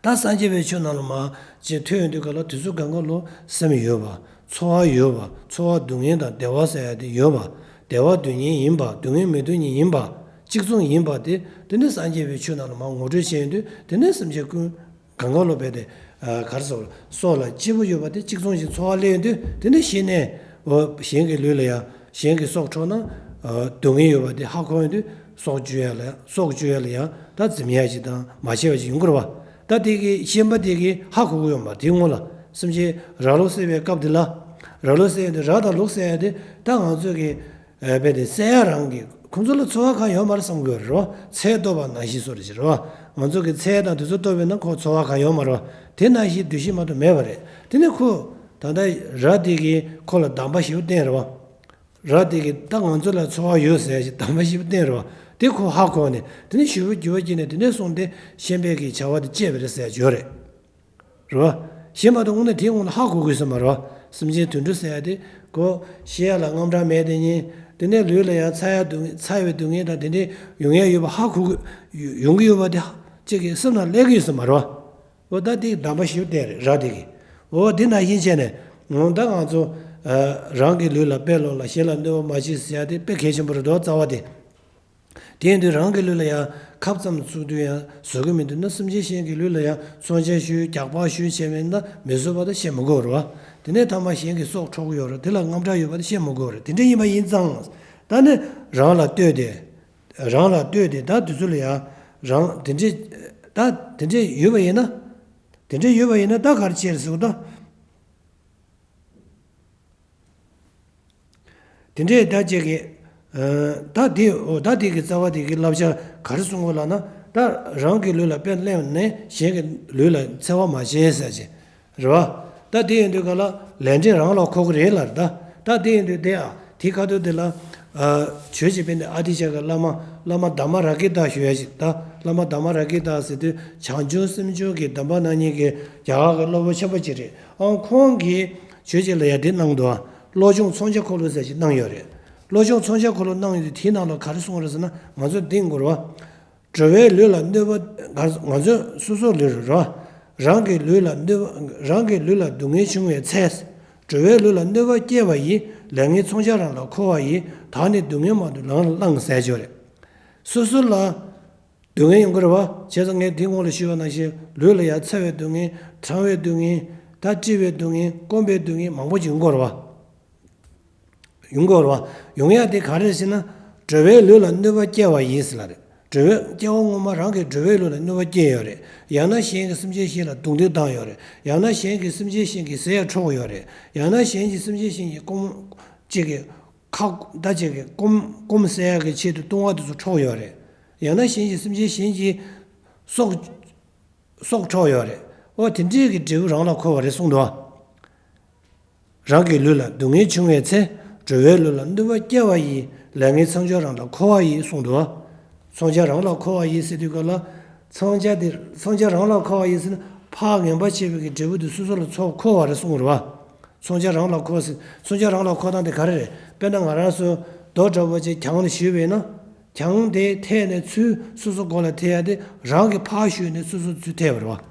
ད་སངས་རྒྱས་པའི་ཆོས་ནང་ལ་མར་ཅིག་ཐོས་ཡོང་དུས་ག་ལ་དུས་ཚོད་གང་ག་ལོ་སེམས་ཡོད་པ། ཚོར་བ་ཡོད་པ། ཚོར་བ་སྡུག་བསྔལ་དང་བདེ་བ་ཟེར་ཡ་དེ་ཡོད་པ། བདེ་བ་སྡུད་མཁན་ཡིན་པ། སྡུག་བསྔལ་མི་སྡུད་མཁན་ཡིན་པ། གཅིག་མཚུངས་ཡིན་པ་དེ་དེ་ནི་སངས་རྒྱས་པའི་ཆོས་ནང་ལ་མར་ངོ་སྤྲོད་བྱས་ཡོང་དུས་དེ་ནི་སེམས་ཅན་ཀུན་གང་ག་ལོ་བས་ཏེ། ག་རེ་ཟེར། སྲོག་ལ་སྐྱིད་པོ་ཡོད་པ་དེ་གཅིག་མཚུངས་ཤིག་ཚོར་བ་སླེབས་ཡོང་དུས་དེ་ནི་གཞི་ནས་འོ་གཞན་གྱི་ལུས་ལ་ཡང་གཞན་གྱི་སྲོག་འཕྲོག་ན་སྡུག་བསྔལ་ཡོད་པ་དེ་ཧ་གོ་ཡོང་དུས་སྲོག་གཅོད་ཡ་ལ་ཡང་སྲོག་གཅོད་ཡ་ལ་ཡང་ད་འཛེམ་ཡ་ཞིག་དང་མ་བྱས་པ་ཞིག་ཡོང་གི་རེད་བ། ད་དེ་གི་ཤན་པ་དེ་གིས་ཧ་གོ་གི་ཡོད་མ་རེད། དེའི་སྔོན་ལ་སེམས་ཅན་ར་ལུག་བསད་པའི་སྐབས་དེ་ལ། ར་ལུག་བསད་ཡོང་དུས་ར་དང་ལུག་བསད་ཡ་དེ་ད་ང་ཚོ་གི་རྦད་དེ་བསད་ཡ་རང་གི་ཁོང་ཚོ་ལ་ཚོར་བ་གང་ཡོད་མ་རེད་བསམ་གྱི་ཡོད་རེད་བ། ཚལ་གཏོར་བ་ནང་བཞིན་བཟོ་འདྲ་ཅིག་རེད་བ། ང་ཚོ་གི་ཚལ་དང་དེ་ཚོ་གཏོར་བས་ན་ཁོ་ཚོར་བ་གང་ཡོད་མ་རེད་བ། དེ་ནང་བཞིན་འདུ་ཤེས་མ་གཏོགས་མེད་པ་རེད། དེ་ནས་ཁོ་ད་ལྟ་ར་དེ་གིས་ཁོ་ལ་སྡོམ་པ་ཞེ་པོ་བསྟན་རེད་བ། ར་དེ་གིས་ད་ང་ཚོ་ལ་ཚོར་བ་ཡོད་ཟེར་ཞིག་སྡོམ་པ་ཞེ་པོ་བསྟན་རེད་བ། དེ་ཁོ་ཧ་གོ་ནས་དེ་ནས་ཞེ་པོ་འགྱོད་པ་སྐྱེས་ནས་དེ་ནས་བཟུང་སྟེ་ཤན་པས་ཀྱི་བྱ་བ་དེ་བཅད་པ་རེད་ཟེར་ཡ་ཡོད་རེད། རེད་བ། གཞན་མ་གཏོགས་དངོས་གནས་དེའི་ངོ་ལ་ཧ་གོ་དགོས་ས་མ་རེད་བ། སེམས་ཅན་དུད་འགྲོ་ཟེར་ཡ་དེ་ཁོ་ཤི་ཡ་ལ་དངངས་སྐྲག་མེད་དེ་ཉིད་དེ་ནས་ལུས་ལ་ཡང་ཚ་ཡ་སྡུག་ཚ་བའི་སྡུག་བསྔལ་དང་དེ་འདྲའི་ཡོང་ཡ་ཡོད་པ་ཧ་གོ་གི་ཡོང་གི་ཡོད་པ་དེ་ཅིག་གི་སེམས་ནང་སླེབས་ཀྱི་ཡོད་ས་མ་རེད་བ། འོ་ད་དེ་གདམས་པ་ཞིག་བསྟན་རེད་ར་དེ་གི། འོ་དེ་ནང་བཞིན་བྱས་ནས་འོ་ད་ང་ཚོ་རང་གི་ལུས་ལ་དཔེ་ལོག་ལ་གཞན་ལ་གནོད་པ་མ་བྱེད་ཟེར་ཡ་དེ་དཔེ་གལ་ཆེན་པོ་རེད་དོ་རྩ་བ་དེ། དེ་ཡིན་དུས་རང་གི་ལུས་ལ་ཡང་ ཐབ་ཙམ་ཚུགས་དུས་ཡང་བཟོད་ཀྱི་མི་འདུག་ན། སེམས་ཅན་གཞན་གྱི་ལུས་ལ་ཡང་མཚོན་ཆ་གཞུས་རྒྱགས་པ་གཞུས་བྱས་པས་ན་མི་བཟོད་པ་དང་བཤད་མི་དགོས་རེད་བ། དེ་ནས་ཐ་མ་གཞན་གྱི་སྲོག་འཕྲོག་གི་ཡོད་རེད། དེ་ལ་རྔམ་སྐྲག་ཡོད་པ་དང་བཤད་མི་དགོས་རེད། དེ་འདྲ་ཡིན་པ་ཡིན་ཙང་། ད་ནི་རང་ལ་ལྟོས་ཏེ། རང་ལ་ལྟོས་ཏེ་ད་དུས་ཚོད་ལ་ཡང་རང་དེ་འདྲས། ད་དེ་འདྲས་ཡོད་པ་ཡིན་ན། དེ་འདྲས་ཡོད་པ་ཡིན་ན་ད་ག་རེ་བྱེད་ཟེར་བ་དང་། དེ་འདྲས་ད་ཅིག་གི། ད་དེ་ད་དེ་གི་རྩ་བ་དེ་གི་བསླབ་བྱ་ག་རེ་གསུང་དགོས་ལབ་ན། ད་རང་གི་ལུས་ལ་དཔེ་གླེང་ནས་གཞན་གྱི་ལུས་ལ་འཚེ་བ་མ་བྱེད་ཟེར་ཅིག་རེད་བ། ད་དེ་ཡིན་དུས་ག་ལ་ལས་འབྲས་རང་ལ་འཁོར་གི་རེད་ལབ་རེད། ད་ད་དེ་ཡིན་དུས་དེ་ཨ་དེ་ཁ་ཐུག་དེ་ལ། ཆོས་ཀྱི་དཔལ་ལྡན་ཨ་ཏི་ཤ་གི་བླ་མ་བླ་མ་དྷརྨ་རཀྵི་ཏ་ཞུ་ཡ་ཞིག་ད་བླ་མ་དྷརྨ་རཀྵི་ཏ་ཟེར་དུས་བྱང་ཆུབ་སེམས་མཆོག་གི་གདམས་པ་གནང་མཁན་གྱི་རྒྱ་གར་གྱི་སློབ་དཔོན་ཆེན་པོ་ཅིག་རེད། ཨང་ཁོང་གིས་ཆོས་ཀྱི་ལ་ཡ་དེ་གནང་འདུག་བློ་སྦྱོང་མཚོན་ཆ་འཁོར་ལོ་ཟེར་ཞིག་གནང་ཡོད་རེད། བློ་སྦྱོང་མཚོན་ཆ་འཁོར་ལོ་གནང་ཡོད་དུས་དེའི་ནང་ལ་ག་རེ་གསུངས་རེད་ཟེར་ན། ང་ཚོ་འདི་དགོས་རེད་བ། འགྲོ་བའི་ལུས་ལ་གནོད་པ། ང་ང་ཚོ་སོ་སོ་ལུས་རེད་བ། རང་གི་ལུས་ལ་གནོད་པ། རང་གི་ལུས་ལ་སྡུག་བསྔལ་བྱུང་བའི་ཚེ། འགྲོ་བའི་ལུས་ལ་གནོད་པ་སྐྱེལ་བ་ཡིས་ལས་ངན་མཚོན་ཆ་རང་ལ་འཁོར་བ་ཡིས། ད་ནི་སྡུག་བསྔལ་མ་ལུས་རང་ལ་བླངས་ཟེར་གྱི་ཡོད་རེད། སོ་སོ་ལ་སྡུག་བསྔལ་ཡོང་གི་རེད་བ། བྱས་ཙང་ངས་འདི་སྔོན་ལ་ཞུས་པ་ནང་བཞིན་ལུས་ལ་ཡང་ཚ་བའི་སྡུག་བསྔལ། གྲང་བའི་སྡུག་བསྔལ། ད་བཀྲེས་པའི་སྡུག་བསྔལ། སྐོམ་པའི་སྡུག་བསྔལ་མང་པོ་ཅིག་ཡོང་གི་རེད་བ། ཡོང་གི་ཡོད་རེད་བ། ཡོང་ཡ་དེ་ག་རེ་རེད་ཟེར་ན། འགྲོ་བའི་ལུས་ལ་གནོད་པ་སྐྱེལ་བ་ཡིས་ཟེར་ལབ་རེད། འགྲོ་བའི་སྐྱེ་བ་སྔོན་མ་རང་གིས་འགྲོ་བའི་ལུས་ལ་གནོད་པ་སྐྱེལ་ཡོད་རེད། ཡང་ན་གཞན་གྱིས་སེམས་ཅན་གཞན་ལ་རྡུང་རྡེག་བཏང་ཡོད་རེད། ཡང་ན་གཞན་གྱིས་སེམས་ཅན་གཞན་གྱི་ཟས་འཕྲོག་ཡོད་རེད། ཡང་ན་གཞན་གྱིས་སེམས་ཅན་གཞན་གྱི་སྐོམ། གཅིག་གི་ཁ་ད་གཅིག་གི་སྐོམ་སྐོམ་སེལ་ཡག་གི་ཆེད་དུ་བཏུང་བ་དེ་ཚོ་འཕྲོག་ཡོད་རེད། ཡང་ན་གཞན་གྱིས་སེམས་ཅན་གཞན་གྱི་སྲོག་སྲོག་འཕྲོག་ཡོད་རེད། ཨོ་དེ་འདྲའི་གི་འབྲས་བུ་རང་ལ་འཁོར་བ་རེད་གསུངས་འདུག་རང་གི་ལུས་ལ་སྡུག་བསྔལ་བྱུང་བའི་ཚེ། འགྲོ་བའི་ལུས་ལ་གནོད་པ་སྐྱེལ་བ་ཡིས། ལས་ངན་མཚོན་ཆ་རང་ལ་འཁོར་བ་ཡིས་གསུངས་འདུག་མཚོན་ཆ་རང་ལ་འཁོར་བ་ཡིས་ཟེར་དུས་ག་ལ། མཚོན་ཆ་དེ་མཚོན་ཆ་རང་ལ་འཁོར་བ་ཡིས་ཟེར་ན་ཕར་ངན་པ་བྱས་པའི་གི་འབྲས་བུ་དེ་སོ་སོ་ལ་ཚུར་འཁོར་བ་རེད་གསུངས་རེད་བ། མཚོན་ཆ་རང་ལ་འཁོར་ཟེར། མཚོན་ཆ་རང་ལ་འཁོར་སྟངས་དེ་ག་རེ་རེད། དཔེར་ན་ང་རང་ཚོ་རྡོ་འདྲ་པོ་ཅིག་གྱང་ལ་གཞུས་པས་ན། གྱང་དེ་ཐེག་ནས་ཚུར་སོ་སོ་མགོ་ལ་ཐེག་ཡ་དེ་རང་གིས་ཕར་གཞུས་ནས་སོ་སོ་ཚུར་ཐེག་པ་རེད་བ།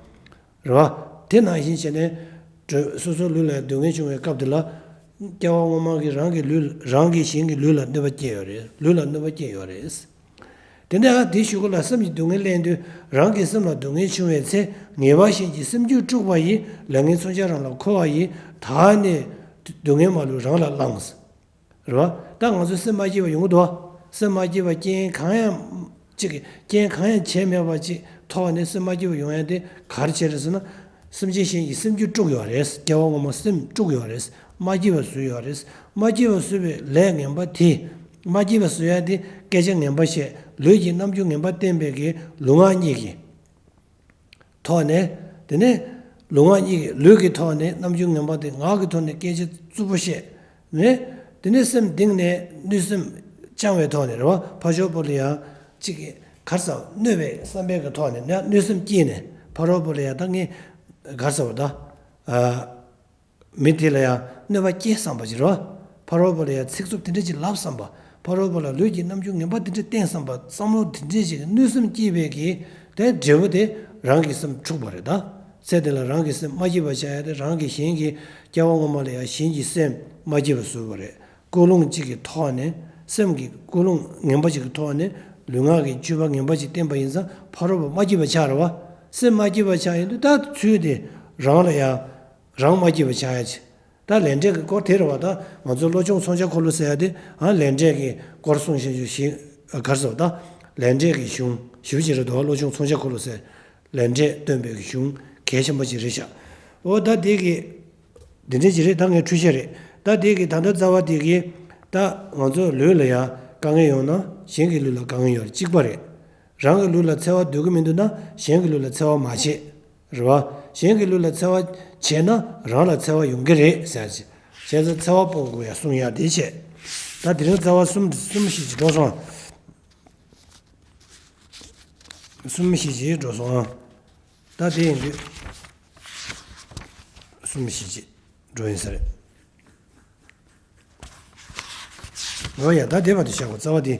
རེད་བ། དེ་ནང་བཞིན་བྱས་ནས། སོ་སོའི་ལུས་ལ་སྡུག་བསྔལ་བྱུང་བའི་སྐབས་དེ་ལ། སྐྱེ་བ་སྔོན་མ་གི་རང་གི་ལུས་རང་གིས་གཞན་གྱི་ལུས་ལ་གནོད་པ་སྐྱེལ་ཡོད་རེད། ལུས་ལ་གནོད་པ་སྐྱེལ་ཡོད་རེད། དེ་ནས་ཨ་དེ་ཞུ་གི་ལ་སེམས་ཀྱི་སྡུག་བསྔལ་གླེང་དུས་རང་གི་སེམས་ལ་སྡུག་བསྔལ་བྱུང་བའི་ཚེ་ངེས་པར་གཞན་གྱི་སེམས་རྒྱུད་དཀྲུགས་པ་ཡིས་ལས་ངན་མཚོན་ཆ་རང་ལ་འཁོར་བ་ཡིས་ད་ནི་སྡུག་བསྔལ་མ་ལུས་རང་ལ་བླངས། རེད་བ། ད་ང་ཚོ་སེམས་མ་སྐྱིད་པ་ཡོང་གི་འདུག་བ། སེམས་མ་སྐྱིད་པ་རྐྱེན་གང་ཡང་ཅིག་རྐྱེན་གང་ཡང་བྱས་མེད་པ་ཅིག་ཐོག་ནས་སེམས་མ་སྐྱིད་པ་ཡོང་ཡ་དེ་ག་རེ་བྱས་རེད་ཟེར་ན། སེམས་ཅན་གཞན་གྱི་སེམས་རྒྱུད་དཀྲུགས་ཡོད་རེད། སྐྱེ་བ་སྔོན་མ་སེམས་དཀྲུགས་ཡོད་རེད། མ་སྐྱིད་པ་བཟོས་ཡོད་རེད། མ་སྐྱིད་པ་བཟོས་པའི་ལས་ངན་པ་དེ། མ་སྐྱིད་པ་བཟོ་ཡ་དེ་སྐད་ཆ་ངན་པ་བཤད། ལུས་ཀྱི་རྣམ་འགྱུར་ངན་པ་བསྟན་པའི་གི་ལུས་ངག་གཉིས་ཀྱི་ཐོག་ནས། དེ་ནས་ལུས་ངག་གཉིས་ཀྱི་ལུས་ཀྱི་ཐོག་ནས་རྣམ་འགྱུར་ངན་པ་དེ། ངག་གི་ཐོག་ནས་སྐད་ཆ་རྩུབ་པོ་བཤད། ནས་དེ་ནས་སེམས་གཏིང་ནས་གནོད་སེམས་བཅངས་པའི་ཐོག་ནས་རེད་བ། ཕར་ཕྱོགས་པོ་ལ་ཡང་གཅིག་གིས་ག་རེ་ཟེར། གནོད་པའི་བསམ་པའི་གི་ཐོག་ནས་ནས་གནོད་སེམས་སྐྱེས་ནས་ཕ་རོལ་པོ་ལ་ཡང་ད་ངས་ག་རེ་ཟེར་བ་ད། ཨ། མི་དེ་ལ་ཡང་གནོད་པ་སྐྱེལ་བསམ་པ་ཅིག་རེད་བ། ཕ་རོལ་པོ་ལ་ཡང་ཚིག་རྩུབ་དེ་འདྲ་ཅིག་ལབ་བསམ་པ། ཕ་རོལ་པོ་ལ་ལུས་ཀྱི་རྣམ་འགྱུར་ངན་པ་དེ་འདྲ་བསྟན་བསམ་པ། བསམ་བློ་དེ་འདྲ་ཅིག་གནོད་སེམས་སྐྱེས་པའི་གི་དེ་འབྲས་བུ་དེ་རང་གི་སེམས་འཁྲུགས་པ་རེད་ད། ཚེ་དེ་ལ་རང་གི་སེམས་མ་སྐྱིད་པ་ཆགས་ཡ་དེ་རང་གི་གཞན་གྱི་སྐྱེ་བ་སྔོན་མ་ལ་ཡང་གཞན་གྱི་སེམས་མ་སྐྱིད་པ་བཟོས་པ་རེད། ཀུན་སློང་གཅིག་གི་ཐོག་ནས་སེམས་ཀྱི་ཀུན་སློང་ངན་པ་གཅིག་གི་ཐོག་ནས་ལུས་ངག་གི་སྤྱོད་པ་ངན་པ་གཅིག་བསྟན་པ་ཡིན་ཙང་ཕ་རོལ་པོ་མ་སྐྱིད་པ་ཆགས་རེད་བ། སེམས་མ་སྐྱིད་པ་ཆགས་ཡིན་དུས་ད་ཚུལ་དེ་རང་ལ་ཡང་རང་མ་སྐྱིད་པ་ཆགས་ཡ་ཆེ། ད་ལས་འབྲས་ཀྱི་སྐོར་དེ་རེད་བ། ད་ང་ཚོ་བློ་སྦྱོང་མཚོན་ཆ་འཁོར་ལོ་ཟེར་ཡ་དེ་ཨ་ལས་འབྲས་ཀྱི་སྐོར་གསུངས་བཞིན་ཞུ་ཞིག་གར་སོ། ད་ལས་འབྲས་ཀྱི་གཞུང་ཞུ་ཅིག་རེད་འདུག་བློ་སྦྱོང་མཚོན་ཆ་འཁོར་ལོ་ཟེར། ལས་འབྲས་སྟོན་པའི་གི་གཞུང་གལ་ཆེན་པོ་ཅིག་རེད་ཤག་འོ་ད་དེ་གི་འདི་འདྲ་ཅིག་རེད། ད་ངས་འཁྲུལ་བཤད་རེད། ད་དེ་གི་ད་ལྟ་རྩ་བ་དེ་གི་ད་ང་ཚོ་ལུས་ལ་ཡང་དཀའ་ངལ་ཡོང་ན་གཞན་གྱི་ལུས་ལ་དཀའ་ངལ་ཡོང་རེད། གཅིག་པ་རེད། རང་གི་ལུས་ལ་འཚེ་བ་སྡུག་གི་མི་འདུག་ན་གཞན་གྱི་ལུས་ལ་འཚེ་བ་མ་བྱེད། རེད་བ། གཞན་གྱི་ལུས་ལ་འཚེ་བ་བྱས་ན་རང་ལ་འཚེ་བ་ཡོང་གི་རེད་ཟེར་ཅིག་བྱས་ཙང་འཚེ་བ་སྤོང་དགོས་ཡ་གསུང་ཡ་དེ་བྱས། ད་དེ་རིང་རྩ་བ་གསུམ་གསུམ་ཞིག་ཅིག་འགྲོ་སོང་། གསུམ་བཞི་ཅིག་འགྲོ་སོང་ཨ། ད་དེ་ཡིན་དུས། གསུམ་བཞི་ཅིག་འགྲོ་ཡིན་ས་རེད། འོ་ཡ་ད་དེ་བར་དུ་བཞག་གོ་རྩ་བ་དེ།